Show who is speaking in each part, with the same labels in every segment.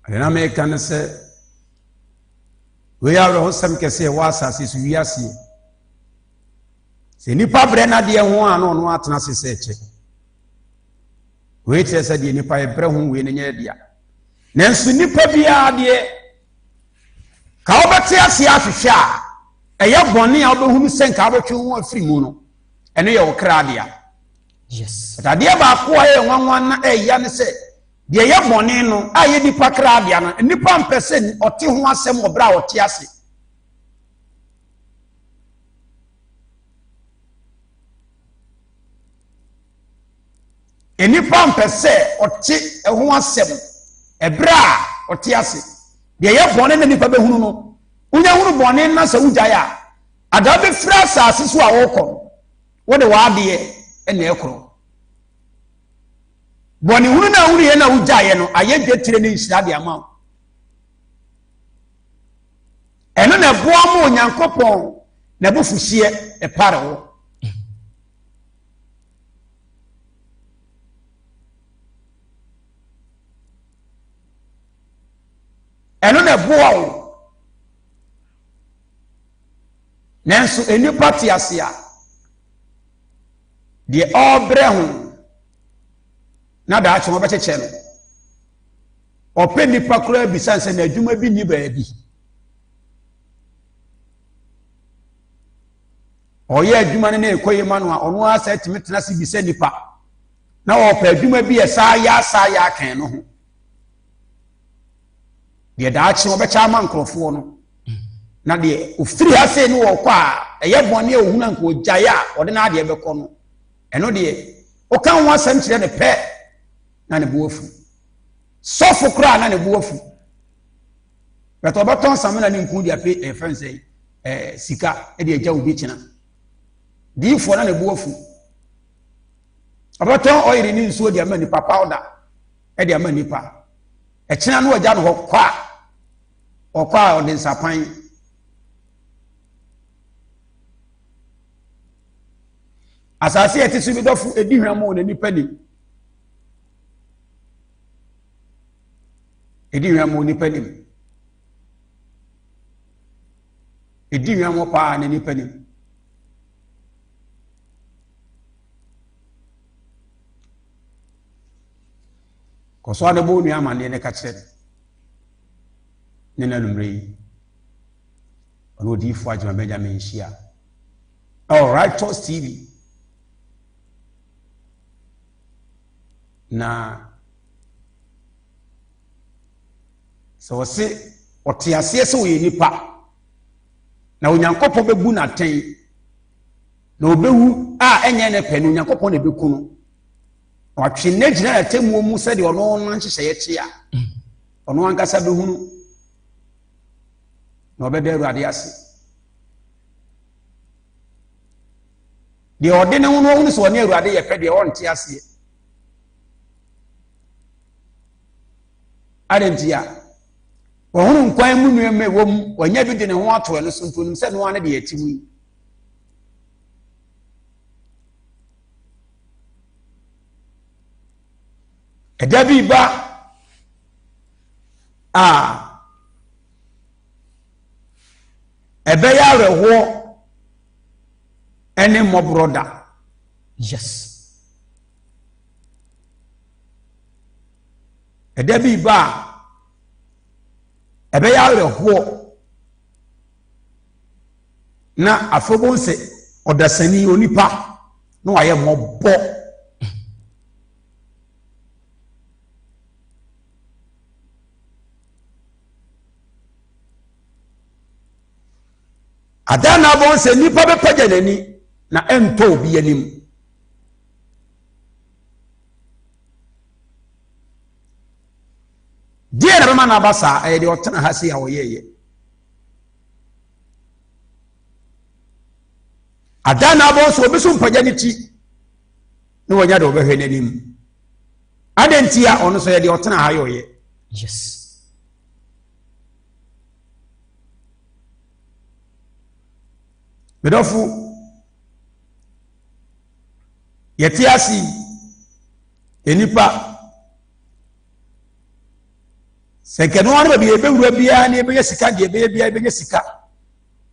Speaker 1: Ade na meka ne sɛ, wei yɛ awerɛhosɛm kɛse ɛwɔ asase so wiase. Sɛ nipa brɛ n'adeɛ ho a na ɔno atena ase sɛ ɛkyɛ. Wei kyerɛ sɛ deɛ nipa yɛ brɛ ho wei no nyɛ dea. Nanso nipa biara deɛ ka wobɛte ase ahwehwɛ a ɛyɛ bɔne a wobɛhunu sɛ nka wobɛtwe ho afiri mu no, ɛno yɛ wo kra dea.
Speaker 2: Yes.
Speaker 1: But adeɛ baako a ɛyɛ nwanwa na ɛya ne sɛ deɛ ɛyɛ bɔne no a ɛyɛ nipa kra dea no, nipa mpɛ sɛ ɔte ho asɛm wɔ berɛ a ɔte ase. Nnipa mpɛ sɛ ɔte ɛho asɛm ɛberɛ a ɔte ase. Deɛ ɛyɛ bɔne na nnipa bɛhunu no, wonya hunu bɔne na sɛ wogyae a, adaa bɛfiri asase so a wɔrekɔ no, wode w'adeɛ na ɛkorɔ. Bɔne hunu no a wohunuiɛ na wogyaeɛ no ayɛ dwetire ne nhyira de ama wo. Ɛno na ɛboa ma Onyankopɔn n'abufuhyeɛ ɛpare wo. Ɛno na ɛboa wo. Nanso nnipa te ase a, deɛ ɔrebrɛ ho na daakye wɔbɛkyekyɛ no. Ɔpɛ nnipa koraa bisa sɛ n'adwuma bi nni baabi. Ɔyɛ adwuma no na ɛkɔ yie ma no a, ɔno ara sɛ tumi tena ase bisa nnipa na ɔpɛ adwuma bi a ɛsaa yɛ asaa yɛ akɛn no ho. Deɛ daakye wɔbɛkyɛ ama nkurɔfoɔ no na deɛ ofiri ha sei no wɔkɔ a ɛyɛ bɔne a ohunu anka ɔgyae a ɔde n'adeɛ bɛkɔ no, ɛno deɛ woka ho asɛm kyerɛ no pɛ na ne bo afu. Sɔfo koraa na ne bo afu. Bɛtɛ ɔbɛtɔn samina ne nku de ape ɛfɛn sɛ ɛɛ sika de agya obi kyena. Diifoɔ na ne bo afu. Ɔbɛtɔn ɔyere ne nsuo de ama nipa, powder de ama nipa. Ɛkyena no ɔgya no hɔ kɔ a ɔkɔ a ɔde nsapan. Asase a ɛte so bi dɔfo edi hwam wɔ n'anipa nim. Ɛdi hwammɔ nipa nim. Ɛdi hwammɔ paa na nipa nim. Kɔ so ara bɔ onua amanneɛ na ka kyerɛ no ne na anummerɛ yi ɔne odiyifoɔ Agyema Benjamin nhyia ɛwɔ Righteous TV na sɛ ɔse ɔte aseɛ sɛ ɔyɛ nipa na Onyankopɔn bɛbu no atɛn na ɔbɛwu a ɛnyɛ ne pɛ no, Onyankopɔn na ɛbɛku no. Watwe no agyina n'atemmuo mu sɛdeɛ ɔno no nhyehyɛeɛ te a, ɔno ankasa bɛhunu na ɔbɛda Awurade ase. Deɛ ɔde ne ho no ɔhunu sɛ ɔne Awurade yɛ pɛ deɛ ɔnte aseɛ. Adɛn nti a? Wɔhunu nkwan mu nneɛma ɛwɔ mu, wɔanya bi de ne ho ato ɛno so nti onim sɛ noa ne deɛ ɛte mu yi. Ɛda bi ba a ɛbɛyɛ awerɛhoɔ ɛne mmɔborɔ da.
Speaker 2: Yes.
Speaker 1: Ɛda bi ba a ɛbɛyɛ awerɛhoɔ na afei wobɛhu sɛ ɔdasani onipa na wayɛ mmɔbɔ. Ada na abɔn sɛ nipa bɛpagya n'ani na ɛntɔ obi anim. Deɛ na bɛma no aba saa ɛyɛ deɛ ɔtena ha sei a ɔyɛɛyɛ. Ada na abɔn sɛ obi so mpagya ne ti na wɔnya deɛ ɔbɛhwɛ n'anim. Adɛn nti a ɔno nso yɛ deɛ ɔtena ha yɛ ɔyɛ.
Speaker 2: Yes.
Speaker 1: Medɔfo, yɛte ase yi, nnipa, sɛ Sɛ nka ɛno ara ne baabi yɛbɛwura biara na yɛbɛnya sika deɛ ɛbɛyɛ biara yɛbɛnya sika.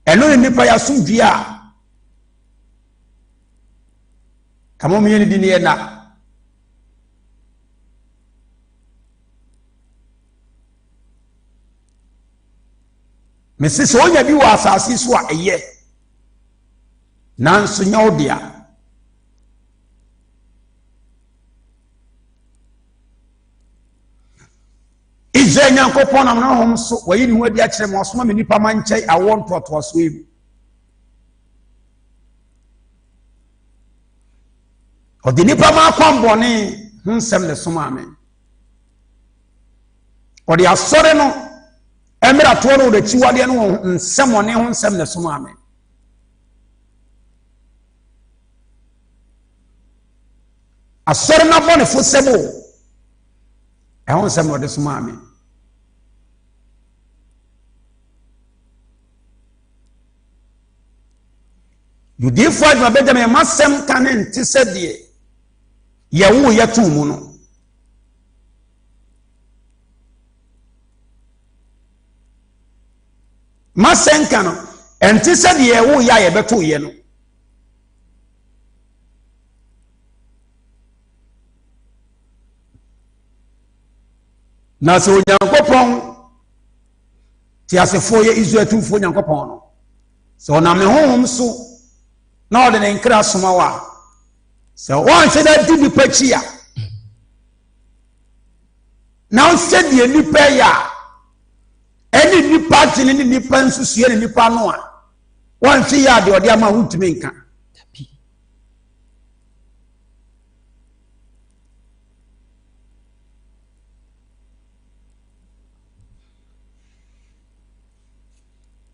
Speaker 1: Ɛno ne nnipa yɛ asomdwie a kama ɔmo yɛ ne di ne yɛ na. Mese sɛ onya bi wɔ asase so a ɛyɛ nanso nyɛ wo dea. Israel Nyankopɔn nam n'ahom so wayi ne ho adi akyerɛ me wasoma me nipa ma nkyɛn awoɔ ntoatoasoɔ yi mu. Ɔde nipa ma akwammɔne ho nsɛm na ɛsomaa me. Ɔde asɔre no mmerɛtoɔ no wɔde akyiwadeɛ no wɔn nsɛmɔne ho nsɛm na ɛsomaa me. Asɔre no abɔnefo sɛm o, ɛho nsɛm na ɔde somaa me. Yudifoɔ adwuma bɛgya me m'asɛm ka ne nte sɛ deɛ yɛwoo yɛtoo mu no. M'asɛnka no, ɛnte sɛ deɛ yɛwoo yɛ a yɛbɛtoo yɛ no. Na sɛ Onyankopɔn teasefoɔ yɛ Israel tumfoɔ Nyankopɔn no, sɛ ɔnam ne honhom so na ɔde ne nkra soma wo a, sɛ woanhwɛ da di nnipa akyi a, na wohwɛ deɛ nnipa yɛ a, ɛne nnipa adwene ne nnipa nsusuɛ ne nnipa no a, woanhwɛ yɛ a deɛ ɔde ama wontumi nka.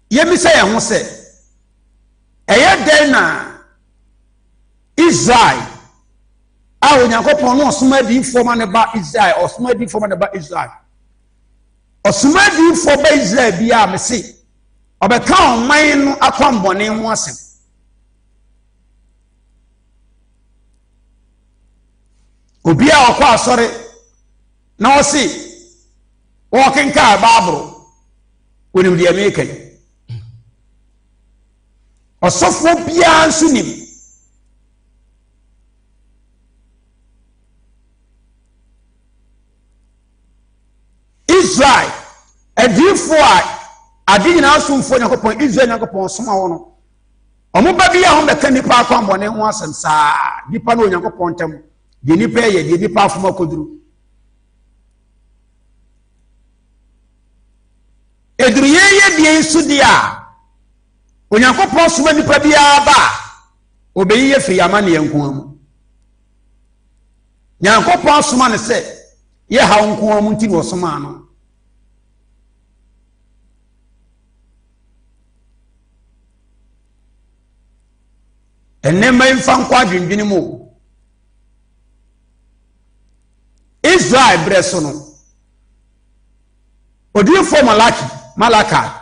Speaker 1: Yɛmmisa yɛn ho sɛ, ɛyɛ dɛn na Israel a Onyankopɔn no ɔsoma adiyifoɔ ma ne ba Israel, ɔsoma adiyifoɔ ma ne ba Israel, ɔsoma adiyifoɔ ba Israel bi a mese ɔbɛka ɔman no akwammɔne ho asɛm. Obi a ɔkɔ asɔre na ɔse ɔrekenkan Bible, onim deɛ meka yi. Ɔsɔfoɔ biara nso nim. Israel adiyifoɔ a ade nyinaa somfoɔ Nyankopɔn, Israel Nyankopɔn soma wɔn no, Wɔn ba bi a wɔbɛka nnipa akwammɔne ho asɛm saa, nnipa ne Onyankopɔn ntam, deɛ nnipa yɛ, deɛ nnipa afom akɔduru. Ɛduru yɛn yɛ deɛ yi so deɛ a, Onyankopɔn soma nnipa biara ba a, ɔbɛyi yɛ firi yɛn amanneɛ nko ara mu. Nyankopɔn asoma no sɛ yɛ haw nko ara mu nti na ɔsomaa no. Nneɛma yi mfa nkɔ adwendwene mu o. Israel berɛ so no, odiyifoɔ Malaki, Malaka,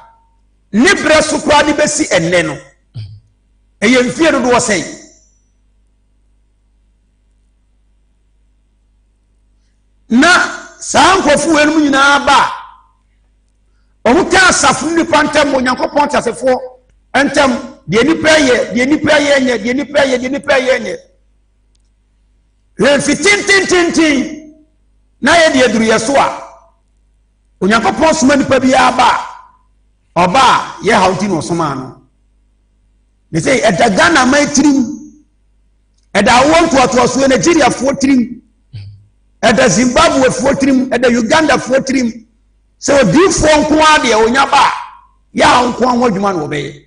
Speaker 1: ne berɛ so koraa de bɛsi ɛnnɛ no, ɛyɛ mfie dodoɔ sɛn? Na saa nkurɔfoɔ weinom nyinaa ba a, Wɔka asafo no nnipa ntam, Onyankopɔn teasefoɔ ntam, deɛ nnipa yɛ, deɛ nnipa yɛ nyɛ, deɛ nnipa yɛ, deɛ nnipa yɛ nyɛ. Hwɛ tentententen na yɛ deɛ duru yɛ so a, Onyankopɔn soma nipa biara ba a, ɔba a yɛ haw nti na ɔsomaa no. Ne sɛ ɛda Ghana man tirim, ɛda awoɔ ntoatoasoɔ Nigeriafoɔ tirim, ɛda Zimbabwefoɔ tirim, ɛda Ugandafoɔ tirim. Sɛ odiyifoɔ nko ara deɛ ɔnya ba a, yɛ a nko ara ho adwuma na ɔbɛyɛ.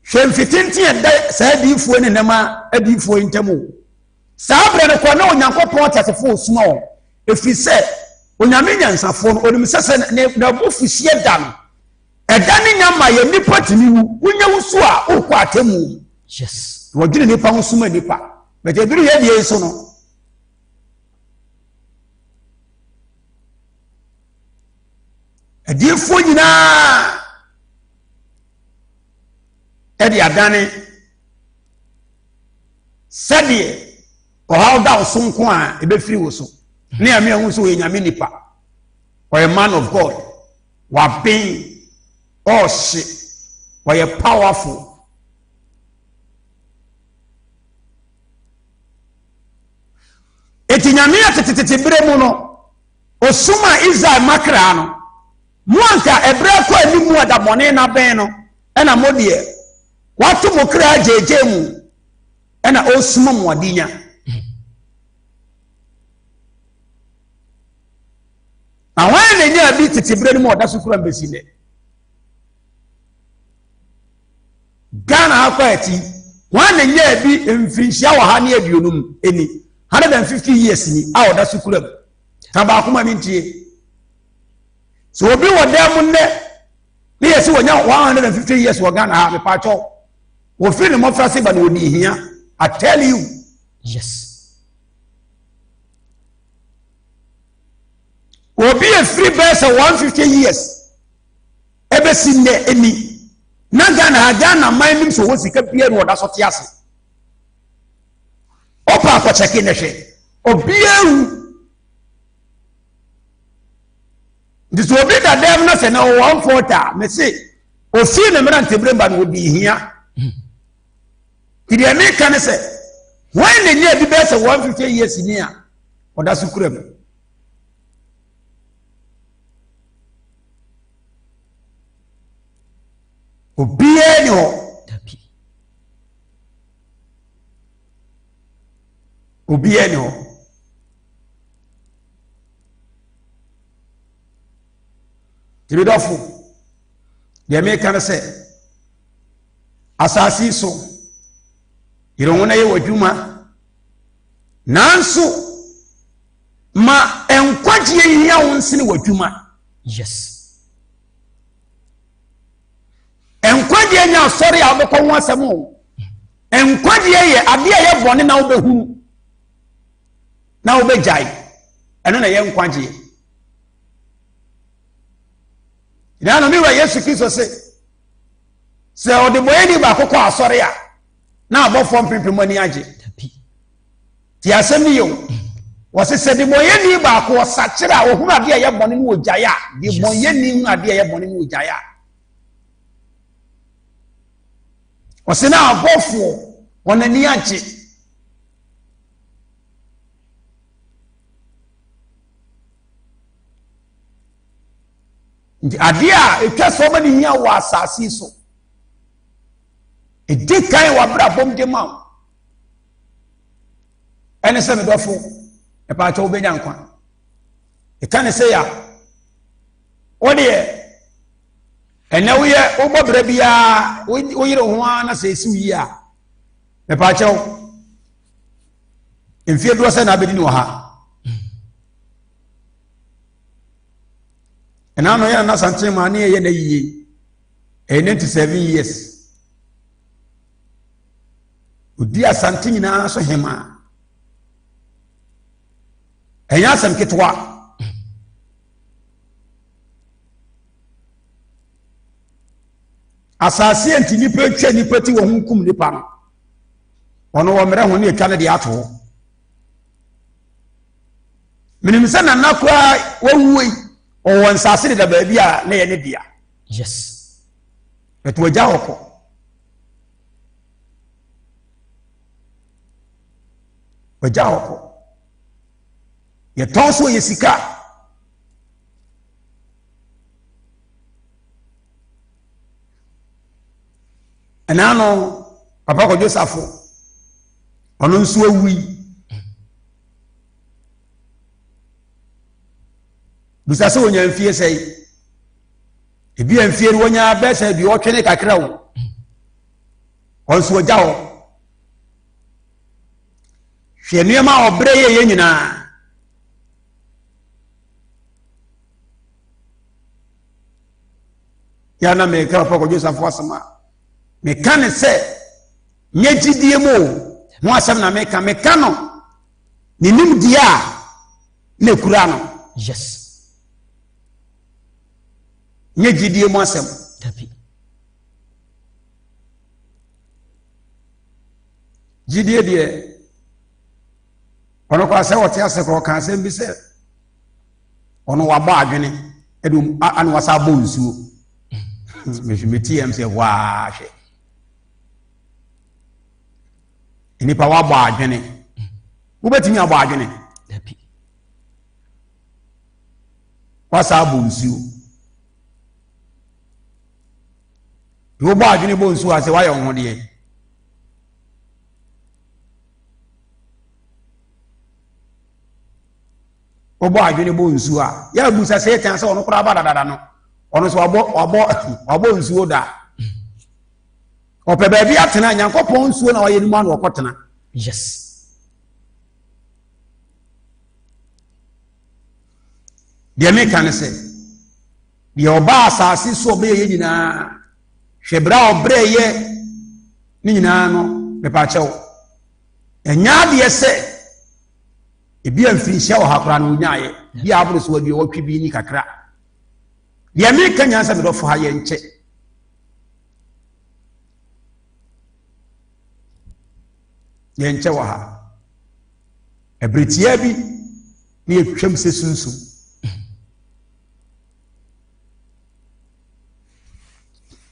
Speaker 1: Hwɛ mfitenten ɛda saa adiyifoɔ ne nnɛma adiyifoɔ yi ntam o. Saa berɛ no kɔ na Onyankopɔn ateasefoɔ osuma wɔn, ɛfiri sɛ Onyame nyansafoɔ no, onim sɛ sɛ n'abufuhyeɛ da no, Ɛda ne nya ma yɛ nipa tumi wu. Wonya wo su a, wokɔ atemmuo mu.
Speaker 2: Yes.
Speaker 1: Wɔdwene nipa ho soma nipa. But ɛduru yɛ deɛ so no. Adiyifoɔ nyinaa. De adane sɛdeɛ ɔhaw da wo so nko a ɛbɛfiri wo so ne ame ahu sɛ ɔyɛ nyame nipa, ɔyɛ man of God, waben, ɔɔhye, ɔyɛ powerful. Eti nyame a tetetete berɛ mu no osum a Israel makra no mo anka ɛberɛ kɔ anim mu adabɔne no abɛn no, ɛna mo deɛ wato mo kra gyeegyee mu ɛna ɔresuma mo adenya. Na hwan na nya bi tete berɛ no mu ɔda so kura mbɛsi nnɛ? Ghana ha kɔ akyi, hwan na nya bi mfirinhyia 150 ni, 150 years ni a ɔda so kura mu? Ka baako ma mentie. Sɛ obi wɔ dan mu nnɛ ne yɛ sɛ wɔnya 150 years wɔ Ghana ha, mepaakyɛw, wɔfiri ne mmɔfra se ba na wɔdi hia. I tell you.
Speaker 2: Yes.
Speaker 1: Obi efiri bɛyɛ sɛ 150 years ɛbɛsi nnɛ ɛni na Ghana ha, Ghana man nim sɛ ɔwɔ sika biara na ɔda so te ase. Ɔpa akɔkyɛke ne hwɛ, obiara wu. Nti sɛ obi da dɛm na sɛ na ɔwɔ 140 a, mese ofii ne mmerantebere ba no ɔdi hia. Nti deɛ meka ne sɛ hwan na nya bi bɛyɛ sɛ 150 years ni a ɔda so kura mu? Obiara ni hɔ. Obiara ni hɔ. Nti me dɔfo, deɛ meka no sɛ asase yi so yere ho na yɛ w'adwuma, nanso ma nkwagyeɛ hia wo nsene w'adwuma.
Speaker 2: Yes.
Speaker 1: Nkwagyeɛ nyɛ asɔre a wobɛkɔ ho asɛm o. Nkwagyeɛ yɛ adeɛ a ɛyɛ bɔne na wobɛhunu na wobɛgyae, ɛno na ɛyɛ nkwagyeɛ. Na no me wura Yesu Kristo se sɛ ɔdebɔyɛni baako kɔ asɔre a na abɔfoɔ mpempem ani agye. Ti asɛm no yɛ o. Wɔse sɛ debɔyɛni baako ɔsakyere a ɔhunu adeɛ a ɛyɛ bɔne no ɔgyae a, debɔyɛni hunu adeɛ a ɛyɛ bɔne no ɔgyae a, ɔse na abɔfoɔ wɔn ani agye. Nti adeɛ a ɛtwa sɛ ɔma ne hia wɔ asase so ɛdi kan wɔ abrabɔm de ma wo ɛne sɛ medɔfo ɛpaakyɛ wobɛnya nkwa. Ɛka ne sɛ ya wodeɛ ɛnɛ woyɛ wobɔ berɛ biara woyere ho ara na sɛ ɛsi wo yie a mepaakyɛw mfie doɔ sɛ na abɛdi ne wɔ ha. Ɛna no yɛ nana santen maa ne yɛyɛ na yie ɛyɛ 97 years odi asante nyinaa so hemaa. Ɛnyɛ asɛm ketewa. Asase a nti nipa atwa nipa ti wɔ ho kum nipa no, ɔno wɔ mmerɛ ho ne atwa no de ato hɔ. Menim sɛ nana koraa wawuo yi, ɔwɔ nsase deda baabi a na yɛ ne dea.
Speaker 2: Yes.
Speaker 1: Ɛto agya hɔ kɔ. Agya hɔ kɔ. Yɛtɔn so yɛ sika. Ɛna no papa Kwadwo Safo ɔno nso awui. Bisa sɛ wɔnya mfie sɛe. Ebi a mfie no wɔnya bɛɛ sɛ deɛ ɔtwe ne kakra o. Ɔno nso ɔgya hɔ. Hwɛ nneɛma a ɔbrɛ yɛ yɛ nyinaa. Yɛ na meka papa Kwadwo Safo asɛm a meka ne sɛ nyɛ gyidie mu o ho asɛm na meka, meka no ne nimdeɛ a na ekura no.
Speaker 2: Yes.
Speaker 1: Nyɛ gyidie mu asɛm.
Speaker 2: Dabi.
Speaker 1: Gyidie deɛ, ɔno koraa sɛ ɔte ase koraa ɔka asɛm bi sɛ ɔno wabɔ adwene ɛde ana wasa abɔ nsuo. Meti yam sɛ waa hwɛ. Nnipa wabɔ adwene. Wobɛtumi abɔ adwene? Wasa abɔ nsuo. Wobɔ adwene bɔ nsuo a sɛ woayɛ wo ho deɛ. Wobɔ adwene bɔ nsuo a yɛ abusa Satan sɛ ɔno koraa ba dadada no ɔno nso wabɔ wabɔ wabɔ nsuo da. Ɔpɛ baabi atena Nyankopɔn nsuo na wayɛ no mu ano ɔkɔtena.
Speaker 2: Yes.
Speaker 1: Deɛ meka ne sɛ Deɛ ɔbaa asase so ɔbɛyɛ yɛ nyinaa, hwɛ berɛ a ɔbrɛ yɛ ne nyinaa no, mepakyɛw, ɛnyɛ adeɛ sɛ ebi a mfirinhyia wɔ ha koraa no ɔnyaeɛ, bi a aboro so aduɔwɔtwe bi ni kakra. Deɛ meka nyinaa sɛ medɔfo ha yɛnkyɛ. Yɛnkyɛ wɔ ha. Ɛberɛ tiaa bi ne yɛtwam sɛ sunsum.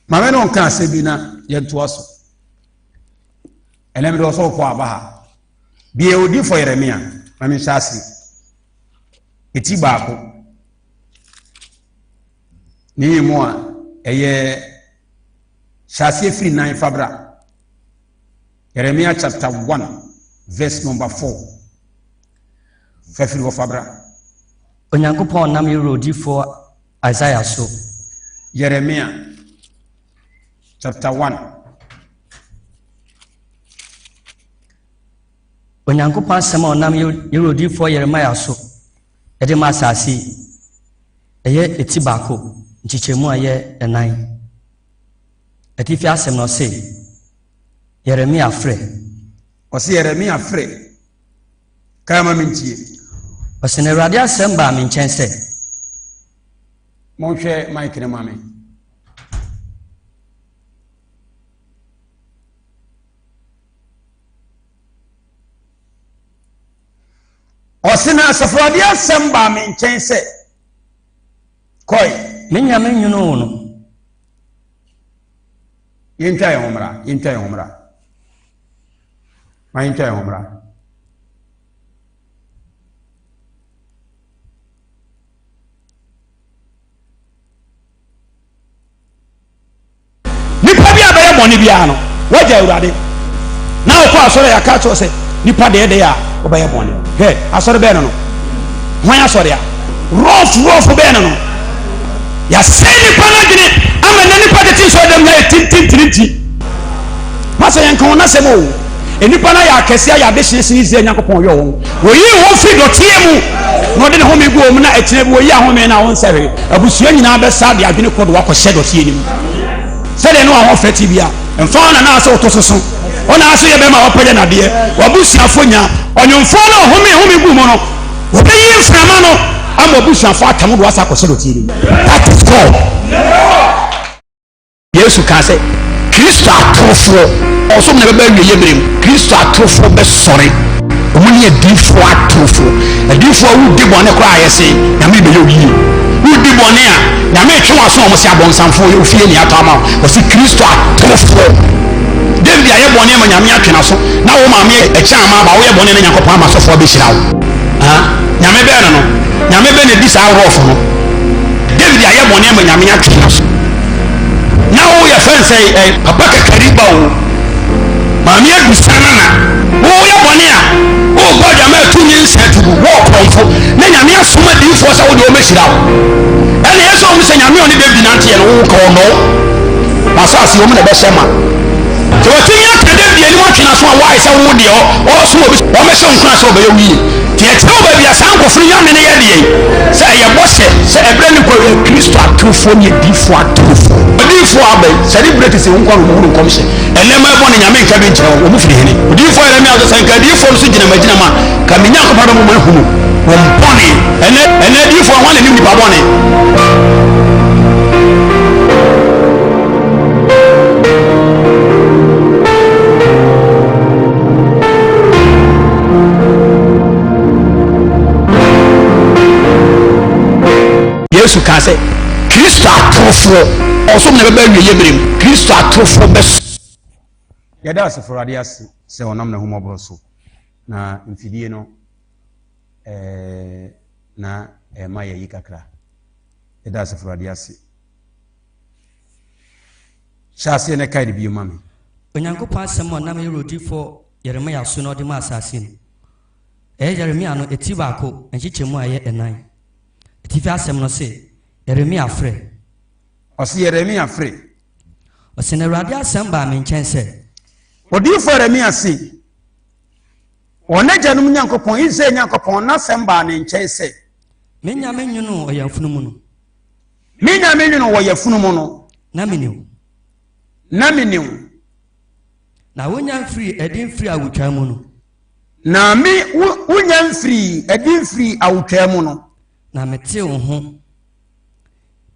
Speaker 1: Maame no nka asɛm bi na yɛntoa so. Ɛnɛ mede ɔsɔfo aba ha. Bie odifo Yeremia ma menhyɛ ase. Eti baako. Ne yi mu a ɛyɛ hyɛ aseɛ firi nan fa bra. Yeremia chapter 1 verse number 4. Fa firi hɔ fa bra.
Speaker 2: Onyankopɔn nam yɛn wura odiyifoɔ Isaiah so.
Speaker 1: Yeremia chapter 1.
Speaker 2: Onyankopɔn asɛm a ɔnam yɛn wura odiyifoɔ Yeremia so de ma asase yi, ɛyɛ eti baako, nkyekyɛmu a ɛyɛ ɛnan. Atifi asɛm no ɔse, Yeremia frɛ.
Speaker 1: Ɔse Yeremia frɛ. Kae ma mentie.
Speaker 2: Ɔse, na Awurade asɛm baa me nkyɛn sɛ.
Speaker 1: Monhwɛ mic no ma me. Ɔse, na Asafo Awurade asɛm baa me nkyɛn sɛ, kɔe.
Speaker 2: Me nyame nwonoo wo no.
Speaker 1: Yɛntwa yɛn ho mmra, yɛntwa yɛn ho mmra. Ma yɛntwa yɛn ho mmra. Nipa bi a bɛyɛ bɔne biara no, wagya Awurade. Na ɔkɔ asɔre a yɛaka akyerɛ sɛ nipa deɛ deɛ a wɔbɛyɛ bɔne. Hwɛ, asɔre bɛn no no? Hwan asɔre a? Rɔf rɔf bɛn no no? Yɛasɛe nipa no adwene ama nnɛ nipa tete nsɔre dɛm nyinaa yɛ tintintirinti. Pastor yɛnka wɔn asɛm o. Nnipa no ayɛ akɛse ayɛ adehyeɛ sene Israel Nyankopɔn ɔyɔɔ wɔn. Wɔyii wɔn firi dɔteɛ mu na ɔde ne home gu wɔn mu na ɛkyena bi wɔyi ahome no a wɔnsɛ hwee. Abusua nyinaa bɛsa de adwene kɔ de wakɔhyɛ dɔteɛ no mu. Sɛdeɛ ne w'ahoɔfɛ te bia, mfa wo nana ase woto soso. Wo na ase yɛ bɛrima a wapagya nadeɛ. W'abusuafoɔ nya. Ɔnwomfoɔ no a ɔhome home gu mu no, wɔbɛyi mframa no ama w'abusuafoɔ atam de wasa akɔhyɛ dɔteɛ no mu. That is God. Yesu kaa sɛ, Kristo atorofoɔ, ɔsom na ɛbɛba awieeɛ berɛ mu, Kristo atorofoɔ bɛsɔre. Wɔn ne adiyifoɔ atorofoɔ. Adiyifoɔ a wodi bɔne koraa a yɛse, Nyame bɛyɛ wo yie. Wodi bɔne a, Nyame retwe w'aso a wɔn se abɔnsamfoɔ yɛ ofie ne atɔ ama wo. Wɔse Kristo atorofoɔ. David ayɛ bɔne ama Nyame atwe n'aso, na wo maame ɛkyɛ ama aba, woyɛ bɔne na Nyankopɔn ama asɔfoɔ abɛhyira wo. Ha? Nyame bɛn no no? Nyame bɛn na ɛdi saa rɔfo no? David ayɛ bɔne ama Nyame atwe n'aso. Na wo yɛ fɛn sɛ ɛ papa kakari ba o maame adusa nana wo yɛ bɔne a wo bɔ adwama atu nyinsɛn atu gu wo ɔkorɔmfo na nyame asoma diifoɔ sɛ wo deɛ ɔmɛhyira wo ɛne yɛ sɛ ɔmo sɛ nyame ɔne David nanteɛ no wo ka ɔnɔ w'asase ɔmo na ɛbɛhyɛ ma sɛ wɔtumi aka David anim atwe n'aso a wae sɛ wo deɛ ɔsom obi ɔmɛhyɛ wo nkura sɛ ɔbɛyɛ wo yie Nti ɛkyerɛ wo baabi a saa nkurɔfo no nyame no yɛ deɛn? Sɛ ɛyɛ bɔhyɛ sɛ ɛberɛ no kɔ yɛ Kristo atorofoɔ ne adiyifoɔ atorofoɔ. Adiyifoɔ aba yi, sɛ ne berɛ te sɛ wɔn nkoa na wɔhunu nkɔmhyɛ. Ɛnnɛ mma ɛbɔne nyame nka bi nkyerɛ wɔn, wɔn firi hene? Odiyifoɔ Yeremia nso sɛ nka adiyifoɔ no so gyina magyina ma ka me Nyankopɔn bɛma wɔn ahunu wɔn bɔne. Ɛnnɛ, ɛnnɛ adiyifoɔ hwan na nim nipa bɔne? Yesu kaa sɛ, Kristo atorofoɔ, ɔsom na ɛbɛba awieeɛ berɛ mu, Kristo atorofoɔ bɛs. Yɛda Asafo Awurade ase sɛ ɔnam n'ahummɔborɔ so na mfidie no eh, na ɛma yɛyi kakra. Yɛda Asafo Awurade ase. Hyɛ aseɛ na kae no bio ma me.
Speaker 2: Onyankopɔn asɛm a ɔnam Yɛn odiyifoɔ Yeremia so na ɔde maa asase no. Ɛyɛ Yeremia no eti baako nkyekyɛmu a ɛyɛ ɛnan. Atifi asɛm no se, Yeremia frɛ.
Speaker 1: Ɔse Yeremia frɛ.
Speaker 2: Ɔse na Awurade asɛm baa me nkyɛn sɛ.
Speaker 1: Odiyifoɔ Yeremia se, wɔn agyanom Nyankopɔn, Israel Nyankopɔn, n'asɛm baa ne nkyɛn sɛ.
Speaker 2: Me Nyame nwonoo ɔyafunu mu no.
Speaker 1: Me Nyame nwonoo wɔ yafunu mu no.
Speaker 2: Na mene wo.
Speaker 1: Na mene wo.
Speaker 2: Na wonya mfirii adi mfirii awotwaa mu no.
Speaker 1: Na me wo wonya mfirii adi mfirii awotwaa mu no.
Speaker 2: Na metee wo ho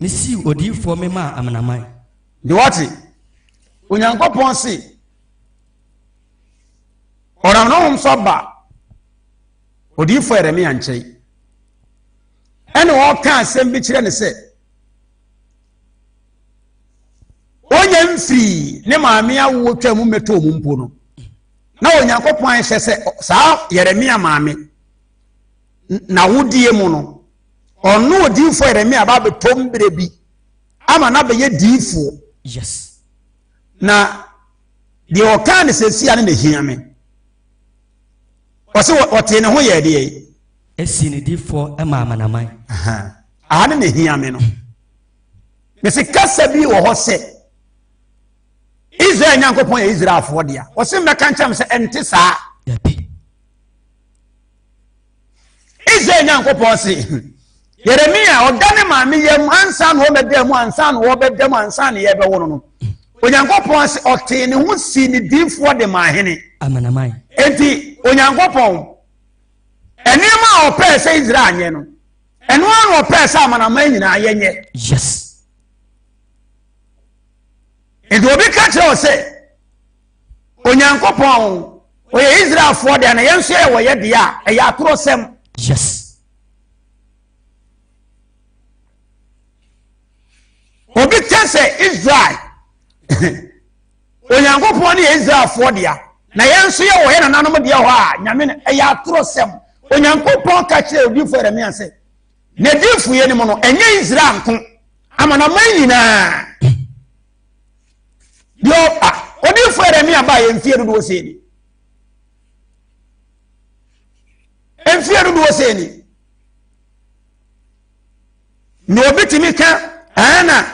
Speaker 2: mesii odiyifoɔ memaa amanaman.
Speaker 1: De wate, Onyankopɔn se, ɔnam ne honhom so aba odiyifoɔ Yeremia nkyɛn, ɛna ɔreka asɛm bi kyerɛ no sɛ, Ɔnya mfirii ne maame awoɔ twa mu mmɛtɔɔ mu mpo no, na Onyankopɔn ahyɛ sɛ saa Yeremia maame n'awodie mu no, ɔno odiyifoɔ Yeremia ba abɛtɔ mu berɛ bi ama no abɛyɛ diyifoɔ.
Speaker 2: Yes.
Speaker 1: Na deɛ ɔkaa no sɛsia no na ɛhia me. Ɔsɛ ɔtee ne ho yɛɛ deɛ.
Speaker 2: Esi ne difoɔ ma amanaman.
Speaker 1: Aha ne na ɛhia me no. Mese kasa bi wɔ hɔ sɛ Israel Nyankopɔn yɛ Israelfoɔ dea. Ɔse mmɛka nkyɛm sɛ ɛnte saa. Israel Nyankopɔn se Yeremia ɔda ne maame yam ansa na ɔbɛda mu ansa na ɔbɛda mu ansa na yɛbɛwo no no. Onyankopɔn se ɔtee ne ho sii ne diifoɔ de maa hene.
Speaker 2: Amanaman.
Speaker 1: Enti Onyankopɔn nneɛma a ɔpɛɛ sɛ Israel nyɛ no Ɛno ara na ɔpɛɛ sɛ amanaman nyinaa yɛnyɛ.
Speaker 2: Yes.
Speaker 1: Nti obi ka kyerɛ wo sɛ Onyankopɔn ɔyɛ Israelfoɔ deɛ na yɛn nso yɛ wɔyɛ deɛ a ɛyɛ atorɔsɛm.
Speaker 2: Yes.
Speaker 1: Obi ka sɛ Israel Onyankopɔn ne yɛ Israelfoɔ dea na yɛn nso yɛ wɔ yɛ nananom deɛ hɔ a nyame no ɛyɛ atorɔsɛm. Onyankopɔn ka kyerɛ odiyifoɔ Yeremia sɛ n'adiyifoyɛ no mu no ɛnyɛ Israel nko amanaman nyinaa. Deɛ odiyifoɔ Yeremia baa yɛ mfie dodoɔ sɛ ni. Mfie dodoɔ sɛ ni. Na obi tumi ka ɛɛ na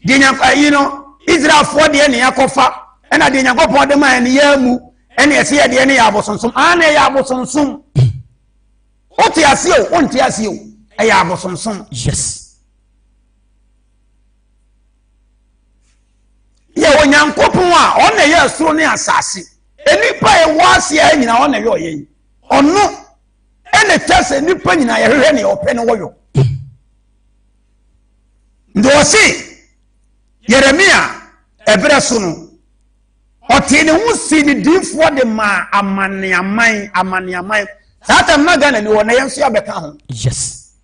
Speaker 1: deɛ nyanko ayi no Israelfoɔ deɛ ne akɔfa ɛna deɛ Nyankopɔn de ma ɛne yɛ mu ɛne ɛsɛ yɛ deɛ ne yɛ abosonsom aa na ɛyɛ abosonsom wote aseɛ o wonte aseɛ o ɛyɛ abosonsom.
Speaker 2: Yes.
Speaker 1: Yɛ Onyankopɔn a ɔna ɛyɛ soro ne asase nnipa a ɛwɔ aseɛ nyinaa ɔna ɛyɛ ɔyɛ yi ɔno ɛna kyɛ sɛ nnipa nyinaa yɛhwehwɛ nea ɔpɛ no wɔyɔ nti ɔse Yeremia ɛberɛ so no ɔtee ne ho sii ne diifoɔ de maa amaneaman amaneaman saa tam na Ghana ni hɔ na yɛn nso yɛabɛka ho.
Speaker 2: Yes.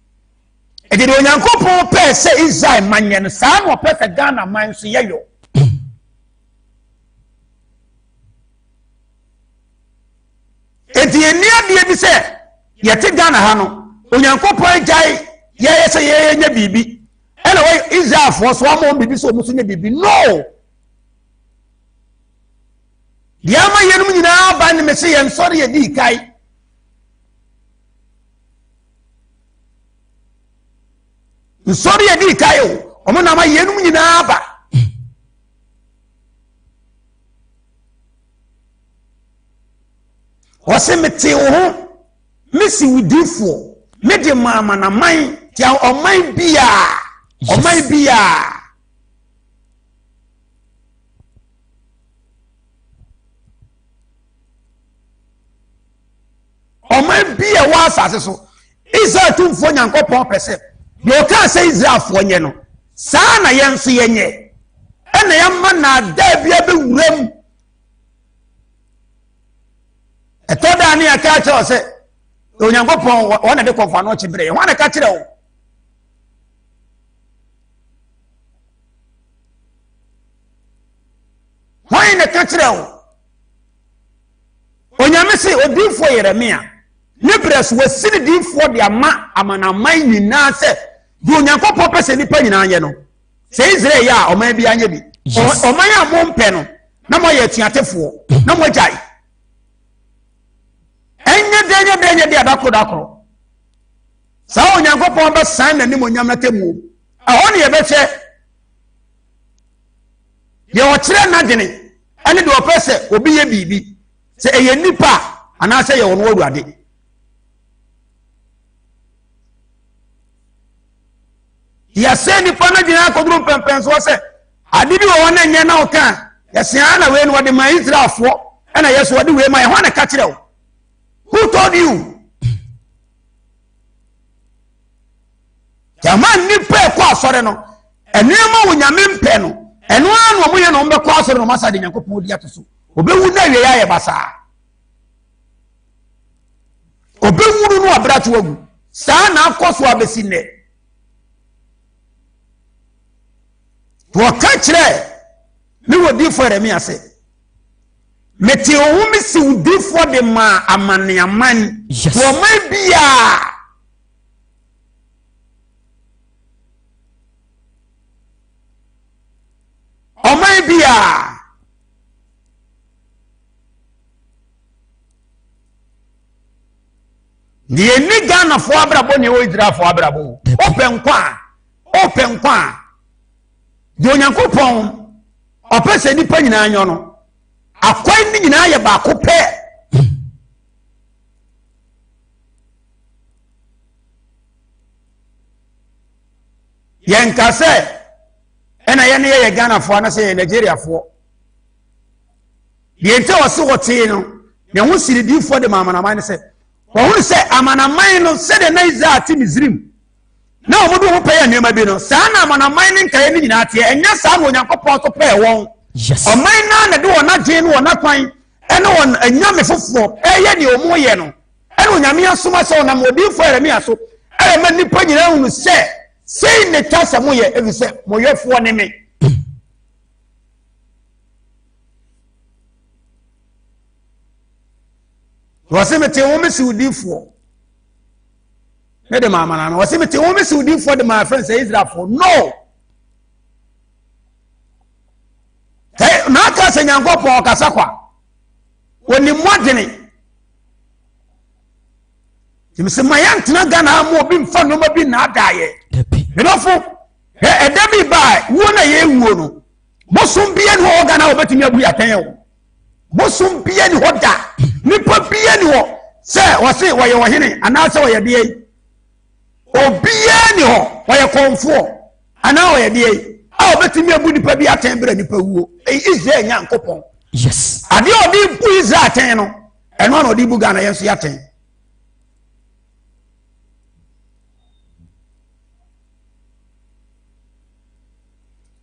Speaker 1: Ɛde deɛ Onyankopɔn pɛɛ sɛ Israel man yɛ no saa na ɔpɛ sɛ Ghana man nso yɛyɔ. Enti yɛnni adeɛ bi sɛ yɛte Ghana ha no, Onyankopɔn agyae yɛyɛ sɛ yɛnyɛ biribi. Ɛna wɔ Israelfoɔ so ama wɔn biribi sɛ wɔn nso nyɛ biribi. No! Deɛ ama yɛnom nyinaa ba ne mese yɛn sɔre yɛ dii kae. Nsɔre yɛ dii kae o, wɔn na ama yɛnom nyinaa ba. Ɔse metee wo ho mesi wo difoɔ mede ma amanaman tia ɔman biaa ɔman biaa. Ɔman bi a ɛwɔ asase so Israel tumfoɔ Nyankopɔn pɛ sɛ deɛ ɔkaa sɛ Israelfoɔ nyɛ no saa na yɛn nso yɛnyɛ ɛna yɛama naadaa bi abɛwura mu. Ɛtɔ da ne yɛka kyerɛ wo sɛ Onyankopɔn wɔn na de kɔmfa no ɔkye berɛ yɛ wɔn na ɛka kyerɛ wo. Hwan na ɛka kyerɛ wo? Onyame se odiyifoɔ Yeremia ne berɛ so wasi ne diyifoɔ de ama amanaman nyinaa sɛ deɛ Onyankopɔn pɛ sɛ nnipa nyinaa nyɛ no, sɛ Israel yɛ a ɔman biara nyɛ bi. Ɔman a mompɛ no na moayɛ atuatefoɔ na moagyae. Ɛnyɛ dɛn nyɛ dɛn nyɛ dɛn adakoro dakoro. Saa Onyankopɔn bɛsan n'animuonyam no atemmuo. Ɛhɔ ne yɛbɛhwɛ Deɛ ɔkyerɛ n'adwene ne deɛ ɔpɛ sɛ obi yɛ biribi, sɛ ɛyɛ nnipa anaasɛ ɛyɛ ɔno Awurade. Yɛsɛ nnipa no adwene akɔduru mpɛmpɛnsoɔ sɛ ade bi wɔ hɔ na nyɛ na ɔka a, yɛsɛ ara na wei no wɔde ma Israelfoɔ ɛna yɛ so wɔde wei ma yɛ hɔ na ka kyerɛ wo. Who told you? Gyama nnipa ɛkɔ asɔre no, nneɛma wɔ nyame mpɛ no, ɛno ara na wɔyɛ na wɔbɛkɔ asɔre na wɔasa de Nyankopɔn di ato so. Obewu na awie ayɛ basaa. Obewu no no abrato agu. Saa na akɔ so abɛsi nnɛ. Wɔka kyerɛ ne wɔ difoɔ Yeremia sɛ, mete wo ho mesi wo difoɔ de maa amaneaman.
Speaker 2: Yes.
Speaker 1: Wɔman biara ɔman biara deɛ ɛni ghanafoɔ abrabɔ ne ɛwɔ israelfoɔ abrabɔ o wopɛ nkwa a wopɛ nkwa a deɛ onyankopɔn ɔpɛ sɛ nnipa nyinaa nyɔ no akwan no nyinaa yɛ baako pɛ. Yɛnka sɛ ɛna yɛne yɛyɛ Ghanafoɔ anasɛ yɛyɛ Nigeriafoɔ. Deɛ nti a ɔse wɔtee no ne ho siridiifoɔ de ma amanaman no sɛ wɔhunu sɛ amanaman no sɛdeɛ na Israel te Misrim na wɔn de wɔn pɛyɛ nneɛma bi no saa na amanaman ne nkaeɛ no nyinaa teɛ. Ɛnyɛ saa na Onyankopɔn nso pɛɛ wɔn. Ɔman no na de wɔn adwene ne wɔn akwan ne wɔn anyame foforɔ ɛyɛ deɛ wɔn yɛ no. Ɛna Onyame asoma sɛ ɔnam odiyifoɔ Yeremia so ɛrema nnipa nyinaa hunu sɛ sei ne twa sɛ moyɛ, ɛfiri sɛ mo yɛfoɔ ne me. Wɔse mete wo mese odiyifoɔ ne de ma amana no. Wɔse mete wo mese odiyifoɔ de ma afɛn sɛ Israelfoɔ. No! Na aka sɛ Nyankopɔn ɔkasa kwa. Wɔnim mo adwene. Nti sɛ ma yɛntena Ghana ha ma obi mfa nneɛma bi nnaadaa yɛ. Medɔfo, hwɛ ɛda bi ba a wuo na yɛwuo no, bosom bia ni hɔ wɔ Ghana a wɔbɛtumi abu yɛ atɛn o. Bosom bia ni hɔ da. Nipa bia ni hɔ sɛ wɔse wɔyɛ ɔhene anaasɛ wɔyɛ deɛ yi. Obiara ni hɔ wɔyɛ kɔnfoɔ anaa wɔyɛ deɛ yi a wɔbɛtumi abu nipa bi atɛn berɛ nipa wuo. Ɛyɛ Israel Nyankopɔn.
Speaker 2: Yes.
Speaker 1: Adeɛ a ɔde bu Israel atɛn no, ɛno na ɔde bu Ghana yɛn nso yɛatɛn.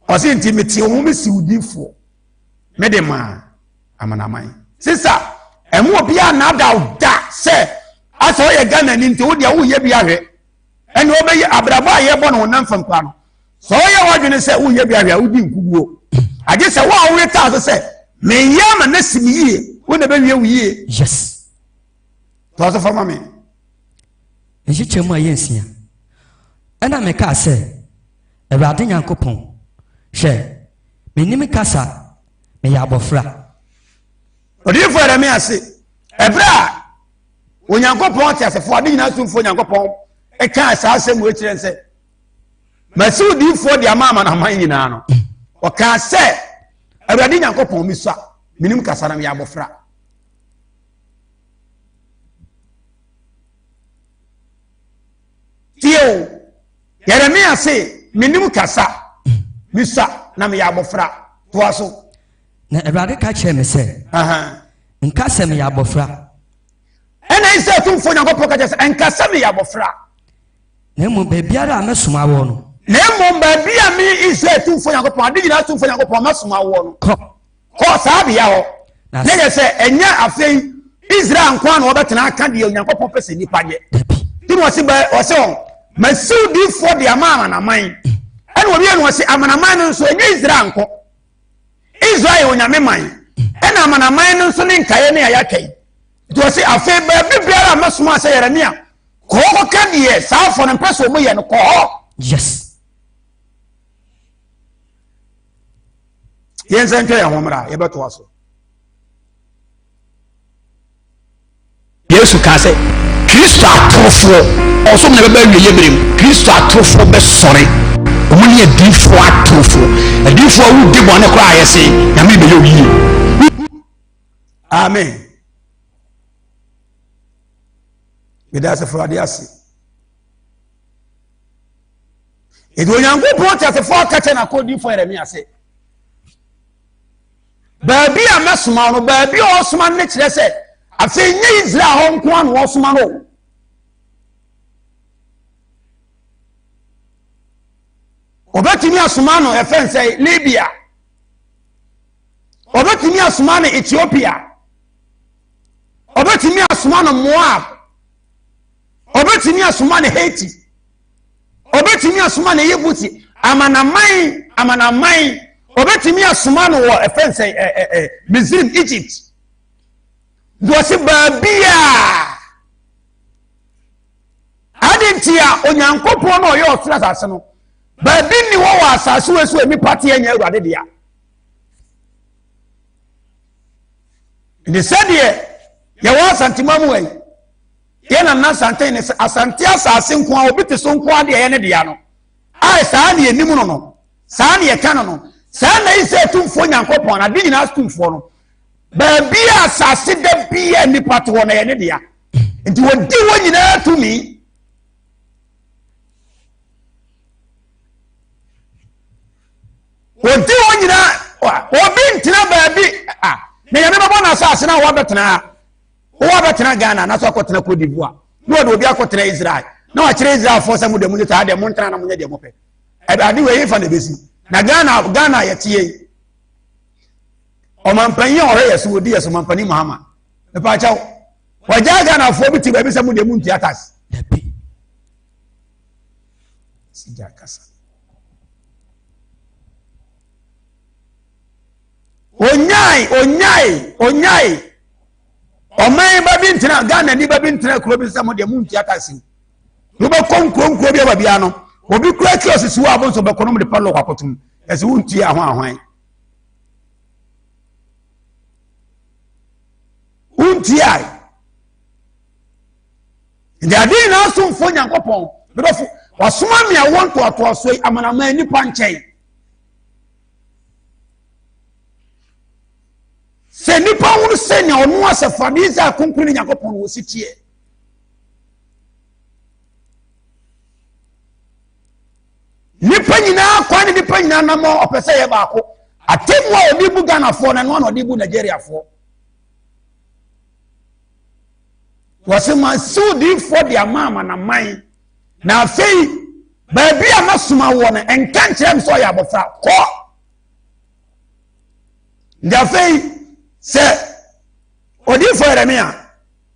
Speaker 1: Ɔse nti mete wo ho mesi wo difoɔ mede maa amanaman. Sisa ɛmo obiara nnaada wo da sɛ asɛ ɔyɛ Ghana ni nti wo deɛ woyɛ bi ahwɛ ɛne ɔbɛyɛ abrabɔ a yɛbɔ no honam fam koraa no sɛ ɔyɛ w'adwene sɛ woyɛ bi ahwɛ a wodi nkuguo agye sɛ wo a wowe taa so sɛ meyɛ ama no si me yie wo na bɛwie wo yie.
Speaker 2: Yes.
Speaker 1: Toa so fa ma me.
Speaker 2: Nkyekyɛmu mu a ɛyɛ nsia. Ɛna mekaa sɛ, Awurade Nyankopɔn, hwɛ, mennim kasa, meyɛ abɔfra.
Speaker 1: Odiyifoɔ Yeremia se, ɛberɛ a Onyankopɔn teasefoɔ ade nyinaa somfoɔ Nyankopɔn ɛkaa saa asɛm wei kyerɛ sɛ masi odiyifoɔ de ama amanaman nyinaa no, ɔkaa sɛ, Awurade Nyankopɔn, mesua, menim kasa na meyɛ abɔfra. Tie o, Yeremia se, menim kasa, mesua na meyɛ abɔfra. Toa so.
Speaker 2: Na Awurade ka kyerɛɛ me sɛ, Nka sɛ meyɛ abɔfra.
Speaker 1: Ɛna Israel Tumfoɔ Nyankopɔn ka kyerɛ sɛ, Nka sɛ meyɛ abɔfra.
Speaker 2: Na mmom baabiara a mɛsoma woɔ no.
Speaker 1: Na mmom baabi a me Israel Tumfoɔ Nyankopɔn, ade nyinaa Tumfoɔ Nyankopɔn, mɛsoma woɔ no.
Speaker 2: Kɔ.
Speaker 1: Kɔ saa bea hɔ. Na yɛ sɛ ɛnyɛ afei Israel nko ara na wɔbɛtena aka deɛ Onyankopɔn pɛ sɛ nnipa nyɛ. Nti na ɔse bɛ ɔse wɔn masiw difoɔ de ama amanaman. Ɛna obi yɛ no ɔse amanaman no nso ɛnyɛ Israel nko. Israel yɛ Onyame man, ɛna amanaman no nso ne nkaeɛ ne a yɛatwa yi. Nti ɔse afei baabi biara a mɛsoma sɛ Yeremia kɔ hɔ kɔka deɛ saa afɔ no mpɛ sɛ ɔmo yɛ no, kɔ hɔ.
Speaker 2: Yes.
Speaker 1: Yɛn nsa ntwa yɛn ho mmra, yɛbɛtoa so.
Speaker 3: Yesu kaa sɛ, Kristo atorofoɔ, ɔsom na ɛbɛba awieeɛ berɛ mu, Kristo atorofoɔ bɛsɔre. Wɔn ne adiyifoɔ atorofoɔ. Adiyifoɔ a wodi bɔne koraa yɛ se, Nyame bɛyɛ wo yie.
Speaker 1: Amen. Meda ase fo ade ase. Enti Onyankopɔn teasefoɔ aka kyerɛ n'akɔdifoɔ Yeremia sɛ, Baabi a mɛsoma no, baabi a ɔsoma no kyerɛ sɛ afei nyɛ Israel hɔ nko ara na ɔsoma no. Ɔbɛtumi asoma no ɛfɛn sɛ Libya, ɔbɛtumi asoma no Ethiopia, ɔbɛtumi asoma no Moab, ɔbɛtumi asoma no Haiti. Ɔbɛtumi asoma no Yebusi, amanaman, amanaman. Ɔbɛtumi asoma no wɔ ɛfɛn sɛ ɛ ɛ ɛ Misrim, Egypt. Wɔsi baabi a adi nti a Onyankopɔn na ɔyɛ ɔsoro asase no, baabi nni hɔ wɔ asase wɔ so a nnipa te ɛnyɛ Awurade dea. Nti sɛdeɛ yɛwɔ Asantema mu yi, Yɛ nana Asante ne sɛ Asante asase nko a obi te so nko a deɛ ɛyɛ ne dea no a saa ne yɛnim no no saa ne yɛka no no saa na yi sɛ tumfoɔ Nyankopɔn no ade nyinaa tumfoɔ no baabi a asase da bi a nnipa te hɔ no ɛyɛ ne dea nti wɔdi hɔ nyinaa tumi. Wɔdi hɔ nyinaa obi ntena baabi a na Nyame bɛbɔ no asase no a wɔbɛtena ha. Wowɔ abɛtena Ghana anaasɛ akɔtena Cote d'Ivoire na wɔde obi akɔtena Israel na wakyerɛ Israelfoɔ sɛ mo deɛ monyɛ saa deɛ montena na monyɛ deɛ mopɛ. Ɛbɛ ade wei fa na ɛbɛsi. Na Ghana Ghana yɛteɛ yi ɔmampanyin a ɔhwɛ yɛ so wɔdi yɛ so ɔmampanyin Mahama mepaakyɛw wɔgyaa Ghanafoɔ bi te baabi sɛ mo deɛ montua tax.
Speaker 2: Dabi.
Speaker 1: Sigya kasa. Onyae onyae onyae ɔman ba bi ntena Ghana ni ba bi ntena kuro bi sɛ mo deɛ mo ntua taxi wobɛkɔ nkuro nkuro bi aba biara no obi kura kiosk si hɔ a abonso bɛkɔ no mo de padlock akɔtum ɛsɛ wontua ho ahwan wontua nti ade nyinaa somfoɔ Nyankopɔn medɔfo wasoma me awɔ ntoatoasoɔ yi amanaman nipa nkyɛn Sɛ nnipa hunu sɛnea ɔno asɛfo ne Israel kronkron ne Nyankopɔn no wɔsi teɛ. Nnipa nyinaa kwan ne nnipa nyinaa nam ɔpɛ sɛ yɛ baako. Atemmu a ɔde bu Ghanafoɔ no ɛno na ɔde bu Nigeriafoɔ. Wɔsi ma siw diifoɔ de ama amanaman na afei baabi a masoma wɔ no nka nkyerɛ me sɛ ɔyɛ abɔfra kɔ. Nti afei sɛ odiifo Yeremia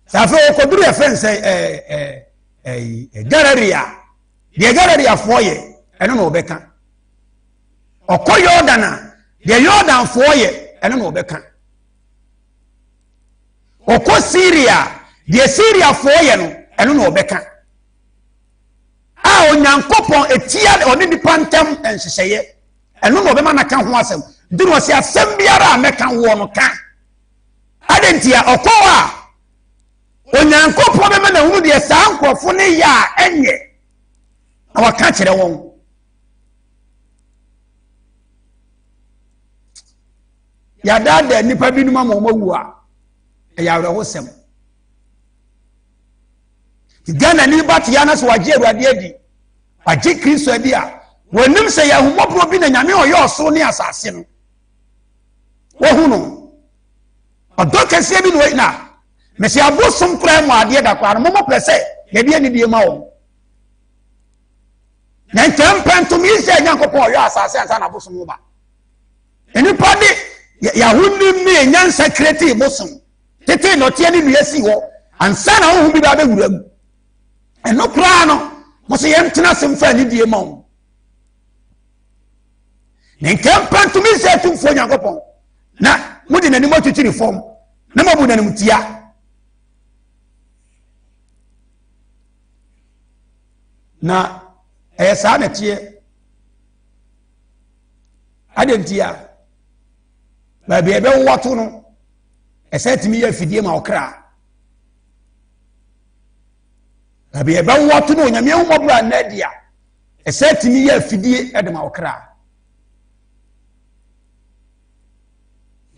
Speaker 1: sɛ afei ɔkɔduru ɛfɛn sɛ ɛɛ ɛɛ Galilea deɛ Galileafoɔ yɛ ɛno na ɔbɛka ɔkɔ Yordan a deɛ Yordanfoɔ yɛ ɛno na ɔbɛka ɔkɔ Syria deɛ Syriafoɔ yɛ no ɛno na ɔbɛka a Onyankopɔn etia ɔne nipa ntam nhyehyɛeɛ ɛno na ɔbɛma no aka ho asɛm nti na ɔsɛ asɛm biara a mɛka woɔ no ka adɛn nti a ɔkɔ hɔ a Onyankopɔn bɛma no ahunu deɛ saa nkurɔfo no yɛ a ɛnyɛ na waka kyerɛ wɔn. Yɛadaadaa nnipa binom ama wɔn awu a ɛyɛ awerɛhosɛm. Ghana ni ba te ya na sɛ wagye Awurade adi, wagye Kristo adi a, wɔnim sɛ yɛ ahummɔborɔ bi na Nyame ɔyɛ ɔsoro ne asase no. Wɔhu no. Ɔdɔ kɛseɛ bi na wɔyi na mɛsɛ abosom koraa mu adeɛ da koraa no mɔmɔ pɛ sɛ yɛde anidie ma wɔn. Na ntɛmpɛntom Israel Nyankopɔn ɔyɛ asase ansa na abosom ba. Nnipa de yɛahonim ne nyansa kiretee bosom. Tete nnɔteɛ ne nnua sii hɔ ansa na honhom bi ba abɛwura mu. Ɛno koraa no, mo sɛ yɛntena ase mfa anidie ma wo. Ne nkɛmpa ntumi sɛ atumfoɔ Nyankopɔn. mode n'anim atwitwiri fam na moabu n'anim tia. Na ɛyɛ saa na ɛteɛ. Adɛn nti a baabi a ɛbɛwo ato no ɛsɛ tumi yɛ afidie ma ɔkra. Baabi a ɛbɛwo ato no Onyame ahummɔborɔ a nnɛ adi a ɛsɛ tumi yɛ afidie de ma ɔkra.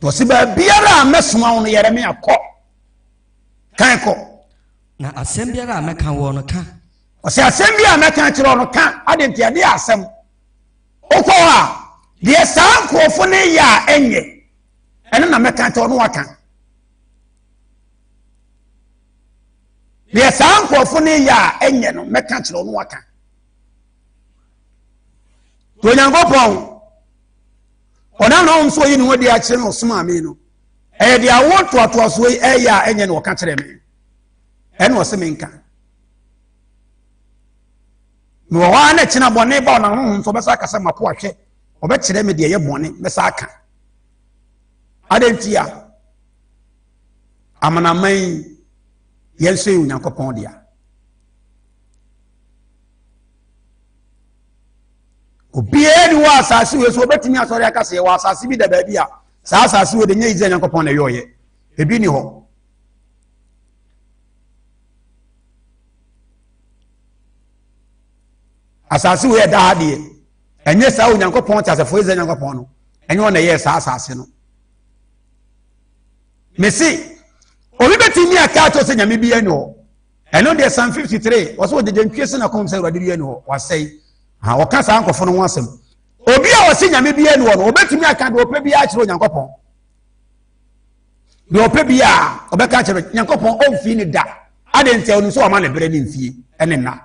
Speaker 1: Wɔsi baabiara a mɛsoma wo no Yeremia kɔ. Kan kɔ.
Speaker 2: Na asɛm biara a mɛka wɔ no ka.
Speaker 1: Ɔsɛ asɛm bi a mɛka akyerɛ wo no ka. Ade nti ɛde asɛm. Wokɔ hɔ a deɛ saa nkurɔfo no yɛ a ɛnyɛ ɛno na mɛka akyerɛ wo no waka. Deɛ saa nkurɔfo no yɛ a ɛnyɛ no mɛka akyerɛ wo no waka. To Onyankopɔn ɔnam na ɔnso ɔyi ne ho adi akyerɛ me ɔsomaa me no ɛyɛ deɛ awoɔ ntoatoasoɔ yi ɛyɛ a ɛnyɛ na ɔka kyerɛ me ɛna ɔse me nka mewɔ hɔ ara na kyena bɔne ba ɔnam honhom so ɔbɛsa aka sɛ mako ahwɛ ɔbɛkyerɛ me deɛ ɛyɛ bɔne mɛsa aka adɛn nti a amanaman yi yɛn nso yɛ Onyankopɔn dea. Obiara ni wɔ asase wei so obetumi asɔre aka sɛ yɛwɔ asase bi da baabi a saa asase wei de nyɛ Israel Nyankopɔn na ɛyɛ ɔyɛ. Ebi ni hɔ. Asase wei ɛda ha deɛ ɛnyɛ saa Onyankopɔn te asafo Israel Nyankopɔn no ɛnyɛ ɔna ɛyɛɛ saa asase no. Mese obi bɛtumi aka akyerɛ sɛ nyame bi ani hɔ. Ɛno deɛ Psalm 53 wɔsɛ wɔgyegye ntwie sɛ n'akɔm sɛ awurade bi ani hɔ wasɛe. Ha wɔka saa nkɔfo no ho asɛm. Obi a wɔse nyame bi ani hɔ no wɔbɛtumi aka deɛ ɔpɛ biara akyerɛ Onyankopɔn. Deɛ ɔpɛ biara ɔbɛka akyerɛ Nyankopɔn ɔmfii ne da. Adɛn nti a ɔnim sɛ ɔma ne berɛ ne mfie ne nna.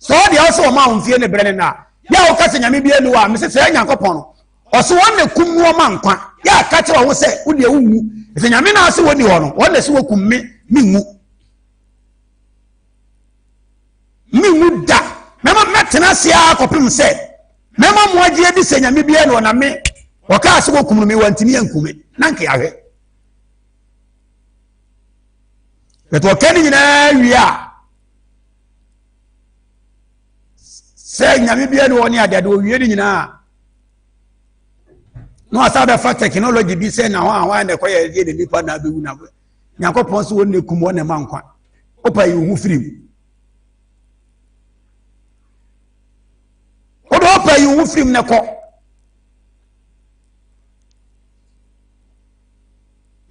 Speaker 1: Sɛ ɔdeɛ ɔsɛ ɔma wo mfie ne berɛ ne nna a, yɛ a woka sɛ nyame bi ani hɔ a, mese sɛ Nyankopɔn no ɔsɛ wɔn na kum no ɔma nkwa. Yɛ a ka kyerɛ wɔn sɛ wo deɛ wonwu. Sɛ nyame na ase wɔni hɔ no, wɔn na ɛsɛ wɔkum me, menwu. Menwu da. Mɛma mɛtena ase ara kɔpem sɛ mɛma mo agye adi sɛ nyame bi ani hɔ na me wɔkaa sɛ wɔkum no me wɔntumi anku me na nka yɛahwɛ. Bɛtɛ ɔka ne nyinaa wie a sɛ nyame bia ne wɔ ne adeade owie ne nyinaa na wasa bɛfa technology bi sɛ na hɔ a hɔ a na ɛkɔyɛ deɛ ne nipa na abɛwu na nyankopɔn sɛ wɔn na kum wɔn na ɛma nkwa wopa yi wo ho firi mu wode wopa yi wo ho firi mu na kɔ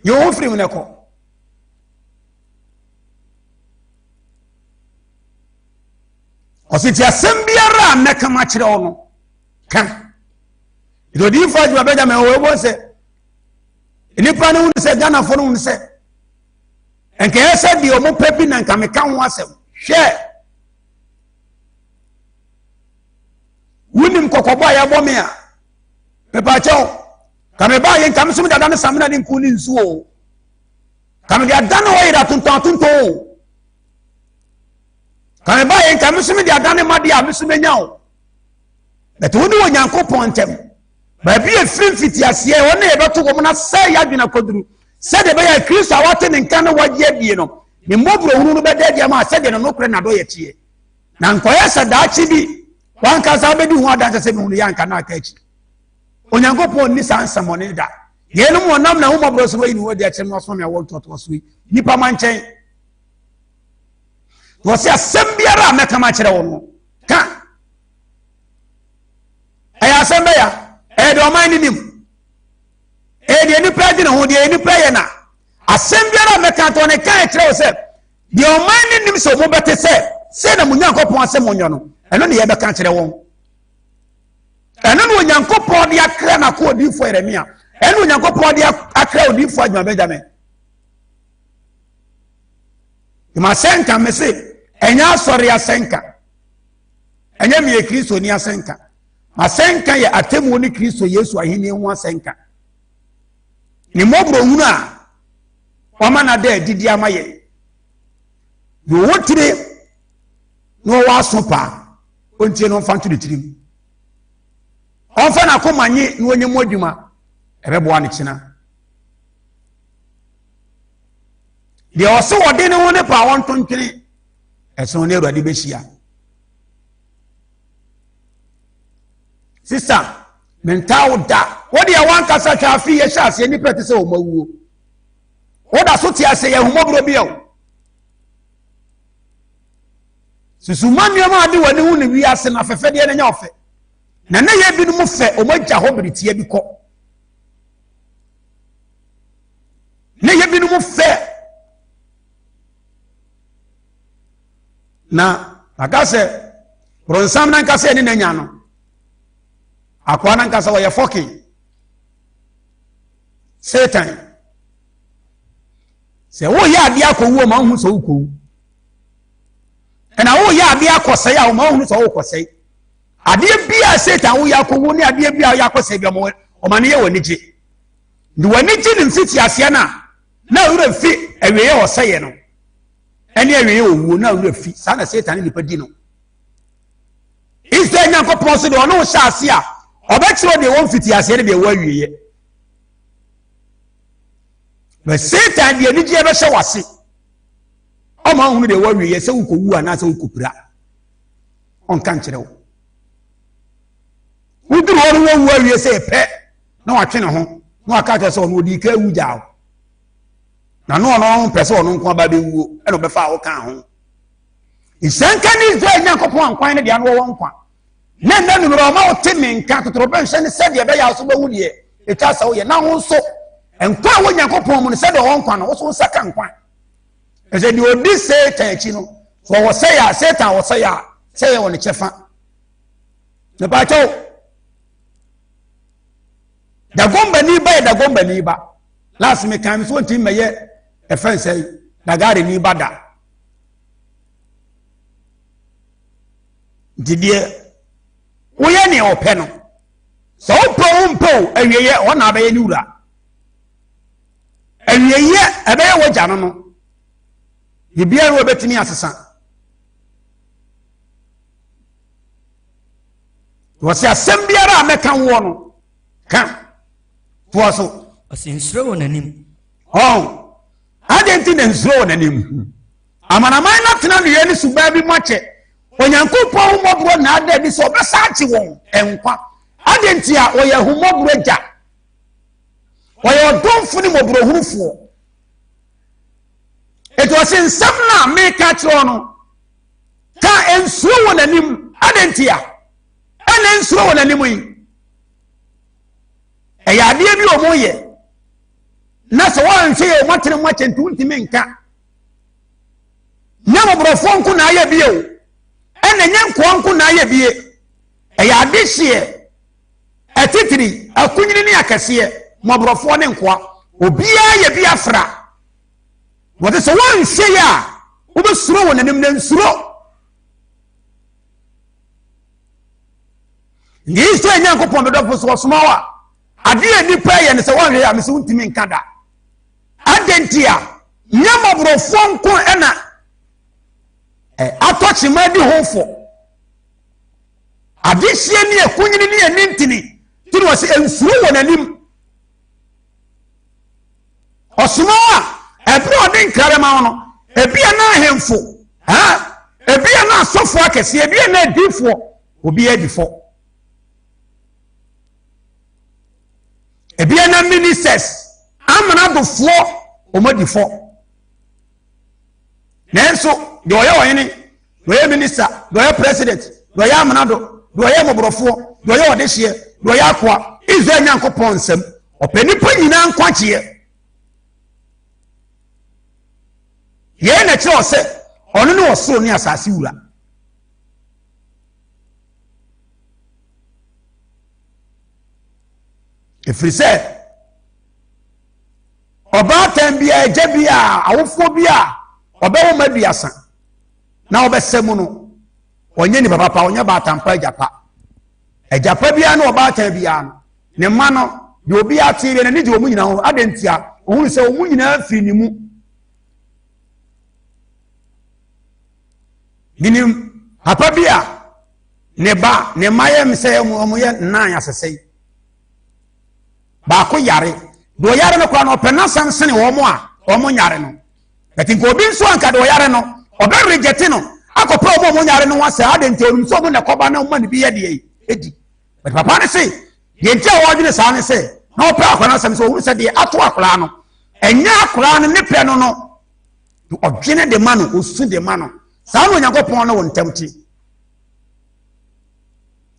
Speaker 1: yi wo ho firi mu na kɔ. Ɔsi ti asɛm biara a mɛka ma kyerɛ wo no ka. Nti odiyifoɔ adwuma Benjamin wɔ ɛbɔ sɛ nnipa no hunu sɛ Ghanafoɔ no hunu sɛ nkɛyɛ sɛ deɛ ɔmo pɛ bi na nka meka ho asɛm. Hwɛ, wonim kɔkɔbɔ a yɛbɔ me a mepaakyɛw ka mebaa yɛ nka me so medada ne samena ne nku ne nsuo ka mede ada ne hɔ yere atontɔn atontɔn o. Ka me baeɛ nka me so mede adane m'adeɛ a me so menya o. Bɛtɛ wo ne wɔ Nyankopɔn ntam. Baabi a ɛfiri mfitiaseɛ hɔ ne yɛbɛto wɔn na sɛ yɛadwene akɔduru sɛdeɛ ɛbɛyɛ a Kristo a wate ne nka ne wagye adie no ne mmɔborɔhunu no bɛda adi ama sɛdeɛ ne nokorɛ n'adɔyɛ teɛ. Na nkɔyɛ sɛ daakye bi wankasa wobɛdi ho adanse sɛ mehunu yɛ anka na aka akyi. Onyankopɔn nni saa nsɛmmɔne da. Yeinom wɔnam n'ahummɔborɔ so wayi ne ho adi akyerɛ no asoma me awoɔ ntoatoasoɔ yi nnipa ma nkyɛn. Wɔsi asɛm biara a mɛka makyerɛ wo no ka. Ɛyɛ asɛm bɛya. Ɛyɛ deɛ ɔman no nim. Ɛyɛ deɛ nipa adwene ho, deɛ nipa yɛ na. Asɛm biara a mɛka atɔ ne ka ɛkyerɛ wo sɛ deɛ ɔman no nim sɛ wɔn bɛte sɛ sɛ na mo Nyankopɔn asɛm onyɔ no, ɛno ne yɛbɛka akyerɛ wɔn. Ɛno na Onyankopɔn de akra n'ako odiyifoɔ Yeremia. Ɛno Onyankopɔn de akra odiyifoɔ Adwuma Benjamin. M'asɛnka me se ɛnyɛ asɔre asɛnka, ɛnyɛ meyɛ Kristoni asɛnka. M'asɛnka yɛ atemmuo ne Kristo Yesu ahenni ho asɛnka. Ne mmɔborɔhunu a wama no ada adidi ama yɛn. Deɛ ɔwɔ tire na ɔwɔ aso paa, ɔntie no ɔmfa nto ne tirim. Ɔmfa n'akoma nye na ɔnyɛ mu adwuma, ɛbɛboa no kyena. Deɛ ɔse wɔde ne ho ne pa wɔnto ntwene ɛsono ne Awurade bɛhyia. Sista, mentaa wo da. Wo deɛ wankasa hwɛ afe yɛhyɛ aseɛ nnipa te sɛ wɔn awuo. Woda so te ase yɛ ahomɔborɔ bi o. Susuma nneɛma ade w'ani ho ne wiase na afɛfɛdeɛ no nyɛ ɔfɛ. Na ne yɛ binom fɛ wɔn agya hɔ bere tia bi kɔ. Ne yɛ binom fɛ na aka sɛ borɔnsam nankasa ɛne n'anya no akoa nankasa ɔyɛ fɔkin satan sɛ woyɛ adeɛ akɔwu ɔma wohu sɛ wokɔwu ɛna woyɛ adeɛ akɔsɛe a ɔma wohu sɛ wokɔsɛe adeɛ bi a satan woyɛ akɔwu ne adeɛ bi a woyɛ akɔsɛe bi ɔma ɔma no yɛ w'ani gye de w'ani gye ne mfiti aseɛ no a na awura fi awieɛ ɔsɛeɛ no ɛne awieɛ owuo na awura fi saa na satan ne nipa di no Israel Nyankopɔn so deɛ ɔne wo hyɛ ase a ɔbɛkyerɛ deɛ wɔ mfiti aseɛ ne deɛ wɔ awieɛ na satan deɛ anigyeɛ bɛhyɛ w'ase ɔma wohunu deɛ wɔ awieɛ sɛ wokɔwu anaasɛ wokɔpira ɔnka nkyerɛ wo woduru hɔ no wɔwu awie sɛ pɛ na watwe ne ho na waka kyerɛ sɛ ɔno ɔdii ka awu gyaa wo na no ɔno mpɛ sɛ ɔno nko aba bɛwuo ɛna ɔbɛfa a woka ho nhyɛnka ne Israel Nyankopɔn ankwan ne deɛ ano wɔwɔ nkwa na nna numere ɔma wote me nka totorobɛnhyɛ ne sɛdeɛ ɛbɛyɛ a so bɛhu deɛ ɛtwa sɛ woyɛ na wo nso nkwa a wɔ Nyankopɔn mu no sɛdeɛ ɔwɔ nkwa no wo so wo nsa ka nkwa ɛsɛ deɛ ɔdi Satan akyi no sɛ ɔwɔ sɛyɛ a Satan wɔ sɛyɛ a sɛyɛ wɔ ne kyɛfa mepaakyɛw dagombani ba yɛ dagombani ba last me kan so ntumi mɛyɛ ɛfɛn sɛ dagare ni ba da nti deɛ woyɛ nea ɔpɛ no sɛ wopɛ wo mpɛ o awieyɛ ɔna na abɛyɛ ne wura awieyɛ ɛbɛyɛ wagya no no biribiara wɔbɛtumi asesa Wɔsi asɛm biara a mɛka woɔ no, ka. Toa so.
Speaker 2: Ɔsi nsuro wɔ n'anim.
Speaker 1: Ɔn, adɛn nti na nsuro wɔ n'anim? Amanaman no atena nneyɛɛ ne suban bi mu akyɛ. Onyankopɔn ahummɔborɔ na ada adi sɛ ɔbɛsa agye wɔn nkwa. Adɛn nti a ɔyɛ ahummɔborɔ agya? Ɔyɛ ɔdomfo ne mmɔborɔhunufoɔ. Enti ɔse nsɛm no a meka kyerɛ no, Ka nsuro wɔ n'anim. Adɛn ntia? Ɛna nsuro wɔ n'anim yi. Ɛyɛ adeɛ bi wɔn yɛ. Na sɛ wɔanhwɛ yɛ wɔn atene mu akyɛ nti wontumi nka. Nyɛ mmɔborɔfoɔ nko na ayɛ bie o. Ɛna nyɛ nkoa nko na ayɛ bie. Ɛyɛ adehyeɛ, atitiri, akunyini ne akɛseɛ, mmɔborɔfoɔ ne nkoa. Obiara yɛ bi afra. Wɔte sɛ wɔnhwɛ yɛ a wobɛsuro wɔ n'anim na nsuro. Nti Israel Nyankopɔn bɛdɔfo so ɔsoma wo a adeɛ a nnipa yɛ no sɛ wɔnhwɛ yɛ a mesɛ wontumi nka da. Adɛn nti a nyɛ mmɔborɔfoɔ nko ɛna atɔ kyema di ho fɔ. Adehyeɛ ne akunyini ne anintini nti na wɔsɛ nsuro wɔ n'anim. Ɔsoma wo a, ɛberɛ a ɔde nkra bɛma wo no, ebia na ahemfo, ebia na asɔfoɔ akɛseɛ, ebia na adiifoɔ, obiara di fɔ. Ebia na ministers, amanadofoɔ, wɔn adi fɔ. Nanso, deɛ ɔyɛ ɔhene, deɛ ɔyɛ minista, deɛ ɔyɛ president, deɛ ɔyɛ amanado, deɛ ɔyɛ mmɔborɔfoɔ, deɛ ɔyɛ ɔdehyeɛ, deɛ ɔyɛ akoa, Israel Nyankopɔn nsam, ɔpɛ nnipa nyinaa nkwagyeɛ. Yei na ɛkyerɛ sɛ ɔno ne ɔsoro ne asase wura. Ɛfiri sɛ Ɔbaatan bi a, agya bi a, awofoɔ bi a ɔbɛwo ma aduasa na ɔbɛsɛ mu no, ɔnyɛ nipa papa, ɔnyɛ baatan pa, agya pa. Agya pa biara ne ɔbaatan biara no, ne mma no, deɛ obi ate deɛ n'ani gye wɔn nyinaa ho. Adɛn ntia? Ɔhunu sɛ wɔn nyinaa firi ne mu. Menim papa bi a ne ba, ne mma yɛ sɛ wɔn yɛ nnan asesɛe. Baako yare. Deɛ ɔyare no koraa no, ɔpɛ n'asɛm sene wɔn a wɔn nyare no. But nka obi nso anka deɛ ɔyare no, ɔbɛ reject no akɔpɛ ɔmo a ɔmo nyare no ho asɛ adɛn nti onim sɛ ɔmo na ɛkɔba na ɔmo ne bi yɛ deɛ edi. But papa no se deɛ nti a wɔdwene saa ne sɛ na ɔpɛ akwadaa no asɛm sɛ ohunu sɛ deɛ ato akwadaa no ɛnyɛ akwadaa no ne pɛ no no ɔdwene de ma no osu de ma no saa na Onyankopɔn ne wo ntam te.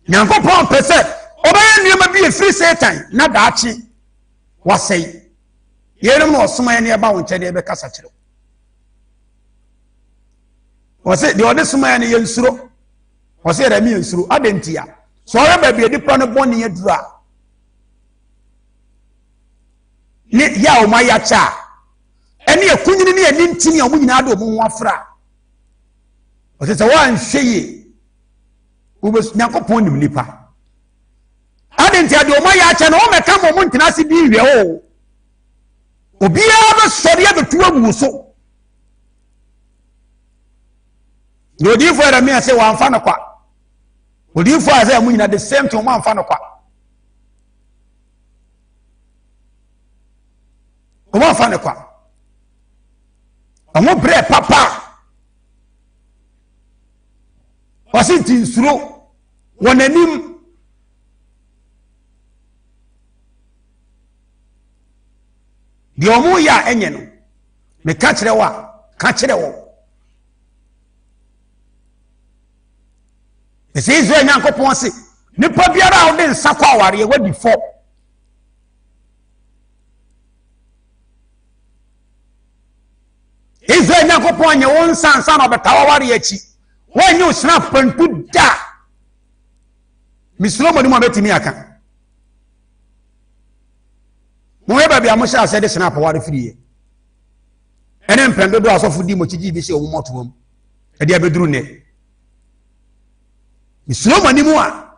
Speaker 1: Nyankopɔn pɛ sɛ ɔbɛyɛ nneɛma bi efiri Satan na daakye wasɛe. Yeinom na ɔsoma yɛn ɛba wo nkyɛn deɛ ɛbɛkasa kyerɛ wo. Ɔse deɛ ɔde soma yɛn no yɛnsuro. Ɔse yɛdɛ mi yɛnsuro. Adɛn ntia? Sɛ ɔyɛ baabi a nipa no bɔne aduru a ne yɛ a wɔn ayɛ akyɛ a ɛne ɛkunyini ne ɛne ntini a wɔn nyinaa de wɔn ho afra. Ɔse sɛ wɔanhwɛ yie wobɛsu Nyankopɔn nim nipa. Ade nti adeɛ wɔn ayɛ akyɛ no wɔn mɛka ma wɔn ntena ase di nhwɛ o. Obiara bɛsɔre abɛtu agu so. Na odiyifoɔ Yeremia sɛ wɔamfa no kwa. Odiyifoɔ Isaiah mu nyina the same thing wɔn amfa no kwa. Wɔn amfa no kwa. Wɔn brɛ papa. Wɔsi nti nsuro wɔn anim. Deɛ wɔn yɛ a ɛnyɛ no, meka kyerɛ wo a, ka kyerɛ wɔn. Ɛsɛ Israel Nyankopɔn se, nipa biara a ɔde nsa kɔ awareɛ wadi fɔ. Israel Nyankopɔn nyɛ wo nsa ansa na ɔbɛta w'awareɛ akyi. Wɔnyɛ wo snap pantu da. Mesuro mo ne mo a bɛtumi aka. Mohwɛ baabi a mohyɛ aseɛ de snap ware firiiɛ. Ɛne mpɛn dodoɔ asɔfo di mo akyi gyee bi sɛ wɔn mmɔtoam. Ɛde abɛduru nnɛ. Mesuro mo anim a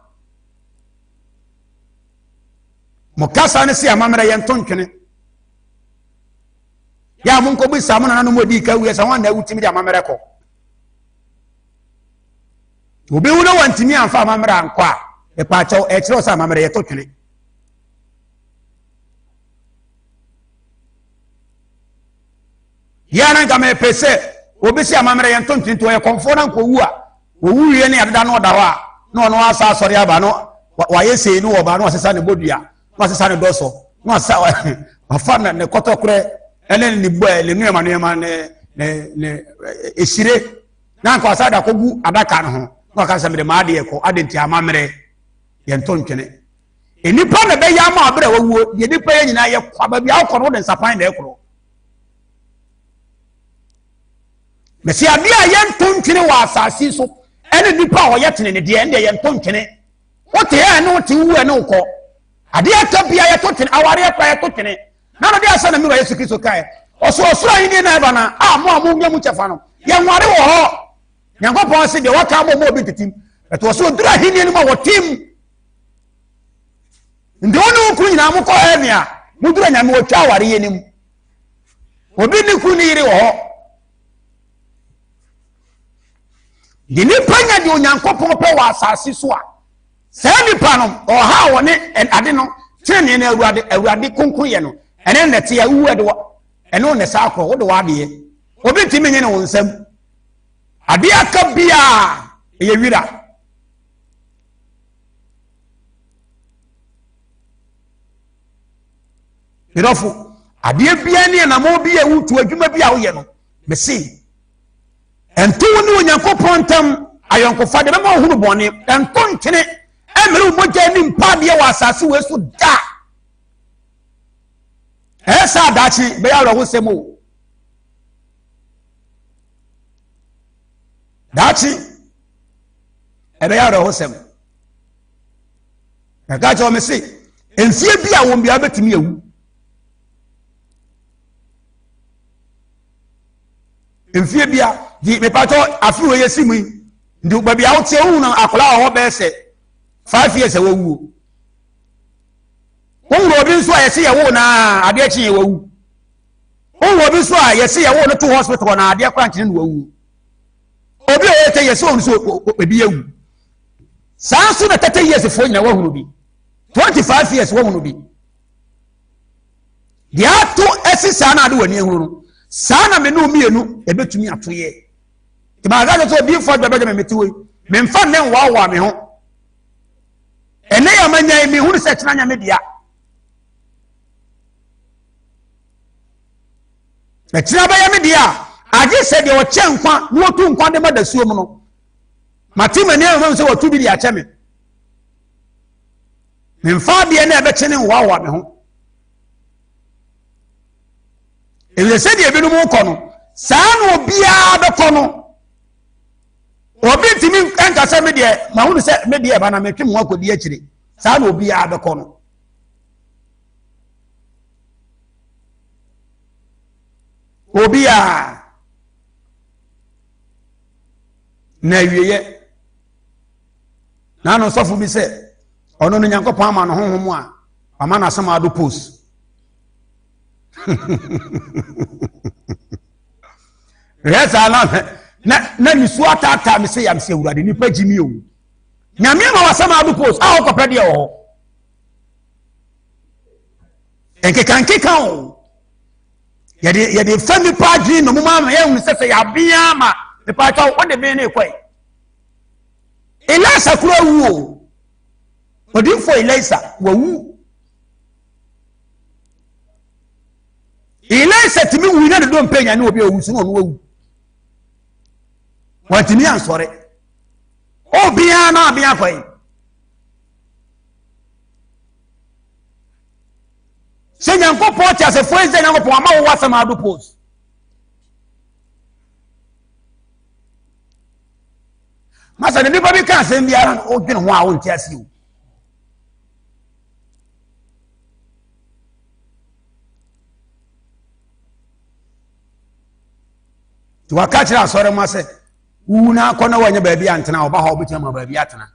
Speaker 1: mo kasa ne se amammerɛ yɛnto ntwene. Yɛ a monkɔbisa mo nananom ɔdii ka wuiɛ sɛ wɔn na awutumi de amammerɛ kɔ. Obi wu na wantumi amfa amammerɛ ankɔ a, ɛpaakyɛw ɛkyerɛ sɛ amammerɛ yɛto twene. Yɛ a na nka mepɛ sɛ obi sɛ amammerɛ yɛnto ntwene nti ɔyɛ kɔmfoɔ na nka owu a, owu wie ne adeda no ɔda hɔ a, na ɔno asa asɔre aba no wayɛ sei no wɔba na wasesa ne bodua na wasesa ne dɔsɔ na wasa wafa ne kɔtɔkorɛ ɛne ne bɔ ne nneɛma nneɛma ne ne ne esire na nka wasa de akɔgu adaka no ho na waka sɛ mede m'adeɛ kɔ ade nti amammerɛ yɛnto ntwene nnipa na ɛbɛyɛ ama abere a wawuo deɛ nnipa yɛ nyinaa yɛ kwa baabi a wokɔ no wode nsapan na ɛkorɔ mɛsi adeɛ a yɛnto ntwene wɔ asase so ɛne nnipa a wɔyɛ tene ne deɛ ɛndeɛ yɛnto ntwene wote ɛ ne wote wu ɛ ne wokɔ adeɛ atɔ bia yɛto twene awareɛ kora yɛto twene na no de asɛ na mewura Yesu Kristo kae ɔso ɔsoro ahenni na ɛba na a mo a monya mu kyɛfa no yɛnware wɔ hɔ Nyankopɔn se deɛ waka abɔ mu obi ntetim ɛto ɔso ɔduru ahenni no mu a wɔtem nti wo ne wo kunu nyinaa mokɔ heaven a moduru anyame wɔtwa awareɛ no mu obi ne kunu ne yere wɔ hɔ de nipa nya deɛ Onyankopɔn pɛ wɔ asase so a Saa nipa no, ɔha a wɔne ade no tenenee no awurade awurade kronkron yɛ no, ɛne nnɛte a wuwu ɛde wɔ ɛne wo saa korɔ wode w'adeɛ obi ntumi nye ne wo nsam adeɛ aka biara ɛyɛ wira medɔfo adeɛ biara ne ɛnamɔ bi a wotu adwuma bi a woyɛ no mese Ɛnto wo ne Onyankopɔn ntam ayɔnkofa deɛ bɛma wohunu bɔne. Ɛnto ntwene ɛmmere wo mogya ani mpa adeɛ wɔ asase wei so da. Ɛyɛ sɛ adaakye bɛyɛ awerɛhosɛm o. Daakye ɛbɛyɛ awerɛhosɛm. Ɛka kyerɛ wɔn se mfie bi a wɔn biara bɛtumi awu. Mfie bia di mepatɔ afe wei yɛsi mu yi nti baabi a woteɛ wohu no akwadaa wɔ hɔ bɛyɛ sɛ 5 years a wawuo. Wohunu obi nso a yɛsi yɛwo na adeɛ kye yɛ wawu. Wohunu obi nso a yɛsi yɛwo no to hospital na adeɛ kora nkyene no wawu. Obi a ɔyɛ tɛ yɛsi wɔn nso ebi awu. Saa nso na 30 years foɔ nyina wahunu bi, 25 years wahunu bi. Deɛ ato asi saa na ade w'ani ahunu no. Saa na me ne mmienu ɛbɛtumi ato yɛ. Nti maa ka sɛ odiifoɔ adwa bɛgya me mete wei. Memfa nnɛ nhoahoa me ho. Ɛnɛ yɛ manya yi mehunu sɛ kyena nyɛ me dea. Ɛkyena bɛyɛ me dea a, agye sɛ deɛ ɔkyɛ nkwa na wɔtu nkwa de ma dasuo mu no. Mate m'ani ahunu sɛ wɔtu bi de akyɛ me. Memfa adeɛ no a ɛbɛkye ne nhoahoa me ho. Ɛfiri sɛdeɛ ebinom kɔ no, saa na obiara bɛkɔ no. Obi ntumi nka sɛ me deɛ mahunu sɛ me deɛ ɛba na metwe me ho akɔdi akyire. Saa na obiara bɛkɔ no. Obiara na awieɛ na ano sɔfo bi sɛ ɔno no Nyankopɔn ama no honhom a wama no asɛm ado post. Hwɛ saa na na na nisuo ataataa me sɛ yam sɛ awurade nipa gyi mi o. Nyame ama wasɛm ado post a ɔkɔpɛ deɛ wɔ hɔ. Nkeka nkeka o. Yɛde yɛde fa nipa adwene na ɔmo ama yɛhunu sɛ sɛ yɛabea ma nipa atwa wo de bɛn ne kɔe. Elisa kura wu o. Odinfo Elisa wawu. Elisa tumi wu na ne dompe nya ne obi a owu so na ɔno awu. Wantumi ansɔre. Obiara na abea kɔe. Sɛ Nyankopɔn te asefoɔ yi sɛ Nyankopɔn ama wo wasɛm ado post. Masa ne nipa bi ka asɛm biara no wodwene ho a wonte ase o. Nti waka kyerɛ asɔre ma sɛ wowu no akɔ na wanyɛ baabi antena ɔba hɔ wobɛtumi ama baabi atena.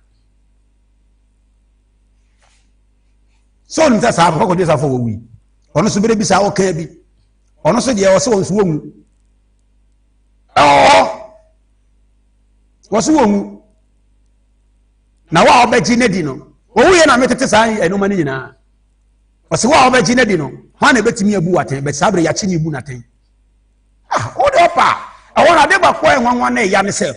Speaker 1: Sɛ onim sɛ saa papa kɔdwe safo wɔwui ɔno so berɛ bi saa ɔkaa bi ɔno so deɛ ɔsɛ wɔn so wɔnwu ɛwɔ hɔ wɔso wɔnwu na wo a wɔbɛgye no adi no owu yɛ na metete saa ɛnoma no nyinaa ɔsɛ wo a wɔbɛgye no adi no hwan na ɛbɛtumi abu atɛn bɛt saa berɛ yɛakye ne bu no atɛn ah wode ɔpa ɛhɔ no ade baako a ɛnwanwa na ɛya ne sɛ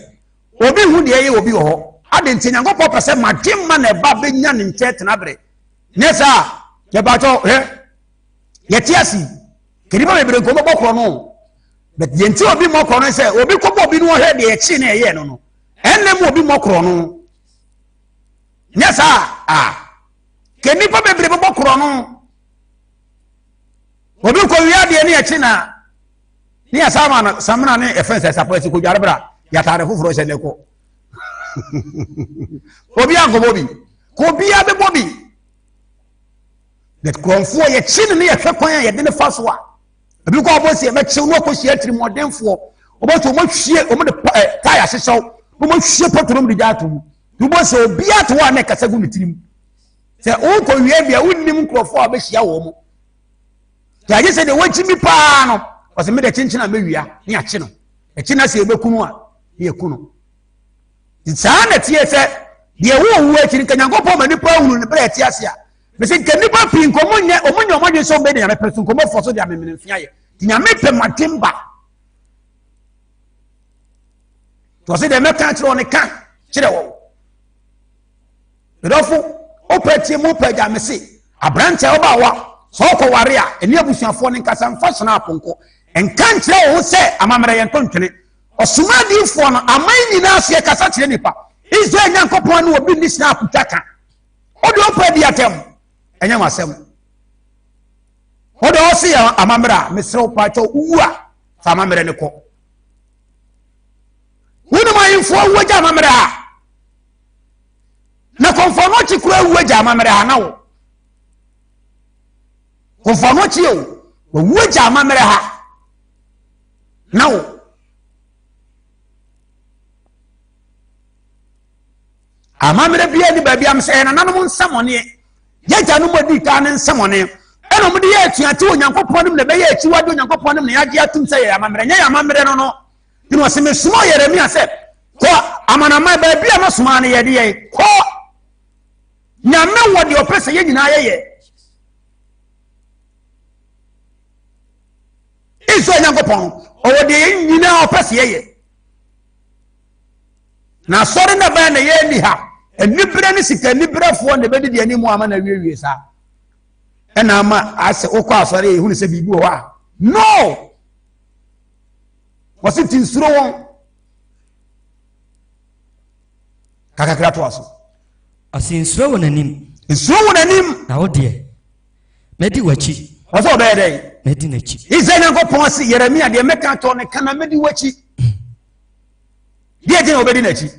Speaker 1: obi hu deɛ ɛyɛ obi wɔ hɔ ade nti nyankopɔn pɛ sɛ madwe ma na ɛba bɛnya ne nkyɛn tena berɛ nyɛ saa yɛbakyɛ hwɛ yɛte ase kɛnipa bebree nkɔmmɔ bɔ korɔ no but deɛ nti obi mmɔ korɔ no sɛ obi kɔbɔ obi no ɔhwɛ deɛ ɛkyi na ɛyɛ no no ɛnna mu obi mmɔ korɔ no nyɛ saa a kɛ nnipa bebree bɛbɔ korɔ no obi kɔ wia deɛ ne ɛkyi na ne yɛ saa ma no samina ne ɛfɛn sɛ sapɔ ɛsi kodware bra yɛataade foforɔ hyɛ ne kɔ obi ankɔbɔ bi kɔ obiara bɛbɔ bi but kurɔnfoɔ yɛkyi no ne yɛhwɛ kwan a yɛde ne fa so a ebi kɔ ɔbɔ si ɛbɛkyew na ɔkɔ hyia tirimɔdenfoɔ ɔbɔ sɛ ɔmo ahwie ɔmo de ɛ tae ahyehyɛw na ɔmo ahwie pɔtɔ na ɔmo de gya ato mu na ɔbɔ sɛ obiara te hɔ a na ɛkasa gu ne tirim sɛ ɔkɔ wie bia wonnim nkurɔfoɔ a ɔbɛhyia wɔn mo te agye sɛ deɛ wɔakyi mi paa no ɔsɛ mi de kyenkyen a mɛwia ne akye no ɛkyi na sɛ yɛbɛku no a ne yɛku no saa na teɛ sɛ deɛ ɛwɔ owu akyi no nka nyankopɔn ma nipa ahunu ne berɛ ɛte ase a mese nka nnipa pii nka ɔmo nyɛ ɔmo nyɛ ɔmo adwene sɛ ɔmo bɛyɛ nyame pɛ so nka ɔmo fɔ so de amemene mfe ayɛ nti nyame pɛ madwen ba nti ɔse deɛ mɛka kyerɛ ɔne ka kyerɛ wɔn medɔfo wopɛ tie mu wopɛ gya mese aberanteɛ ɔba wa sɛ ɔkɔ ware a ɛne abusuafoɔ no nkasa mfa hyena aponko nka nkyerɛ wo ho sɛ amammerɛ yɛn to ntwene ɔsoma adiifoɔ no aman nyinaa so yɛkasa kyerɛ nipa Israel Nyankopɔn ne obi nni hyena apotwa ka wode wopɛ di atɛm ɛnyɛ w'asɛm wode ɔse yɛ amammerɛ a mesrɛ wo pakyɛ wowu a fa amammerɛ no kɔ wonom ahemfoɔ awu agya amammerɛ a na kɔmfoɔ no akyi kora awu agya amammerɛ a na wo kɔmfoɔ no akyi o wawu agya amammerɛ ha na wo Amammerɛ biara ni baabi am sɛ yɛn nananom nsɛmɔneɛ, yɛn agyanom a ɔdii kan no nsɛmɔne, ɛna wɔde yɛ atuate Onyankopɔn anim na ɛbɛyɛ akyiwade Onyankopɔn anim na yɛagye atum sɛ yɛyɛ amammerɛ, nyɛ yɛn amammerɛ no no. Nti na ɔse mesoma Yeremia sɛ kɔ amanaman baabi a mɛsoma no yɛde yɛn kɔ. Nyame wɔ deɛ ɔpɛ sɛ yɛn nyinaa yɛyɛ. Israel Nyankopɔn no, ɔwɔ deɛ yɛn nyinaa ɔpɛ sɛ yɛyɛ. Na asɔre na bɛn na yɛnni ha. Aniberɛ ne sika aniberɛfoɔ na ɛbɛdidi anim ama no awiewie saa. Ɛna ama asɛ wokɔ asɔre a yɛhunu sɛ biribi wɔ hɔ a. No! Wɔse ti nsuro wɔn. Kakakra toa so.
Speaker 2: Ɔse nsuro wɔn anim.
Speaker 1: Nsuro wɔn anim.
Speaker 2: Na wo deɛ, mɛdi w'akyi.
Speaker 1: Ɔsɛ ɔbɛyɛ dɛn?
Speaker 2: Mɛdi n'akyi.
Speaker 1: Israel Nyankopɔn se Yeremia deɛ mɛka tɔ ne ka na mɛdi w'akyi. Deɛ gyina ɔbɛdi n'akyi.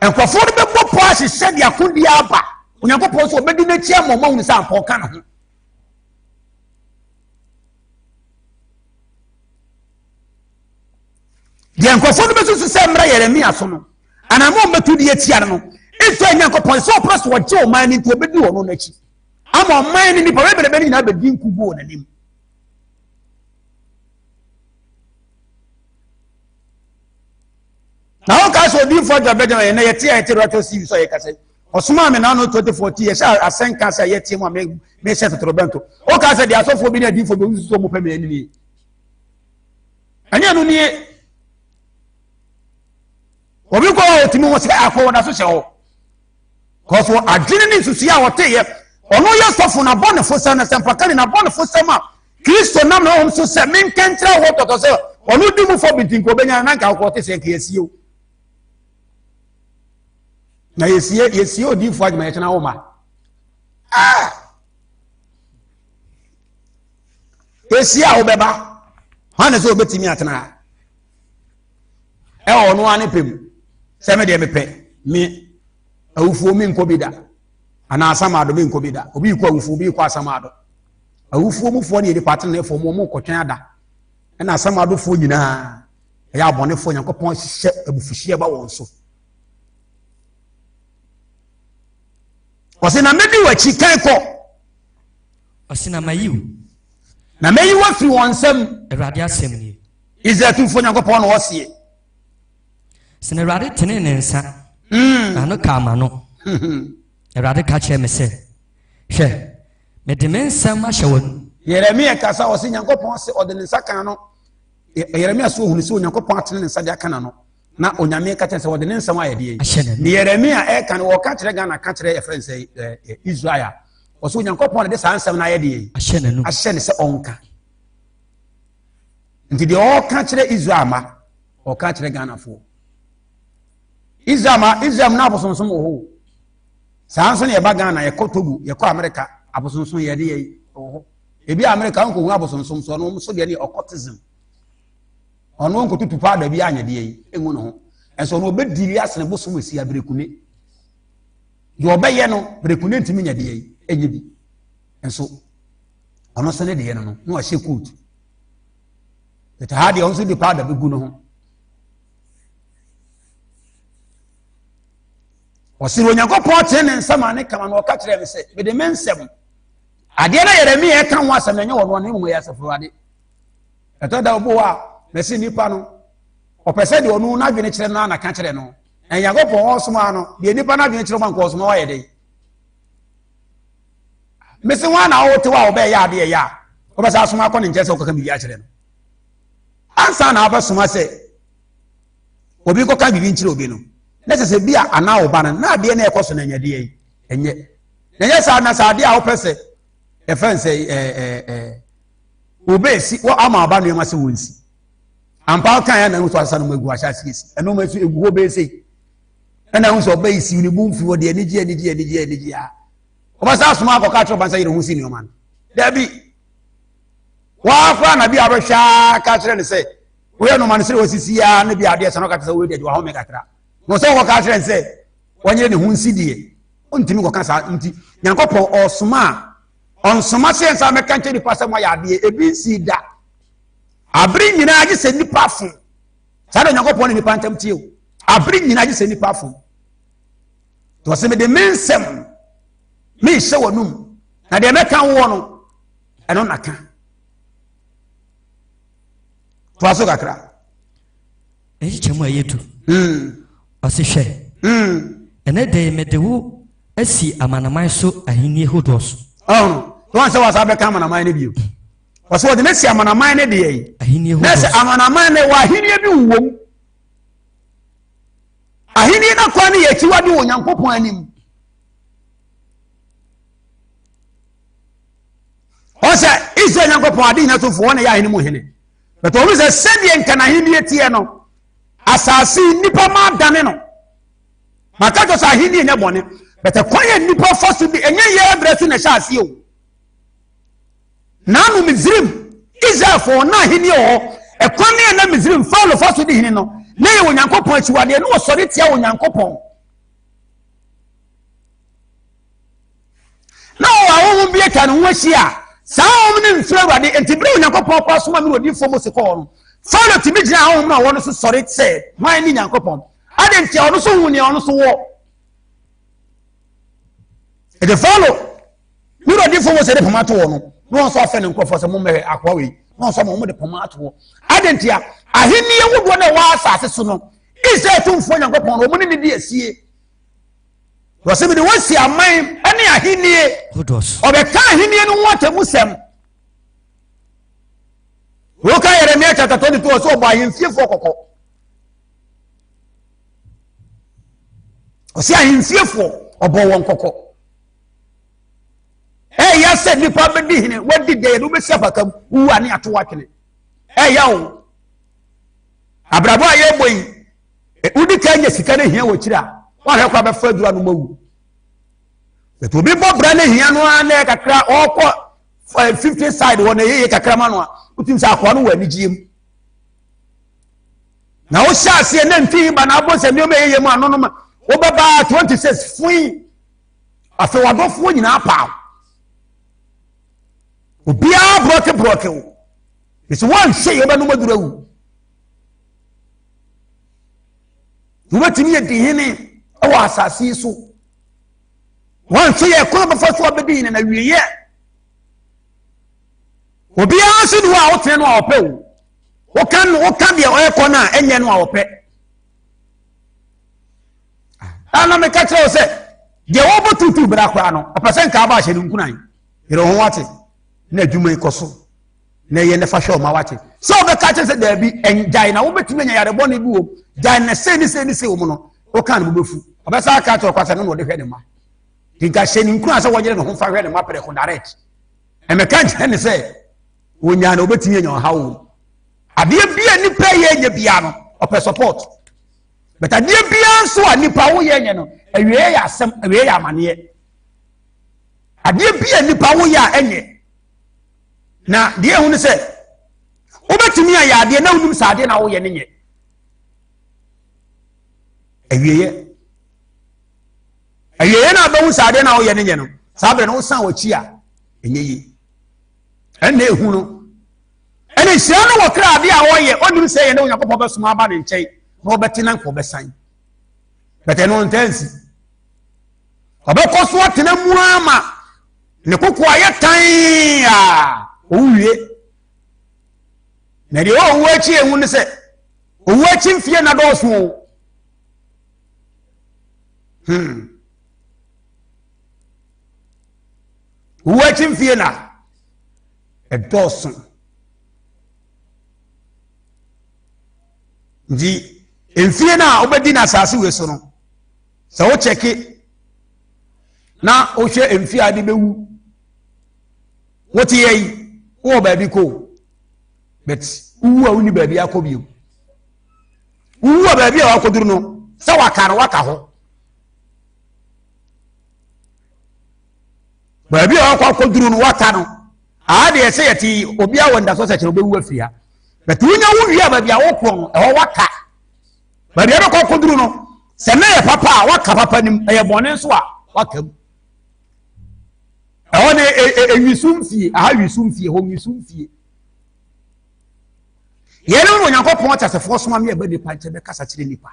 Speaker 1: Nkurɔfoɔ no bɛbɔ pɔ ahyehyɛ de akodie aba. Onyankopɔn sɛ ɔbɛdi n'akyi ama ɔma hunu sɛ ampa ɔka ne ho. Deɛ nkurɔfoɔ no bɛsusu sɛ mmra Yeremia so no, anammɔn bɛtu de atia no no, Israel Nyankopɔn sɛ ɔpɛ so ɔgye ɔman no nti ɔbɛdi ɔno n'akyi ama ɔman no nnipa bebrebe no nyinaa bɛdi nkugu wɔ n'anim. Na wɔka sɛ odiyifoɔ adwa bɛgyina yɛn na yɛte a yɛte ratɔ siw sɛ yɛka sɛ ɔsomaa me n'ano 2014 yɛhyɛ asɛnka sɛ yɛteɛ mu a mehyɛ totorobɛnto. Woka sɛ deɛ asɔfoɔ bi ne adiyifoɔ bi wosusu sɛ wɔpɛ me anim yi. Ɛnyɛ no nie. Obi kɔ a ɔtumi ho sɛ akɔ wɔda so hyɛ hɔ. Kɔso adwene ne nsusuiɛ a ɔteyɛ ɔno yɛ sɔfo na bɔnefo sɛm na sɛmpakani na bɔnefo sɛm a Kristo nam ne honhom so sɛ menka nkyerɛ wo tɔtɔ sɛ ɔno di mu fɔ bi nti nka ɔbɛnya na nka wokɔ ɔte sɛ nka yɛsie o. Na yɛsie yɛsie odiifoɔ adwuma yɛkyena wo ma. Ah! Yɛsie a wobɛba hwan na sɛ obɛtumi atena ha ɛwɔ ɔno ara ne pɛ mu sɛ me deɛ mepɛ me awufoɔ menkɔ bi da anaa asamaado menkɔ bi da obi kɔ awufoɔ obi kɔ asamaado awufoɔ mufoɔ ne nipa atenenefoɔ mu ɔmo kɔtwɛn ada ɛna asamadofoɔ nyinaa ɛyɛ abɔnefoɔ nyankopɔn hyehyɛ abufuhyeɛ ba wɔn so ɔsɛ na mɛdi w'akyi kan kɔ
Speaker 2: Ɔse na mayi wo.
Speaker 1: Na mɛyi wo afiri wɔn nsam.
Speaker 2: Awurade asɛm nie.
Speaker 1: Israel tumfoɔ Nyankopɔn na ɔseɛ.
Speaker 2: Sɛ na Awurade tenee ne nsa. Na ano kaa m'ano. Awurade ka kyerɛɛ me sɛ, Hwɛ, mede me nsɛm ahyɛ w'anom.
Speaker 1: Yeremia kasa ɔse Nyankopɔn se ɔde ne nsa kan no. Yeremia so ohunu sɛ Onyankopɔn atene ne nsa de aka n'ano. Na Onyame ka kyerɛ sɛ ɔde ne nsɛm ayɛ deɛ. Ne Yeremia ɛka no wɔka kyerɛ Ghana ka kyerɛ yɛfrɛ no sɛ Israel. Ɔsɛ Onyankopɔn de saa nsɛm no ayɛ deɛ. Ahyɛ ne sɛ ɔnka. Nti deɛ ɔka kyerɛ Israel ma ɔka kyerɛ Ghanafoɔ. Israel ma Israel mu na abosonsom wɔ hɔ. Saa nso na yɛba Ghana yɛkɔ Togo yɛkɔ Amerika abosonsom yɛde yɛ wɔ hɔ. Ebi Amerika nkɔhu abosonsom so ɔno nso deɛ ne occultism. Ɔno nkotutu paada bi anyɛ deɛ yi engu ne ho. Ɛnso ɔno ɔbɛdili asene bosom esi aberekune. Deɛ ɔbɛyɛ no berekune ntumi nyɛ deɛ yi ɛnyɛ bi. Nso ɔno nso ne deɛ no no na wahyɛ coat. Bɛtɛ ha deɛ ɔno nso de paada bɛgu ne ho. Ɔsere Onyankopɔn tene ne nsa ma ne kama na ɔka kyerɛ me sɛ mede me nsɛm adeɛ na Yeremia ɛka ho asɛm na ɛnyɛ wɔn no mmom yɛ asafo Awurade. Ɛtɔ da obi hɔ a mɛsi nipa no ɔpɛ sɛ deɛ ɔno n'adwene kyerɛ no na ka kyerɛ no na Nyankopɔn ɔsoma no deɛ nipa n'adwene kyerɛ ma nka ɔsoma wayɛ dɛ mesi wɔn a na ɔwote hɔ a ɔbɛyɛ adeɛ yɛ a ɔbɛsɛ asoma akɔ ne nkyɛn sɛ ɔkɔka biribi akyerɛ no ansa na abɛsoma sɛ obi kɔka biribi nkyerɛ obi no na sɛ sɛ bi a anaa ɔba no na adeɛ na ɛkɔ so na ɛnyɛ deɛ yi ɛnyɛ na ɛnyɛ saa na sɛ adeɛ a wopɛ sɛ ɛfɛn sɛ ɛɛ ɛɛ Wobesi wɔ ama aba nneɛma sɛ wɔnsi. Ampa ɔka yɛ na ɛho so asesa no mu egu ahyɛ ase esi. Ɛno ma nso egu hɔ bɛyɛ sei. Ɛna ɛho sɛ ɔbɛyi siw ne bu mfi hɔ deɛ anigye anigye anigye anigye a. Ɔbɛsa asoma akɔka akyerɛ ɔba sɛ yere ho si nneɛma no. Dabi. Wɔakora na bi a wɔbɛhwɛ ara ka kyerɛ no sɛ woyɛ nneɛma no sɛ wɔsisi ara ne bi adeɛ sɛ no ɔka kyerɛ sɛ woyɛ deɛ wahome kakra. Na ɔsɛ wɔkɔka kyerɛ no sɛ wɔnyere ne ho nsi deɛ ɔntumi kɔka saa nti Nyankopɔn ɔsoma a Ɔnsoma sɛ yɛnsa mɛka nkyɛ nipa sɛ moayɛ adeɛ ebi nsii da. Abere nyinaa gye sɛ nipa fo. Saa na Onyankopɔn ne nipa ntam tie o. Abere nyinaa gye sɛ nipa fo. Nti ɔsɛ mede me nsɛm mehyɛ w'anum na deɛ mɛka woɔ no ɛno na ka. Toa so kakra.
Speaker 2: Nkyekyɛmu a ɛyɛ du. Ɔse hwɛ. Ɛnɛ de mede wo asi amanaman so ahenni hodoɔ so.
Speaker 1: Ɔho, wɔn sɛ wɔasa bɛka amanaman no bio. Wɔsɛ wɔde no si amanaman ne deɛ yi.
Speaker 2: Ahenni
Speaker 1: Na sɛ
Speaker 2: hodoɔ so.
Speaker 1: amanaman no wɔ ahenni bi wɔ mu. Ahenni no kwan no yɛ akyiwade wɔ Onyankopɔn anim. Ɔsɛ Israel Nyankopɔn ade nyina somfo wɔn na ɛyɛ ahene mu hene. But wɔn sɛ sɛdeɛ nka n'ahenni teɛ no, asase nnipa ma adane no. Maka kyerɛ sɛ ahenni nyɛ bɔne. But kwan yɛ nnipa fa so bi ɛnyɛ yɛ brɛ so na ɛhyɛ aseɛ o. Naano Misraim, Israelfoɔ na ahenni wɔ hɔ. Ɛkwan ne ɛna Misraim Farao fa so di hene no, na ɛyɛ Onyankopɔn akyiwadeɛ, na wɔsɔre tia Onyankopɔn. Na wɔwɔ ahonhom bi atwa ne ho ahyia a, saa ahonhom no mfiri Awurade. Enti bere a Onyankopɔn kɔ asoma me odiyifoɔ Mose kɔɔ no, Farao tumi gyina ahonhom no a wɔn so sɔre sɛ, hwan ne Nyankopɔn? Adɛn nti a ɔno so hu nea ɔno so wɔ? Ɛde Farao Ne wura difoɔ Mose de poma to hɔ no, na wɔn nso afɛ ne nkurɔfoɔ sɛ mommɛhwɛ akoa wei, na wɔn nso ama wɔn de poma ato hɔ. Adɛn ntia? Ahenni ahodoɔ na ɛwɔ asase so no, Israel tumfoɔ Nyankopɔn no, wɔn ne ne di asie. Wɔsɛ mede wɔasi aman ne ahennie. Ɔbɛka ahennie no ho atemmusɛm. Woka Yeremia chapter 22 ɔsɛ ɔbɔ ahemfiefoɔ kɔkɔ. Ɔsɛ ahemfiefoɔ ɔbɔ wɔn kɔkɔ. Ɛyɛ sɛ nipa bɛdi hene wadi dɛ yɛde wobɛsi apaka mu wowu a ne ato atwene. Ɛyɛ o. Abrabɔ a yɛbɔ yi, wodi ka nya sika no hia wɔ akyiri a, woahwɛ kora bɛfa aduru anom awu. But obi bɔ bra no hia no ara na kakra ɔkɔ 50 side hɔ na ɛyɛ kakra ma no a, wotumi sɛ akoa no wɔ anigyeɛ mu. Na wohyɛ aseɛ na mfii ba na abɔ sɛ nneɛma ɛyɛ mu ano no ma wobɛbaa 26 fui. Afei w'adɔfoɔ nyinaa paa wo. Obiara borɔke borɔke wo. Ɛsɛ woanhwɛ yɛ wobɛnom aduru awu. Wobɛtumi yɛ di hene wɔ asase yi so. Woanhwɛ yɛ kwan bɛfa so abɛdi hene na wieɛ. Obiara nso ni hɔ a wotene no a ɔpɛ o. Woka no woka deɛ ɔyɛ kɔ no a ɛnyɛ no a ɔpɛ. Ana meka kyerɛ wo sɛ deɛ wɔbɔ tutu bra koraa no ɔpɛ sɛ nka aba ahyɛ no nkuran yerɛ ho wate na adwuma yi kɔ so na ɛyɛ ne fa hwɛ ɔma wate sɛ wobɛka kyerɛ sɛ daabi ɛngyae na wobɛtumi anya yare bɔne bi wom gyae na sei ne sei ne sei wɔ mu no woka no wobɛfu ɔbɛsa aka kyerɛ ɔkwa sɛ no na ɔde hwɛ ne ma nti nka hyɛ ne nkuran sɛ wɔnyere ne ho fa hwɛ ne ma prɛko direct ɛmɛka nkyerɛ ne sɛ wɔnyaa na wobɛtumi anya ɔhaw wɔ mu adeɛ bi a nipa yɛ nyɛ bia no ɔpɛ support But adeɛ biara nso a nipa woyɛ nyɛ no, awieɛ yɛ asɛm, awieɛ yɛ amaneɛ. Adeɛ bi a nipa woyɛ a ɛnyɛ. Na deɛ ehu ne sɛ, wobɛtumi ayɛ adeɛ na wonim sɛ adeɛ na woyɛ no nyɛ. Awieɛ. Awieɛ na abɛhu sɛ adeɛ na woyɛ no nyɛ no, saa berɛ no wosan w'akyi a, ɛnyɛ yie. Ɛnna ehu no. Ɛne nhyira no wɔ kra adeɛ a ɔyɛ ɔnim sɛ yɛ ne Onyankopɔn bɛsoma aba ne nkyɛn na ɔbɛte na nka ɔbɛsan bɛtɛ no ɔntaa nsi ɔbɛkɔ so atena mu ama ne koko ayɛ tan a ɔwu wie na deɛ ɔwu akyi ehu ne sɛ ɔwu akyi mfie na dɔɔso o Owu akyi mfie na ɛdɔɔso. Nti mfie no a wobɛdi no asase wei so no, sɛ wokyɛke na wohwɛ mfie a de bɛwu, wote yɛ yi, wowɔ baabi kɔ o, but wowu a wonni baabi akɔ bio. Wowu a baabi a wakɔduru no, sɛ waka no waka hɔ. Baabi a wakɔ akɔduru no waka no aa deɛ sɛ yɛte yi obiara wɔ ndaso sɛ kyerɛ wobɛwu afiri ha but wonya wo wie a baabi a wokɔ no ɛhɔ waka baabi a bɛkɔ akɔduru no sɛ na yɛ papa a waka papa nim ɛyɛ bɔne nso a waka mu ɛhɔ ne ɛwisu mfie aha wisu mfie hɔ wisu mfie yɛn no Onyankopɔn ateasefoɔ soma me ɛbɛ nipa nkyɛn bɛkasa kyerɛ nipa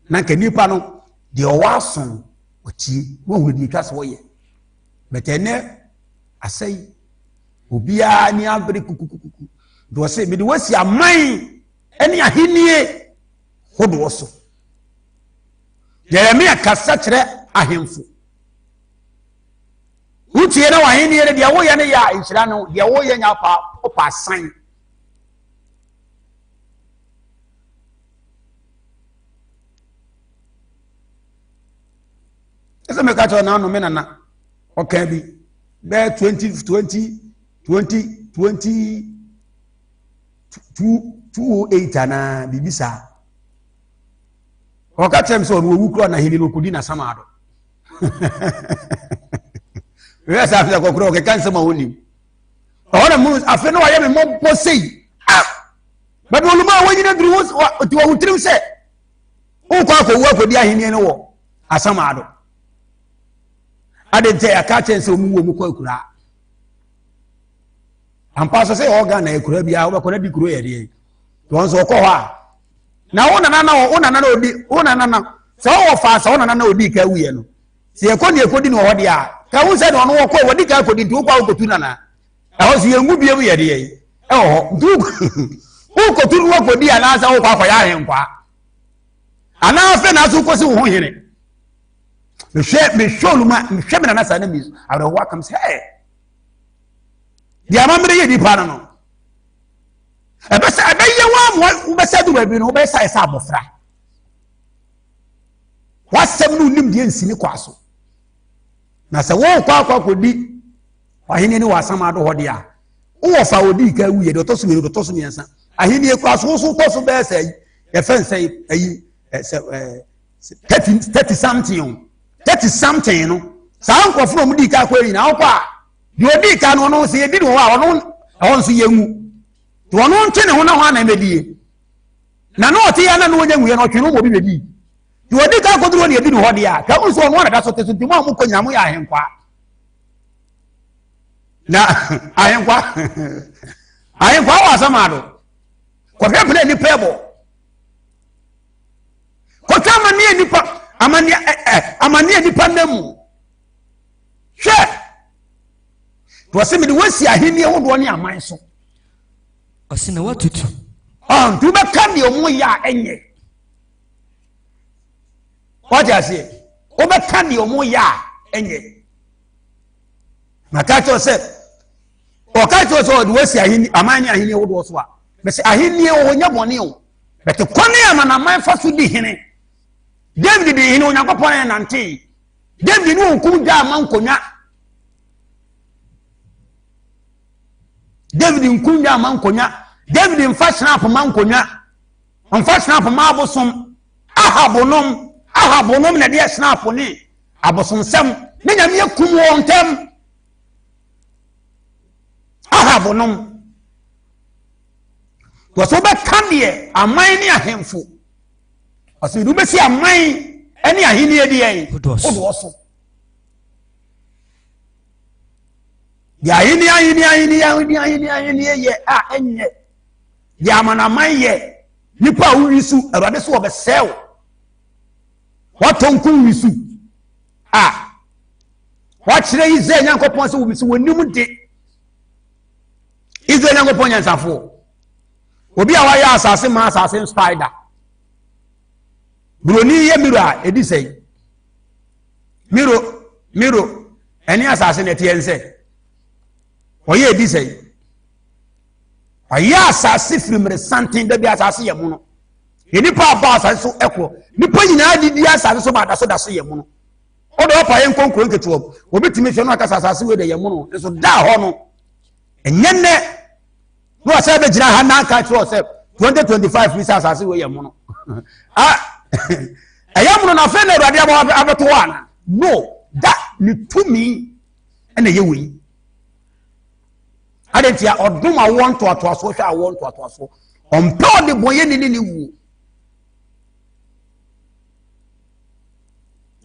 Speaker 1: na nka nipa no deɛ ɔwɔ aso no ɔtie wɔhunu deɛ ɛtwa sɛ wɔyɛ bɛtɛ ɛnɛ asɛe obiara ni abere kukukuku deɛ ɔsɛ mede wasi aman ne ahennie hodoɔ so. Jeremia kasa kyerɛ ahemfo. Wotie na w'ahenni no deɛ woyɛ no yɛ a nhyira no deɛ woyɛ nya pa ɔpa asan. Ɛsɛ meka kyerɛ na ano me nana ɔka bi bɛyɛ 20 20 20 20 208 anaa biribi saa. Ɔka kyerɛ me sɛ ɔno owu kura na ahenni no ɔkɔdi n'asamaado. Wíwá sá afei akɔkora ɔkeka nsɛm a ɔnim. Ɔhɔ na mu afei na wayɛ me mmɔbɔ sei. Ah! Bɛbi oluma a wɔnyina duru wo ti wɔ wo tirim sɛ wokɔ akɔwu akɔdi ahenni no wɔ asamaado. Ade nti yɛaka kyɛn sɛ ɔmu wɔ mu kɔ akuraa. Ampa so sɛ yɛwɔ Ghana akuraa biara wobɛkɔ na di kuro yɛ deɛ. Wɔn nso ɔkɔ hɔ a na wo nana na wo nana na odi wo nana na sɛ ɔwɔ fa sɛ wo nana na odi ka wuyɛ no sɛ yɛkɔ ne yɛkɔdi no wɔ hɔ deɛ a ka wo sɛ na ɔno wɔkɔ wɔdi ka kɔdi nti wokɔ a wokɔtu nana ɛhɔ so yɛngu biam yɛ deɛ ɛwɔ hɔ nti wokɔtu no wakɔdi anaasɛ wokɔ akɔyɛ ahenkwaa anaasɛ na so wokɔsi wo ho hene mehwɛ mehwɛ oluma mehwɛ me nana saa na mi awerɛhoɔ akam sɛ deɛ amammerɛ yɛ nipa no no ɛbɛsɛ ɛbɛyɛ wɔn ama wobɛsɛ du baabi no wobɛsɛ ayɛ sɛ abɔfra wasɛm no nim deɛ nsi ne kɔ aso na sɛ wɔrekɔ akɔ akɔdi w'ahenni ne w'asam ado hɔ deɛ a wowɔ fa odi ka wuyɛ deɛ ɔtɔ so mmienu deɛ ɔtɔ so mmiɛnsa ahenni kɔ aso so tɔ so bɛyɛ sɛ yɛfɛ nsɛ ayi sɛ ɛɛ 30 30 something o 30 something no saa nkurɔfo na wɔn di ka akɔ nyinaa wokɔ a deɛ odi ka no ɔno sɛ yɛdi ne hɔ a ɔno ɛhɔ nso yɛnwu nti ɔno ntwe ne ho na hɔ ana ɛmɛdie na na ɔte yɛ na na ɔnya nwuiɛ no ɔtwe no ma obi bɛdi deɛ ɔdi ka akɔduru hɔ ne yɛdi ne hɔ deɛ a ka wo nso ɔno ana da so te so nti mo a mokɔ nyina moyɛ ahenkwa na ahenkwa ahenkwa wɔ asɛm ado kɔhwɛ pene nipa ɛbɔ kɔhwɛ amaneɛ nipa amaneɛ ɛ amaneɛ nipa nam mu hwɛ wɔsɛ mede woasi ahenni hodoɔ ne aman so
Speaker 2: ɔse na woatutu
Speaker 1: nti wobɛka deɛ ɔmo yɛ a ɛnyɛ wate aseɛ wobɛka deɛ ɔmo yɛ a ɛnyɛ maka kyerɛ sɛ ɔka kyerɛ sɛ ɔde woasi ahenni aman ne ahenni hodoɔ so a mɛsɛ ahenni wɔ hɔ nyɛ bɔne o bɛte kwane amanaman fa so di hene David di hene Onyankopɔn ne nantee David ne okum dwa ama nkonnwa David nkum dwa ama nkonnwa David mfa snap ma nkonnwa mfa snap ma abosom ahabonom ahabonom na ɛdeɛ snap ne abosomsɛm ne nyame akum wɔn ntɛm ahabonom wɔsɛ wobɛka deɛ aman ne ahemfo ɔsɛ de wobɛsi aman ne ahenni deɛ hodoɔ so deɛ ahenni ahenni ahenni ahenni ahenni ahenni yɛ a ɛnyɛ deɛ amanaman yɛ nipa a wowi so awurade so wɔbɛsɛe wo wɔatɔ nko wi so a wɔakyerɛ Israel Nyankopɔn sɛ wɔbi so wɔnim de Israel Nyankopɔn nyansafoɔ obi a wayɛ asase ma asase spider buroni yɛ miro a ɛdi sɛn miro miro ɛne asase na ɛteɛ nsɛ ɔyɛ ɛdi sɛn ɔyɛ asase firi mmere santen da bi asase yɛ mono yɛ nipa aba asase so ɛkorɔ nipa nyinaa didi asase so ma ada so da so yɛ mono ɔdɔ ɔpa yɛ nkonkoro nketewa mu obi tumi hwɛ no akasa asase wei de yɛ mono nso da hɔ no ɛnyɛ nnɛ na ɔsɛ bɛgyina ha na aka kyerɛ sɛ 2025 ni sɛ asase wei yɛ mono ah, ɛyɛ mono na afei na awurade abɔ abɛto hɔ ana no da ne tumi ɛna ɛyɛ wei ade nti a ɔdom awoɔ ntoatoasoɔ hwɛ awoɔ ntoatoasoɔ ɔmpɛ ɔde bɔnyɛ ne ne ne wuo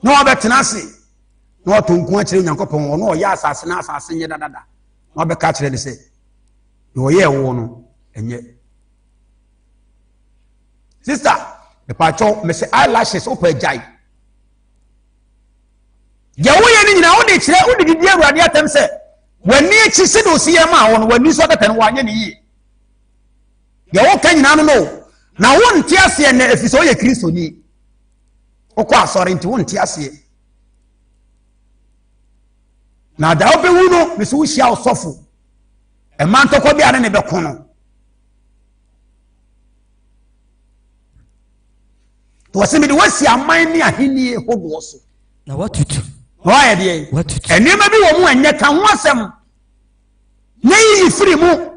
Speaker 1: na wabɛtena ase na wato nko akyerɛ Onyankopɔn ɔno ɔyɛ asase na asase nyɛ dadada na wabɛka akyerɛ ne sɛ deɛ ɔyɛɛ woɔ no ɛnyɛ sista mepaakyɛw mese eyelashes wopɛ agyae deɛ woyɛ no nyinaa wode kyerɛ wode didi awurade atɛm sɛ w'ani akyi sɛdeɛ ɔsi yɛ maa wo no w'ani so adaka no wanyɛ ne yie deɛ woka nyinaa no no na wonte aseɛ nnɛ ɛfiri sɛ woyɛ kristoni wokɔ asɔre nti wonte aseɛ. Na da wobɛwu no, mesɛ wohyia ɔsɔfo. Ɛma ntɔkwa bi a ne ne bɛko no. Wɔsɛ mede woasi aman ne ahennie hodoɔ so.
Speaker 2: Na watutu.
Speaker 1: Na wayɛ deɛ.
Speaker 2: Watutu.
Speaker 1: Nneɛma bi wɔ mu ɛnyɛ ka ho asɛm. Na yiyi firi mu.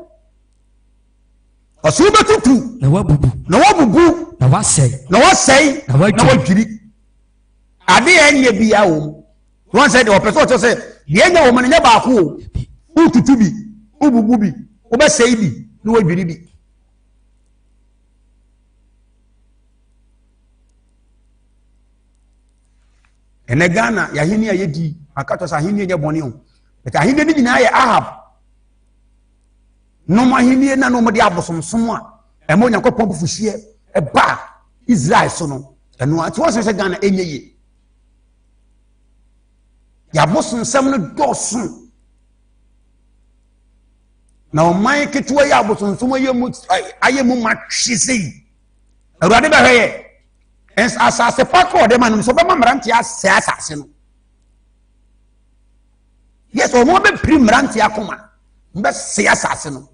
Speaker 1: Ɔsɛ wobɛtutu.
Speaker 2: Na wabubu.
Speaker 1: Na wabubu.
Speaker 2: Na wasɛe.
Speaker 1: Na wasɛe.
Speaker 2: Na wadwiri.
Speaker 1: Ade a ɛnyɛ biara wɔ mu. Wɔn sɛ deɛ ɔpɛ sɛ ɔkyerɛ sɛ deɛ ɛnyɛ wɔ mu no nyɛ baako o. Wotutu bi, wobubu bi, wobɛsɛe bi na wadwiri bi. Ɛnɛ Ghana yɛahenni a yɛdi aka kyerɛ sɛ ahenni nyɛ bɔne o. But ahenni no nyinaa yɛ Ahab. Nom ahenni na nom de abosomsom a ɛma Onyankopɔn bufuhyeɛ ɛba Israel so no. Ɛno a nti wɔn sɛ Ghana ɛnyɛ yie. Yɛabosonsɛm no dɔɔso. Na ɔman ketewa yi abosonsom ayɛ mu ayɛ mu ma twe sei. Awurade bɛhwɛ yɛ. Asase pa kɔ ɔde ma no nso ɔbɛma mmeranteɛ asɛe asase no. Yes, wɔn bɛpiri mmeranteɛ akoma bɛsɛe asase no.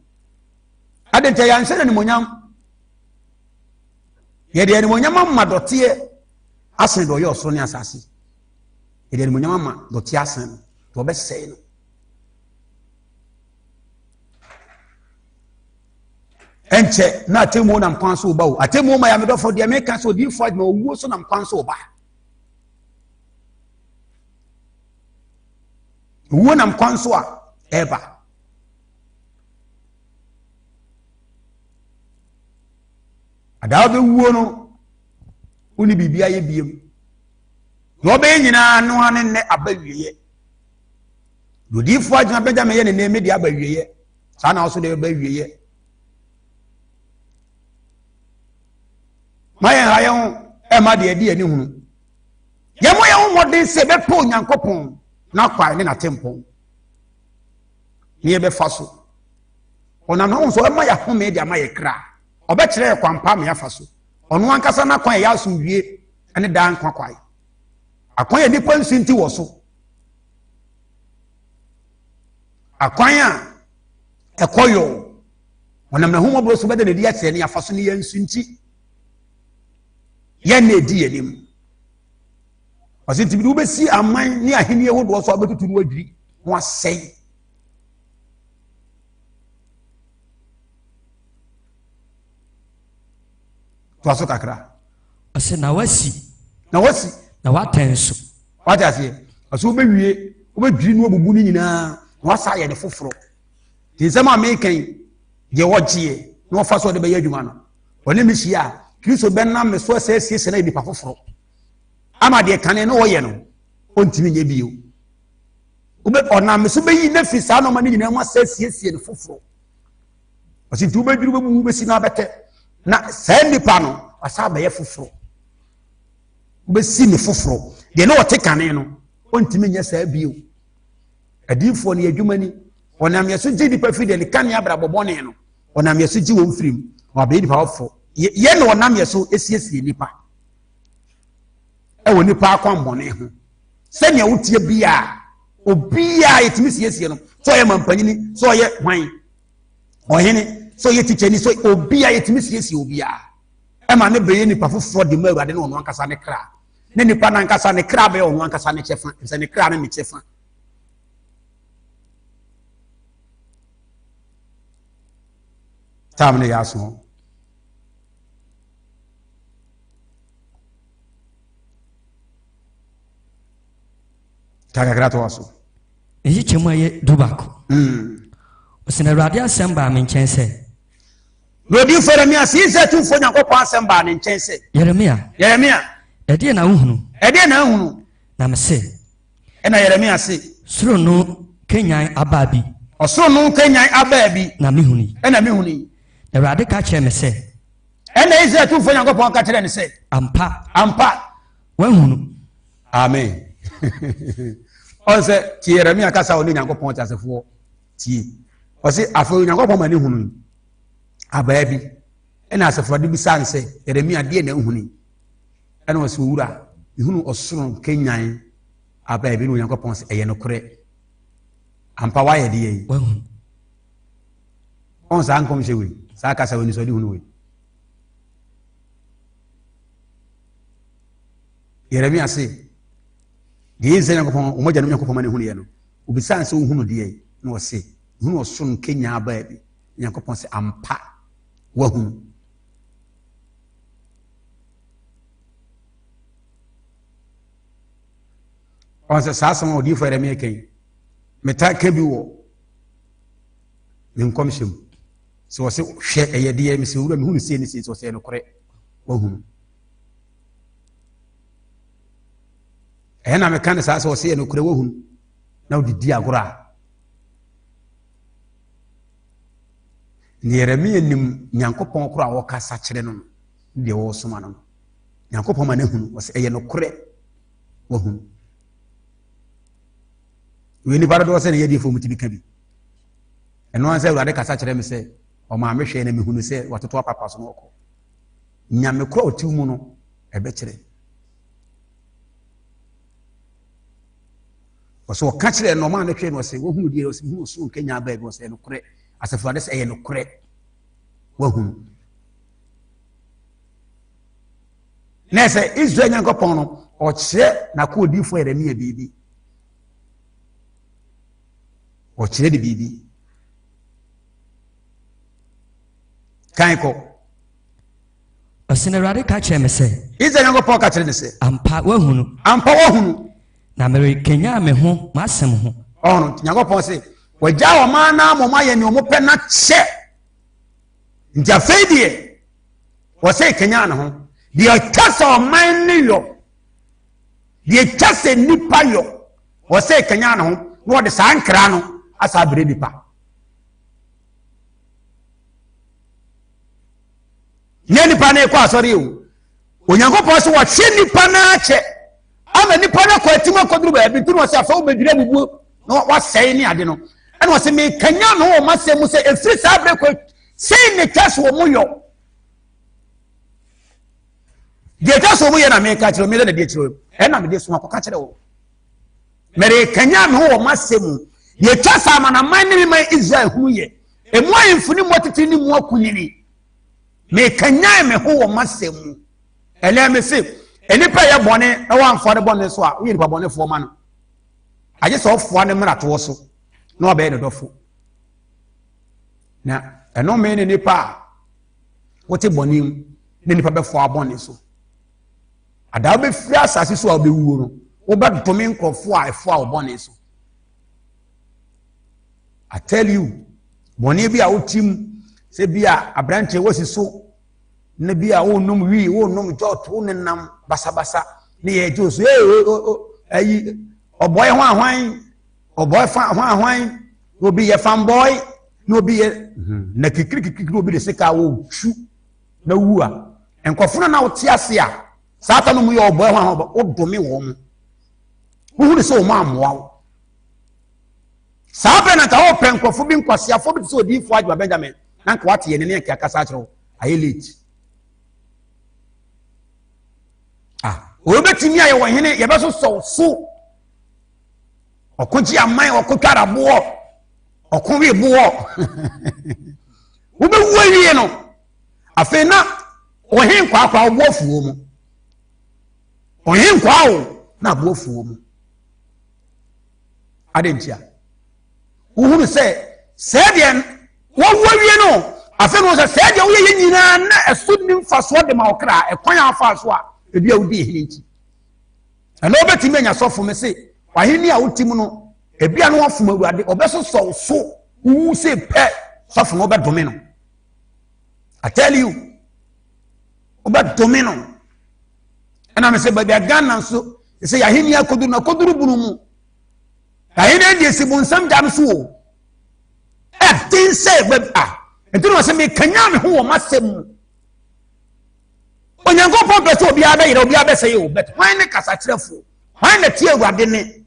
Speaker 1: Ade nti yɛanhyɛ no animonyam. Yɛde animonyam ama dɔteɛ asene deɛ ɔyɛ ɔsoro ne asase. Yɛde animonyam ama dɔteɛ asene no, deɛ ɔbɛsɛe no. Ɛnkyɛ na atemmuo nam kwan so ba o. Atemmuo ma yɛ amedɔfo deɛ meka sɛ odiyifoɔ adwuma owuo so nam kwan so ba. Owuo nam kwan so a ɛreba. Adaa wobɛwuo no wone biribi ayɛ biem. Na ɔbɛyɛ nyinaa no ara ne nnɛ aba wieɛ. Na odiyifoɔ adwuma Benjamin yɛ ne nneɛma de aba wieɛ. Saa na ɔso de bɛba wieɛ. Ma yɛn ha yɛn ho ɛma deɛ ɛdi yɛn hunu. Yɛmmɔ yɛn ho mmɔden sɛ yɛbɛpɛ Onyankopɔn n'akwan ne n'atempɔn ne yɛbɛfa so. Ɔnam ne ho so ɔbɛma yɛ ahome de ama yɛ kra. Ɔbɛkyerɛ yɛ kwan pa ma yɛafa so. Ɔno ankasa n'akwan yɛ asomdwie ne daa nkwa kwan. Akwan yɛ nipa nsinti wɔ so. Akwan a ɛkɔ yɔɔ. Ɔnam n'ahummɔborɔ so bɛda n'adi akyerɛ ne yɛafa so ne yɛn nsinti. Yɛn na ɛdi yɛn anim. Ɔsɛ nti wobɛsi aman ne ahenni ahodoɔ so a wobɛtutu no adwiri na wasɛe. Toa so kakra.
Speaker 2: Ɔsɛ na wasi.
Speaker 1: Na wasi.
Speaker 2: Na watɛn so.
Speaker 1: Wate aseɛ. Ɔsɛ wobɛwie wobɛdwiri no abubu no nyinaa na wasa ayɛ ne foforɔ. Nti nsɛm a meka yi deɛ wɔgyeɛ na wɔfa so ɔde bɛyɛ adwuma no ɔne me hyia a Kristo bɛnam me so asɛ asiesie no ayɛ nipa foforɔ ama deɛ kane no ɔyɛ no ɔntumi nyɛ bio. Wobɛ ɔnam me so bɛyi no afiri saa nɔɔma no nyinaa mu asɛ asiesie no foforɔ. Ɔsi nti wobɛdwiri wobɛbubu wobɛsi no abɛtɛ na saa nipa no wasa abɛyɛ foforɔ. Wobɛsi ne foforɔ deɛ ne ɔte kane no ɔntumi nyɛ saa bio. Adiyifoɔ no yɛ adwuma ni. Ɔnam yɛ so gye nipa firi deɛ ne kane abrabɔ bɔne no. Ɔnam yɛ so gye wɔn firi mu. Na wabɛyɛ nipa foforɔ. Yɛ na ɔnam yɛ so esiesie nipa ɛwɔ nipa akwammɔne ho. Sɛnea wotie biara, obiara yɛtumi siesie no. Sɛ ɔyɛ mampanyini, sɛ ɔyɛ hwan, ɔhene, sɛ ɔyɛ tikyani, sɛ obiara yɛtumi siesie obiara. Ɛma ne bɛyɛ nipa foforɔ de ma Awurade ne ɔno ankasa ne kra. Ne nipa n'ankasa ne kra bɛyɛ ɔno ankasa ne kyɛfa, sɛ ne kra ne ne kyɛfa. Tam no yɛ aso. Kakakra to aso.
Speaker 2: Eyi kyɛ mu ayɛ dubaako. Ɔsɛ na Awurade asɛm baa me nkyɛn sɛ.
Speaker 1: Na odiyifoɔ Yeremia se Israel Tumfoɔ Nyankopɔn asɛm baa ne nkyɛn sɛ.
Speaker 2: Yeremia.
Speaker 1: Yeremia.
Speaker 2: Ɛdeɛn na wohunu?
Speaker 1: Ɛdeɛn na ahunu?
Speaker 2: Na mese.
Speaker 1: Ɛna Yeremia se.
Speaker 2: Soro no kanyan abaa bi.
Speaker 1: Ɔsoro no kanyan abaa bi.
Speaker 2: Na mehunui.
Speaker 1: Ɛna mehunui.
Speaker 2: Na Awurade ka kyerɛɛ me sɛ.
Speaker 1: Ɛna Israel Tumfoɔ Nyankopɔn ka kyerɛɛ no sɛ.
Speaker 2: Ampa.
Speaker 1: Ampa.
Speaker 2: Woahunu.
Speaker 1: Amen. Ɔn sɛ tie Yeremia kasa a ɔne Nyankopɔn teasefoɔ tie. Ɔse afei Onyankopɔn ma ne hunu abaa bi. Ɛna asafo Awurade bisaa no sɛ, Yeremia deɛ na ahunu yi? Ɛna ɔse owura, mehunu ɔsoro nkanyan abaa bi. Na Onyankopɔn sɛ ɛyɛ nokorɛ. Ampa woayɛ deɛ yi.
Speaker 2: Woahunu.
Speaker 1: Ɔn saa nkɔmhyɛ wei, saa kasa wei, anisoadehunu wei. Yeremia se, deɛ Israel Nyankopɔn, wɔn agyanom Nyankopɔn ma ne hunuiɛ no, obisaa sɛ wohunu deɛ yi, na ɔse, hunu ɔsoro nkenyaa baabi. Nyankopɔn se, ampa, woahunu. Ɔn sɛ saa asɛm a odiyifoɔ Yeremia ka yi, metaa ka bi wɔ ne nkɔmhyɛ mu. Sɛ ɔse hwɛ ɛyɛ deɛ mesɛ owura mehunu sei ne sei sɛ ɔsɛ nokorɛ wahunu. Ɛyɛ na meka ne saa sɛ ɔsɛ yɛ nokorɛ wahunu na wode di agorɔ a. Ne Yeremia nim Nyankopɔn korɔ a ɔkasa kyerɛ no no deɛ ɔresoma no no. Nyankopɔn ma no ahunu ɔsɛ ɛyɛ nokorɛ wahunu. Wei nipa dodoɔ sɛ ne yɛ diifoɔ mu tumi ka bi. Ɛno ara sɛ Awurade kasa kyerɛ me sɛ ɔmaa me hwɛ na mehunu sɛ watoto apapa so na ɔkɔ. Nyame korɔ a ɔte mu no ɛbɛkyerɛ. Ɔsɛ ɔka kyerɛ no ɔmaa no hwɛ no ɔsɛ wahunu deɛ ɔsɛ mehunu ɔsoro nkanya baabi ɔsɛ nokorɛ asafo Awurade sɛ ɛyɛ nokorɛ wahunu. Na ɛsɛ Israel Nyankopɔn no ɔkyerɛ n'akoa odiyifoɔ Yeremia biribi. Ɔkyerɛ ne biribi. Kan kɔ.
Speaker 2: Ɔsɛ na Awurade ka kyerɛ me sɛ.
Speaker 1: Israel Nyankopɔn ka kyerɛ ne sɛ.
Speaker 2: Ampa wahunu.
Speaker 1: Ampa wahunu.
Speaker 2: Na merekanyan me ho m'asɛm ho.
Speaker 1: Ɔno Nyankopɔn se wagya ɔman no ama wɔn ayɛ nea wɔpɛ na kyɛ. Nti afei deɛ wɔsɛ kanyan ne ho. Deɛ ɛtwa sɛ ɔman no yɔ, deɛ ɛtwa sɛ nnipa yɔ, wɔsɛ kanyan ne ho na wɔde saa nkra no asa abrɛ nipa. Nyɛ nipa no ekɔ asɔre o. Onyankopɔn sɛ wɔhwɛ nipa no akyɛ ama nipa no akɔ atim akɔduru baabi nti na ɔsɛ afɛ wobɛdwiri abubuo na wasɛe ne ade no ɛna ɔsɛ mekanya no wɔ m'asɛm mu sɛ ɛfiri saa berɛ kɔ sei ne twa so wɔ mo yɔ deɛ ɛtwa so wɔ mo yɛ na meka kyerɛ meyɛ na deɛ kyerɛ ɛna mede soma kɔka kyerɛ wɔ merekanya me ho wɔ m'asɛm mu deɛ ɛtwa sɛ amanaman ne me man Israel hunu yɛ ɛmu ahemfo ne mu atitiri ne mu akunini mekanyan me ho wɔ m'asɛm mu ɛnɛ me se nnipa yɛ bɔne na wɔamfa ne bɔne so a woyɛ nipa bɔnefoɔ ma no agye sɛ ɔfoa ne mmaratoɔ so na ɔbɛyɛ ne dɔfo na ɛno mee ne nipa a wote bɔne mu ne nipa bɛfoa bɔne so adaa wobɛfiri asase so a wobɛwuo no wobɛdome nkurɔfoɔ a ɛfoa wo bɔne so I tell you bɔne bi a wotim sɛ bi a aberanteɛ wasi so na bi a wonnom wii wonnom jɔt wonenam basabasa ne yɛ gye so ee ayi ɔbɔe ho ahwan ɔbɔe fa ho ahwan na obi yɛ fanbɔe na obi yɛ hmm, na kikirikikiri na obi de sika wotwu na wu a nkɔfo no na wote ase a saa ta no mu yɛ ɔbɔe ho ahwan wodome wɔn mo wohunu sɛ wɔn ammoa wo saa bɛn na nka wɔpɛ nkurɔfo bi nkwaseafoɔ bi te sɛ odiyifoɔ adwuma benjamin na nka wate yɛn ne nka akasa akyerɛ wo ayɛ late ah wɔbɛtumi ayɛ wɔ hene yɛbɛsosɔ so ɔko gye aman ɔko twara boɔ ɔko we boɔ wobɛwu awie no afei na ɔhe nkwaakwa ɔboɔ fuo mu ɔhe nkwaa o na aboɔ fuo mu Adɛn ntia? Wohunu sɛ sɛɛ deɛ wɔwu awie no, afei no sɛ sɛɛ deɛ woyɛ yɛ nyinaa na ɛso nni mfasoɔ de ma wo kra, ɛkwan a afaa so a ebi a wodi hene nti. Ɛna wobɛtumi anya sɔfo me se w'ahenni a wote mu no, ebi a no wafom awurade, ɔbɛsosɔ wo so, wowu sɛ pɛ, sɔfo no wobɛdome no. I tell you, wobɛdome no. Ɛna me sɛ baabi a Ghana nso sɛ yɛahenni akoduru na akoduru bunu mu ahenni deɛ si bonsam gya no so o ɛden sɛ baabi a nti na ɔsɛ mekanya me ho wɔ m'asɛm mu onyankopɔn pɛ sɛ obiara bɛyerɛ obiara bɛsɛe o but hwan ne kasakyerɛfoɔ hwan na tie awurade ne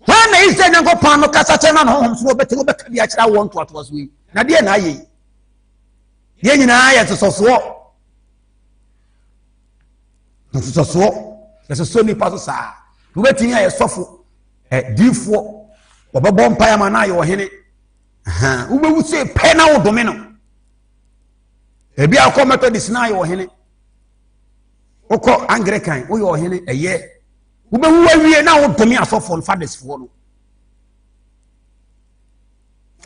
Speaker 1: hwan na israel nyankopɔn no kasa kyerɛ no na honhom so wɔbɛte wɔbɛka bi akyerɛ awoɔ ntoatoasoɔ yi na deɛ na ayɛ yi deɛ nyinaa yɛ nsosɔsoɔ nsosɔsoɔ yɛsosɔ nipa so saa wobɛtumi ayɛ sɔfo ɛ diifoɔ Wɔbɛbɔ mpaeɛ ama no ayɛ ɔhene. Wobɛwu sɛ pɛ na wodome no. Ebi akɔ Methodist na ayɛ ɔhene. Wokɔ Anglican woyɛ ɔhene ɛyɛ. Wobɛwu awie na wodome asɔfoɔ no fathers-foɔ no.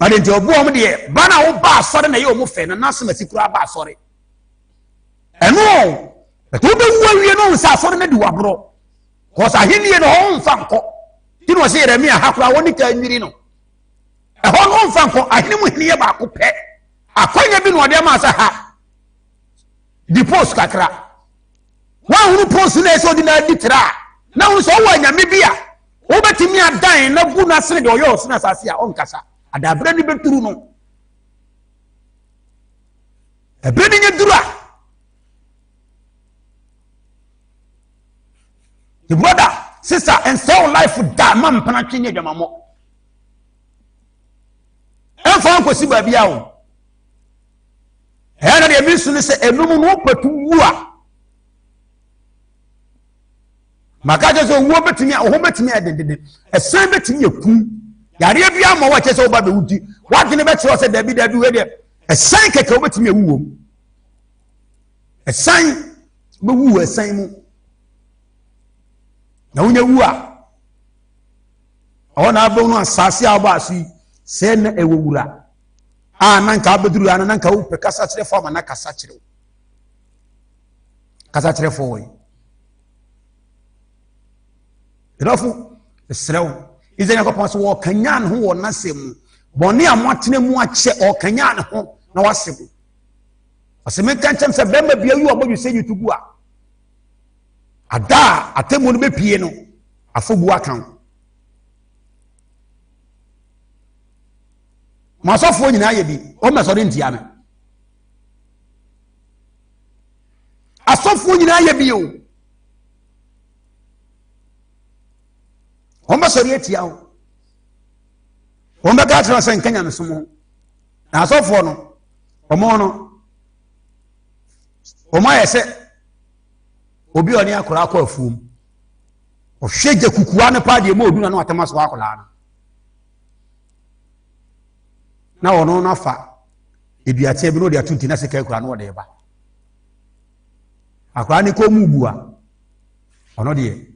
Speaker 1: Ade nti ɔbu wɔn deɛ ba na woba asɔre na ɛyɛ wɔn fɛ na n'asɛm asi koraa ba asɔre. Ɛno ɛtɔ wobɛwu awie no sɛ asɔre no adi waborɔ. Kɔs ahenni no hɔ mfa nkɔ. Ti na ɔsɛ Yeremia ha koraa wɔne ka nwiri no. Ɛhɔ no mfa nkɔ ahene mu hene yɛ baako pɛ. Akwanya bi na ɔde ama sɛ ha. Di post kakra. Woahunu post na ɛsɛ ɔde na adi tra a na wohu sɛ ɔwɔ anyame bi a wobɛtumi adan na gu no asene deɛ ɔyɛ ɔsene asase a ɔnkasa. Adaberɛ no bɛduru no. Ɛberɛ no nyɛ duru a The brother, sister, nsɛ wo life da ma mpena twe ne adwamammɔ. Ɛmfa nkɔsi baabi a o. Ɛyɛ na deɛ mesu ne sɛ ɛnum no wopɛto wu a. Maka kyerɛ sɛ owuo bɛtumi a ɔho bɛtumi ayɛ dendenden. Ɛsan bɛtumi akum. Yareɛ bi ama wo a kyerɛ sɛ woba bɛwu ti. Woadwene bɛkyerɛ sɛ dabi dabi wei deɛ ɛsan kɛkɛ wobɛtumi awu wom. Ɛsan bɛwu wɔ ɛsan mu. Na wonya wu a ɛhɔ na abɛhu no asase a wɔbɔ aso yi sɛ na ɛwɔ wura a na nka abɛduru ano na nka wopɛ kasa kyerɛfoɔ ama na kasa kyerɛ wo kasa kyerɛfoɔ wɔ yi ɛdɔfo ɛserɛ wo Israel Nyankopɔn sɛ wɔkanyan ne ho wɔ n'asɛm mu bɔne a moatena mu akyɛ ɔkanyan ne ho na wase mo ɔsɛ menka nkyɛm sɛ bɛrima bia yi ɔbɔdwe sɛ yi to gu a Ada a atemmuo no bɛpie no, afɔbuo aka wo. Mo asɔfoɔ nyinaa yɛ bi, wɔn mɛsɔre ntia me. Asɔfoɔ nyinaa yɛ bi o. Wɔn bɛsɔre atia wo. Wɔn bɛka akyerɛ sɛ nka nyamesom ho. Na asɔfoɔ no, wɔn no, wɔn ayɛ sɛ obi a ɔne akwadaa kɔ afuom ɔhwɛ gya kukua no paa deɛ mu ɔdu na no atɛm aso akwadaa no na ɔno no afa eduateɛ bi na ɔde ato nti na sika akura no ɔde ba akwadaa ne kɔn mu bu a ɔno deɛ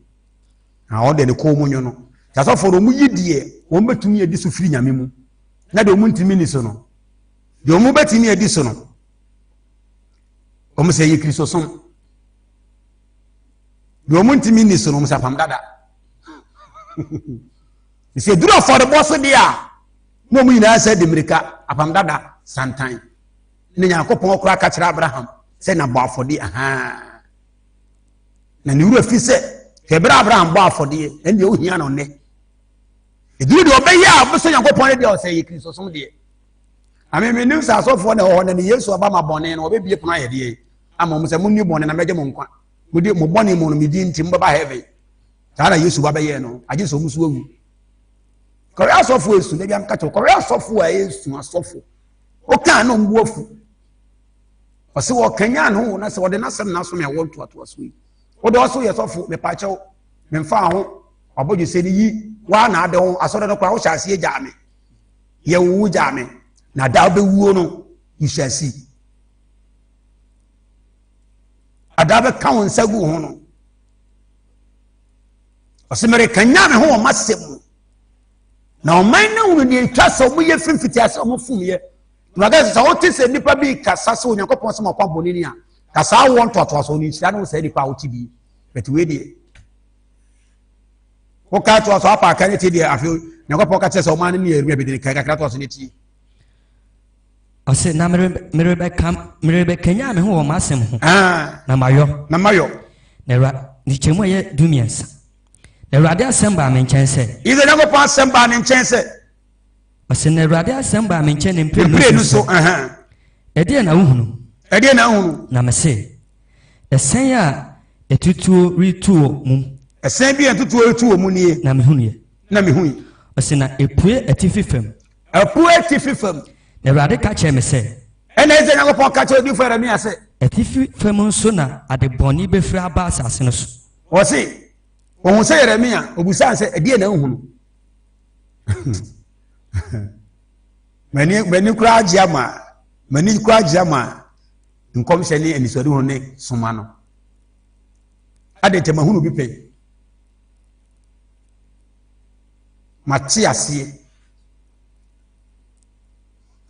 Speaker 1: na ɔno deɛ ne kɔn mu nwo no asɔfoɔ no wɔn yi deɛ wɔn bɛtumi adi so firi nyame mu na deɛ wɔn ntumi ni so no deɛ wɔn bɛtumi adi so no wɔn sɛ yɛ kristosom deɛ wɔn ntumi nni so no wɔn sɛ apam dada sɛ duru afɔrebɔ so deɛ a na wɔn nyinaa sɛ de mmirika apam dada santan ne nyankopɔn koraa ka kyerɛ abraham sɛ na bɔ afɔdeɛ ahaa na ne wura fi sɛ hwɛ berɛ abraham bɔ afɔdeɛ ɛndeɛ ohia no nnɛ ɛduru deɛ ɔbɛyɛ a ɔbɛsɔ nyankopɔn ne deɛ ɔsɛ yɛ kristosom deɛ Ame menim sɛ asɔfoɔ na ɛwɔ hɔ na ne Yesu aba ma bɔne no wɔbɛbie pono ayɛ deɛ ama wɔn sɛ monni bɔne na mɛgye mo nkwa mode mo bɔne mu no me din nti mobɛba heaven saa na Yesu ba bɛyɛɛ no agye sɛ wɔn so awu kɔrɛ asɔfoɔ esu dabi amka kyerɛ kɔrɛ asɔfoɔ a esu asɔfo wokaa na ɔmbu afu ɔsɛ wɔkanyan ne ho na sɛ wɔde n'asɛm na asom ɛwɔ ntoatoa so yi wode ɔso yɛ sɔfo mepaakyɛw memfa ho wabɔdwe sɛ ne yi waa na ade ho asɔre no koraa wohyɛ aseɛ gyaa me yɛ wo wo gyaa me na da wobɛwuo no you shall see ada bɛka wo nsa gu ho no ɔsɛ merekanya me ho wɔ m'asɛm mu na ɔman no hunu deɛ ɛtwa sɛ ɔmoyɛ firi mfiti ase ɔmo fomyɛ na waka sɛ sɛ wote sɛ nnipa bi kasa sɛ onyankopɔn sɛ makɔ abɔne ni a ka saa woɔ ntoatoasoɔ no nhyira ne wo saa nnipa a wote bi bɛte wei deɛ woka toa so apa aka ne tie deɛ afei nyankopɔn ka kyerɛ sɛ ɔma no ne yeremia bɛdi ne kan kakra toa so ne tie.
Speaker 2: Ɔse na merebɛkanyan me ho wɔ m'asɛm ho ah. na mayɔ
Speaker 1: na mayɔ
Speaker 2: na awura ne kyɛmu a ɛyɛ 13 na awurade asɛm baa me nkyɛn sɛ
Speaker 1: Israel nyankopɔn asɛm baa ne nkyɛn sɛ
Speaker 2: ɔse na awurade asɛm baa me nkyɛn ne mprenu
Speaker 1: so
Speaker 2: ɛdeɛ na wohunu
Speaker 1: ɛdeɛ na wohunu
Speaker 2: na mese Ɛsɛn a atutuo retu wɔ mu.
Speaker 1: Ɛsɛn bi a atutuo retu wɔ mu nie.
Speaker 2: Na mehunuiɛ.
Speaker 1: Na mehui.
Speaker 2: Ɔse na epue atifi fam.
Speaker 1: Apue atifi fam.
Speaker 2: Na Awurade ka kyerɛɛ me sɛ.
Speaker 1: Ɛna Israel Nyankopɔn ka kyerɛ odiyifoɔ Yeremia sɛ.
Speaker 2: Atifi fam nso na ade bɔne bɛfiri aba asase no so.
Speaker 1: Ɔse, ɔhu sɛ Yeremia, ɔbisaa sɛ, ɛdeɛ na wohunu? M'ani m'ani koraa agye ama m'ani koraa agye ama nkɔmhyɛ ne anisoadehu ne soma no. Adɛn nti mahunu bi pɛn. Mate aseɛ.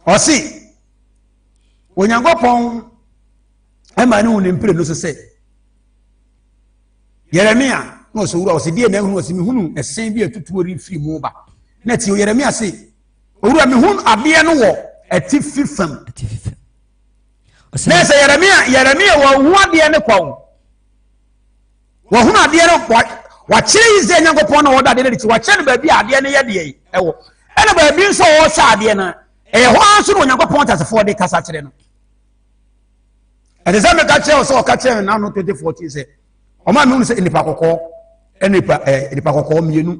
Speaker 1: Ɔse Onyankopɔn ɛma ne hu ne mprenu so sɛ Yeremia na ɔsɛ owura ɔsɛ deɛ na ehunu ɔsɛ mehunu ɛsɛn bi a ɛtutuo refiri mu ba na tie Yeremia se owura mehunu adeɛ no wɔ atifi fam na ɛsɛ Yeremia Yeremia wɔhu adeɛ no kwa o wɔhunu adeɛ no wakyerɛ Israel Nyankopɔn na wɔda adeɛ no akyi wakyerɛ no baabi a adeɛ no yɛ deɛ ɛwɔ ɛna baabi nso a wɔhyɛ adeɛ no ɛyɛ hɔ ara nso na Onyankopɔn teasefoɔ de kasa kyerɛ no ɛte sɛ meka kyerɛ wo sɛ ɔka kyerɛ me nano 2014 sɛ ɔma mehu sɛ nnipa kɔkɔɔ nipa ɛɛ nipa kɔkɔɔ mmienu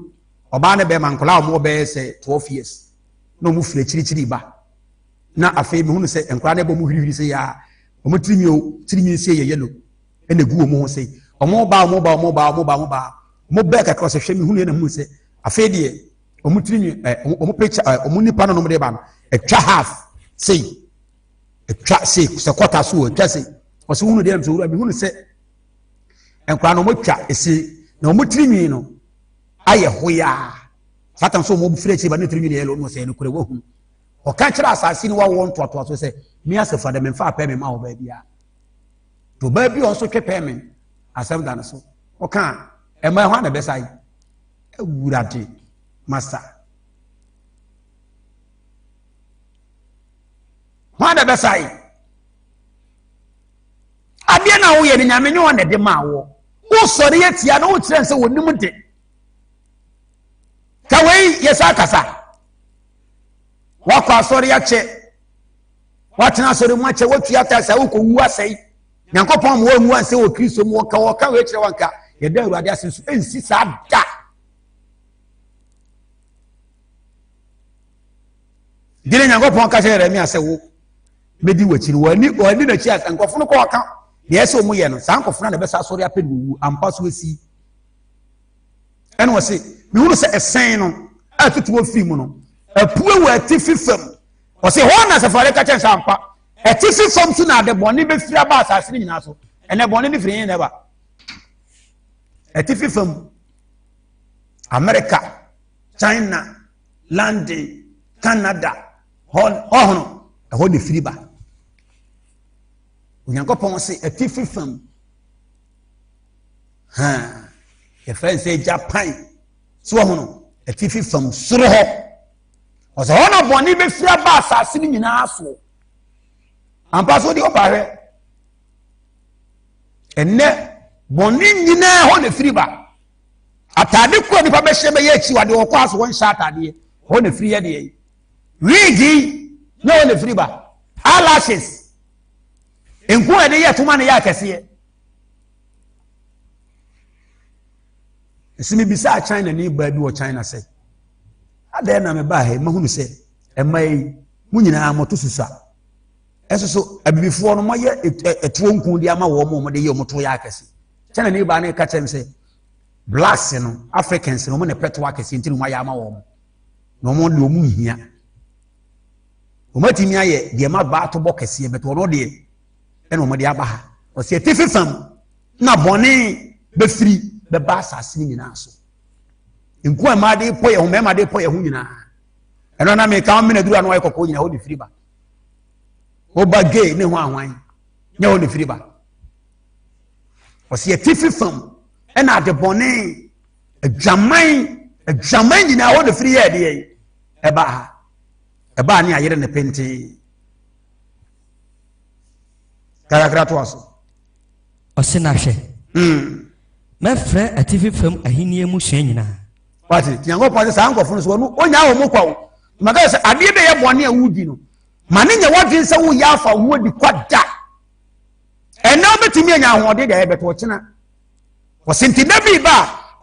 Speaker 1: ɔbaa ne bɛrima nkɔla a wɔn bɛyɛ sɛ 12 years na wɔn firi akyirikyiri ba na afei mehu sɛ nkɔla no bɔ mu hwirihwiri sɛ yaa wɔn tirinwi o tirinwi nsie yɛ yellow ɛna egu wɔn ho sɛ wɔn ba wɔn ba wɔn ba wɔn ba wɔn ba wɔn bɛɛ kakra sɛ hwɛ mehu yɛ na mehu sɛ afei deɛ wɔn tirinwi ɛ wɔn picture ɛ wɔn nipa no nom de ba no atwa half sei. atwa sei sɛ kɔta so atwa sei ɔsɛ hunu deɛ sɛ wura mehunu sɛ nkwadaa no wɔatwa ese na wɔn tirinwi no ayɛ hoyaa satan so wɔn firi akyiri ba ne tirinwi no yɛ lɔ no sɛ ɛnokorɛ wahunu ɔka kyerɛ asase no wawoɔ ntoatoa so sɛ me asɛfo adɛ memfa apɛ me ma wɔ baabi a to baa bi a ɔnso twe pɛ me asɛm da no so ɔka ɛma ɛhɔ a na ɛbɛsa yi awurade masa Hwan na ɛbɛsae? Adeɛ no a woyɛ no nyame nyɛ ɔna ɛde maa woɔ. Wosɔre atia no wokyerɛ sɛ wɔnim de. Ka wei yɛ saa kasa. Wakɔ asɔre akyɛ. Watena asɔre mu akyɛ watua ta sɛ wokɔwu asɛe. Nyankopɔn ma wɔnwu ansɛ wɔ Kristo mu wɔka wɔka wei kyerɛ wanka yɛda Awurade ase nso ɛnsi saa da. Gyina Nyankopɔn ka kyerɛ Yeremia sɛ wo mɛdi w'akyi no wɔani wɔani n'akyi asa nkurɔfo no kɔ ɔka deɛ ɛsɛ wɔn yɛ no saa nkurɔfo no na ɛbɛsa asɔre apɛ no wɔwu ampa so asi ɛna wɔse mehunu sɛ ɛsɛn no a tutu wɔ firi mu no apue wɔ atifi fam ɔse hɔ na asafo ka kyerɛ sɛ ampa atifi fam so na ade bɔne bɛfiri aba asase no nyinaa so ɛnɛ bɔne no firi yɛn na ɛba atifi fam Amerika China London, Canada, hɔ ɔhono, ɛhɔ na efiri ba. Onyankopɔn se atifi fam. Ha, yɛfrɛ no sɛ Japan. So ɔhono, atifi fam soro hɔ. Ɔsɛ hɔ na bɔne bɛfiri aba asase no nyinaa soɔ. Ampa so deɛ ɔba hwɛ. Ɛnnɛ bɔne nyinaa hɔ na efiri ba. Ataade koro a nipa bɛhyɛ bɛyɛ akyiwadeɛ wɔkɔ aso wɔnhyɛ ataadeɛ hɔ na firi yɛ deɛ yi wig yi na hɔ na firi ba eyelashes nku a yɛde yɛ toma na yɛ akɛseɛ ɛsɛ mebisa China ni baa bi wɔ China sɛ adɛn na mebaa ha yi mahunu sɛ ɛma yi mo nyinaa moto susua ɛso so abibifoɔ no moayɛ ɛtoɔ nku de ama wɔn mo wɔde yɛ wɔn to yɛ akɛse China ni baa no ka kyerɛ me sɛ blacks no Africans no wɔn na ɛpɛ to akɛse nti na wɔn ayɛ ama wɔn na wɔn deɛ wɔn nhia wɔn atumi ayɛ deɛ ma baa to bɔ kɛseɛ bɛtɛ wɔn deɛ ɛna wɔn de aba ha ɔsi atifi fam na bɔne bɛfiri bɛba asase no nyinaa so nku a mmaa de pɔ yɛn ho mmarima de pɔ yɛn ho nyinaa ɛno na meka wɔn mena duru ano ayɛ kɔkɔɔ nyinaa hɔ de firi ba ɔba gay ne ho ahwan nyɛ hɔ de firi ba. Ɔsi atifi fam ɛna ade bɔne adwaman adwaman nyinaa hɔ na firi yɛ ɛdeɛ yi ɛbaa ha ɛbaa ne ayere ne penten kakra to aso.
Speaker 2: Ɔsi na hwɛ. Mɛfrɛ atifi fam ahenni mmusua nyinaa.
Speaker 1: Wate Nyankopɔn sɛ saa nkurɔfo no so wɔn onyaa wɔn kwa o. Maka sɛ adeɛ bɛyɛ bɔne a wodi no ma ne nyɛ wadwen sɛ woyɛ afa wo adi kwa da. Ɛnɛ wobɛtumi anya ahoɔden deɛ ɛbɛtɔ ɔkyena. Ɔse nti da bi ba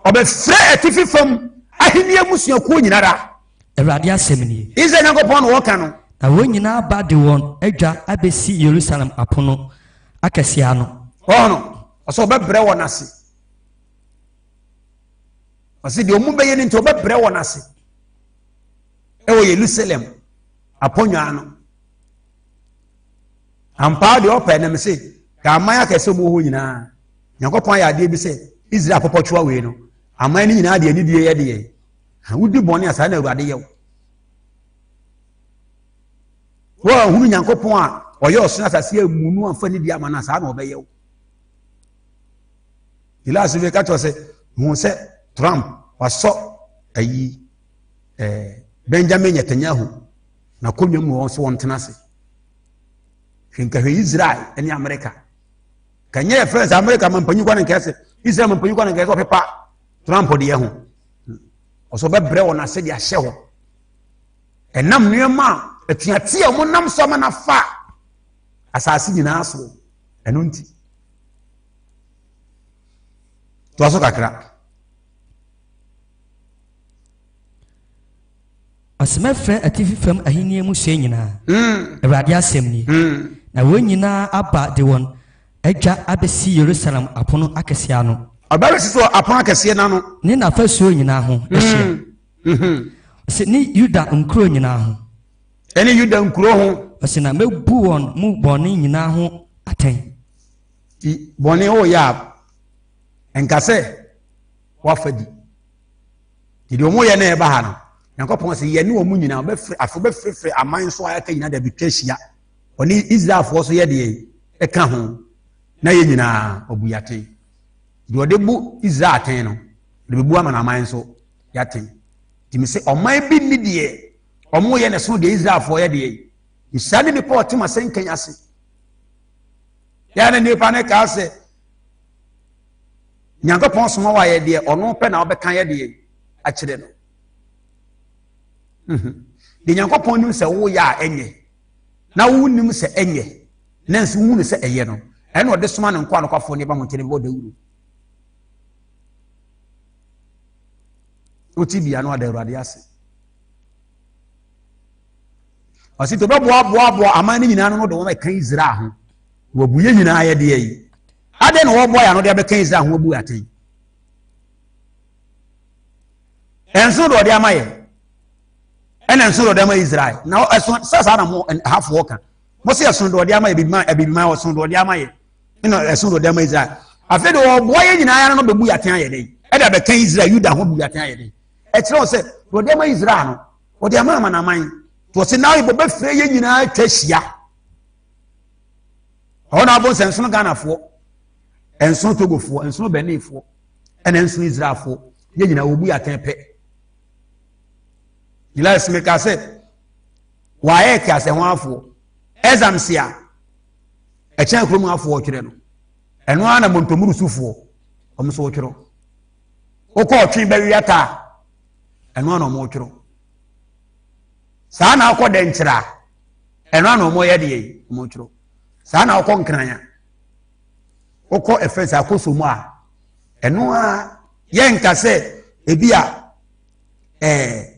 Speaker 1: a ɔbɛfrɛ atifi fam ahenni mmusuakuo nyinara.
Speaker 2: Awurade asɛm nie.
Speaker 1: Israel Nyankopɔn na ɔka no.
Speaker 2: Na wɔn nyinaa ba de wɔn adwa abɛsi Yerusalem apono akɛseɛ ano.
Speaker 1: Ɔno, ɔsɛ ɔbɛbrɛ wɔn ase. Ɔse deɛ ɔmo bɛyɛ no nti ɔbɛbrɛ wɔn ase. Ɛwɔ Yerusalem aponnwa ano. Ampa deɛ ɔpɛ na mese ka aman akɛse mu hɔ nyinaa Nyankopɔn ayɛ adeɛ bi sɛ Israel apɔpɔtwewa wei no aman no nyinaa deɛ anidie yɛ deɛ wodi bɔne a saa na Awurade yɛ wo. Woahunu Nyankopɔn a ɔyɛ ɔsoro asase amu no amfa nidi ama no a saa na ɔbɛyɛ wo. Elias bi ka kyerɛ sɛ hu sɛ Trump wasɔ ayi ɛɛ Benjamin Netanyahu na kɔnwa mu wɔn so wɔn tena ase. Hwɛ nkahwɛ Israel ne Amerika. Kanyɛ yɛ fɛn sɛ Amerika ma mpanyin kwan nkɛse Israel ma mpanyin kwan nkɛse ɔpepa Trump deɛ ho. Ɔsɔ bɛbrɛ wɔn ase de ahyɛ hɔ. Ɛnam nneɛma a atuateɛ a wɔnam so ama no afa asase nyinaa so ɛno nti. Toa so kakra.
Speaker 2: Ɔsɛ mɛfrɛ atifi fam ahenni mmusua nyinaa, Awurade asɛm nie, na wɔn nyinaa aba de wɔn adwa abɛsi Yerusalem apono akɛseɛ ano.
Speaker 1: Ɔba bɛsi so apono akɛseɛ no ano.
Speaker 2: Ne n'afasuo nyinaa ho ahyia. Ɔsɛ ne Yuda nkuro nyinaa ho.
Speaker 1: Ɛne Yuda nkuro ho.
Speaker 2: Ɔsɛ na mɛbu wɔn mu bɔne nyinaa ho atɛn.
Speaker 1: Ti bɔne woyɛ a, nka sɛ wafa di. Nti deɛ wɔyɛ na ɛba ha no, Nyankopɔn sɛ yɛne wɔn nyinaa wɔbɛfrɛ afei wɔbɛfrɛfrɛ aman so a aka nyinaa de abɛtwa ahyia. Ɔne Israelfoɔ so yɛ deɛ ɛka ho na yɛn nyinaa ɔbu yɛn atɛn. Deɛ ɔde bu Israel atɛn no, ɔde bɛbu amanaman nso yɛatɛn. Nti me sɛ ɔman bi nni deɛ wɔyɛ na ɛsono deɛ Israelfoɔ yɛ deɛ. Nhyira ne nipa ɔte m'asɛnka yi ase. Yɛa na nipa no kaa sɛ Nyankopɔn soma wo ayɛ deɛ ɔno pɛ na wobɛka yɛ deɛ akyerɛ no. Mhm. Deɛ Nyankopɔn nim sɛ woyɛ a ɛnyɛ na wonim sɛ ɛnyɛ na nso wohunu sɛ ɛyɛ no ɛna ɔde soma ne nkoa nokwafoɔ ne ba mo nkyɛn bɔ dawuro. Wote bia no ada Awurade ase. Ɔsi to bɛboaboaboa aman no nyinaa no de wɔn ɛka Israel ho. Wɔbu yɛ nyinaa yɛ deɛ yi. Adɛn na wɔboa yɛ ano de abɛka Israel ho abu atɛn? Ɛnso de ɔde ama yɛ. Ɛna nso de ɔde ama Israel. Na ɛso sɛ saa na mo hafoɔ ka. Mo sɛ ɛso de ɔde ama yɛ bibiman abibiman ɔso de ɔde ama yɛ. Ɛna ɛso de ɔde ama Israel. Afei de wɔboa yɛ nyinaa ano bɛbu yɛ atɛn ayɛ dɛn? Ɛde abɛka Israel Yuda ho bu yɛ atɛn ayɛ dɛn? Ɛkyerɛ wɔ sɛ de ɔde ama Israel no ɔde ama amanaman. Wɔsi na wɔbɛfrɛ yɛ nyinaa atwa ahyia. Ɛhɔ na abɔ nsɛ nsono Ghanafoɔ, nsono Togofoɔ, nsono Beninfoɔ, ɛna nsono Israelfoɔ. Yɛn nyinaa wɔbu yɛ atɛn pɛ. Elias meka sɛ wɔayɛ te asɛ ho afoɔ. Exams a ɛkyɛn kurom afoɔ twerɛ no, ɛno ara na Montomurusufoɔ wɔn nso wɔtwerɛ. Wokɔ ɔtwe bɛwe ata a, ɛno ara na wɔtwerɛ. Saa na akɔ dɛnkyerɛ a, ɛno ara na wɔyɛ deɛ yi wɔtwerɛ. Saa na wokɔ nkran a, wokɔ ɛfɛ sɛ akɔso mu a, ɛno ara yɛnka sɛ ebi a ɛɛ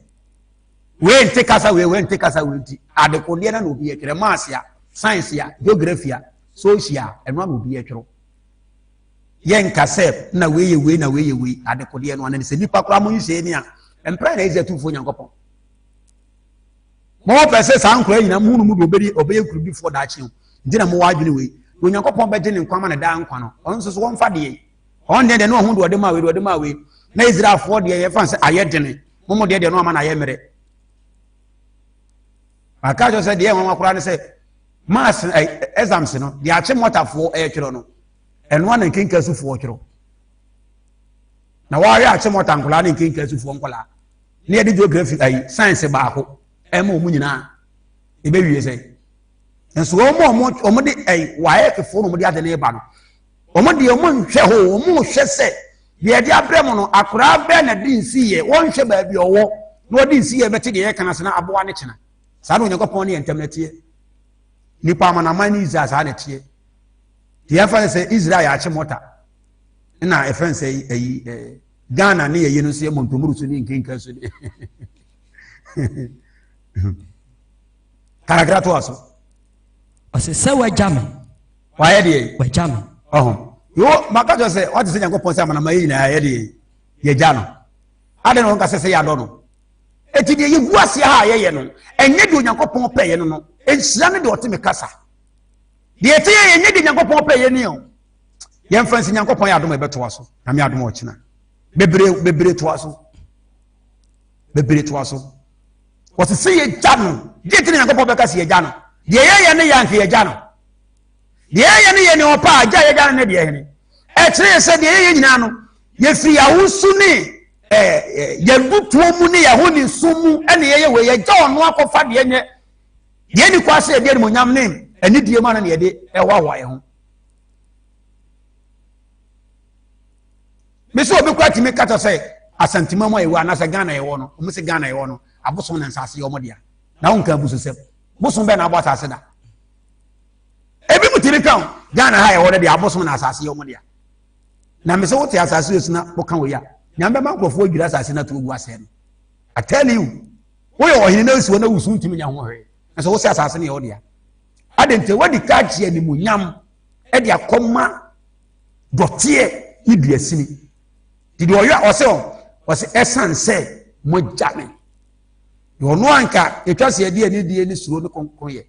Speaker 1: wei nte kasa wei wei nte kasa wei nti adekodeɛ na na obi ɛtwerɛ maase a science a geography a social a ɛno ara na obi ɛtwerɛ yɛnka sɛ na wei yɛ wei na wei yɛ wei adekodeɛ no anani sɛ nipa koraa mo nhyɛ ni a mpira na ɛsɛ tufoɔ nyankopɔn. Mowɔ pɛ sɛ saa nkwadaa nyinaa muhunu mu de ɔbɛdi ɔbɛyɛ nkurudifoɔ daakye o. Nti na mowɔ adwene wei. Na Onyankopɔn bɛgye ne nkwa ama ne daa nkwa no. Ɔno nso so wɔmfa deɛ. Ɔno deɛ deɛ ne ɔho deɛ ɔde maa wei deɛ ɔde maa wei. Na Israelfoɔ deɛ yɛfa sɛ ayɛ dene. Mo mo deɛ deɛ no ama no ayɛ mmerɛ. Maka kyerɛ sɛ deɛ nwanwa koraa ne sɛ maas ɛ exams no deɛ akye mɔtafoɔ ɛretwerɛ no ɛnoa na nkenka sufoɔ twerɛ. Na wɔayɛ akye mɔta nkwadaa ne nkenka sufoɔ nkwadaa. Ne yɛde geography ayi science baako ɛma wɔn nyinaa ɛbɛwie sɛ nso wɔn a wɔn wɔn de ɛyi waɛkefoɔ na wɔn de ade no ba no wɔn deɛ wɔn nhwɛ hɔ wɔn nhwɛ sɛ deɛ yɛde abrɛ mu no akoraa bɛɛ na de nsi yɛ wɔn nhwɛ baabi ɔwɔ na wɔde nsi yɛ bɛte deɛ yɛka no ase na aboa ne kyena saa na Onyankopɔn ne yɛn ntam na teɛ nipa amanaman ne Israel saa na teɛ deɛ ɛfa sɛ Israel yɛ akye mɔta na ɛfɛn sɛ ɛyi ɛɛ. Ghana ne yɛyɛ no nso yɛ mɔntomuru so ne nkenka so ne kakra to aso.
Speaker 2: Ɔsɛ sɛ wagya me.
Speaker 1: Wayɛ deɛ.
Speaker 2: Wagya me.
Speaker 1: Ɔho. Yo maka kyerɛ sɛ wate sɛ Nyankopɔn sɛ amanama yi nyinaa yɛ deɛ yɛgya no. Adɛn na wɔnka sɛ sɛ yɛadɔ no? Eti deɛ yɛgu aseɛ ha a yɛyɛ no, ɛnyɛ deɛ Onyankopɔn pɛyɛ no. Nhyira ne deɛ ɔte me kasa. Deɛ ɛte yɛ yɛnyɛ deɛ Nyankopɔn pɛyɛ ni o. Yɛmfa nsi Nyankopɔn yɛ adom a ɛbɛtoa so. Nyame adom a ɔkyena. Bebree bebree toa so. Bebree toa so. Wɔte sɛ yɛgya no. Deɛ ti na Nyankopɔn bɛka sɛ yɛgya no. Deɛ yɛyɛ ne yɛ anka yɛgya no. Deɛ yɛyɛ ne yɛ ne ɔpɛ a gya yɛgya no ne deɛ hene. Ɛkyerɛ yɛ sɛ deɛ yɛyɛ nyinaa no yɛfiri yɛawosu ne yɛn butuo mu ne yɛn ho ne su mu ɛne yɛyɛ wei. Yɛgya ɔno akɔfa deɛ nyɛ deɛ ni kɔ ase yɛde animonyam ne anidie ma no ne yɛde ɛhoahoa yɛn ho. Mesi obi kora tumi kata sɛ Asantima mu a yɛwɔ anaasɛ Ghana yɛwɔ no, wɔn sɛ Ghana yɛwɔ no abosom na nsaase yɛ wɔn dea. Na wɔn nka abususɛm. Bosom bɛn na abɔ asase da? Ebi mu tumi ka o, Ghana ha yɛwɔ no deɛ abosom na asase yɛ wɔn dea. Na mesi wote asase yɛ so na woka wɔ yi a, nyame bɛma nkurɔfoɔ adwiri asase no ato agu asɛe no. I tell you, woyɛ ɔhene na esi hɔ na wusu ntumi nya ho hwee. Na sɛ wosɛ asase no yɛ wo dea. Ade nti wadi ka agye animuonyam de akɔma dɔteɛ ne duasini. Nti deɛ ɔyɛ ɔsɛ ɔsɛ ɛsan sɛ mogya me. Deɛ ɔno anka ɛtwa sɛ yɛde anidie ne suro ne kronkron yɛ.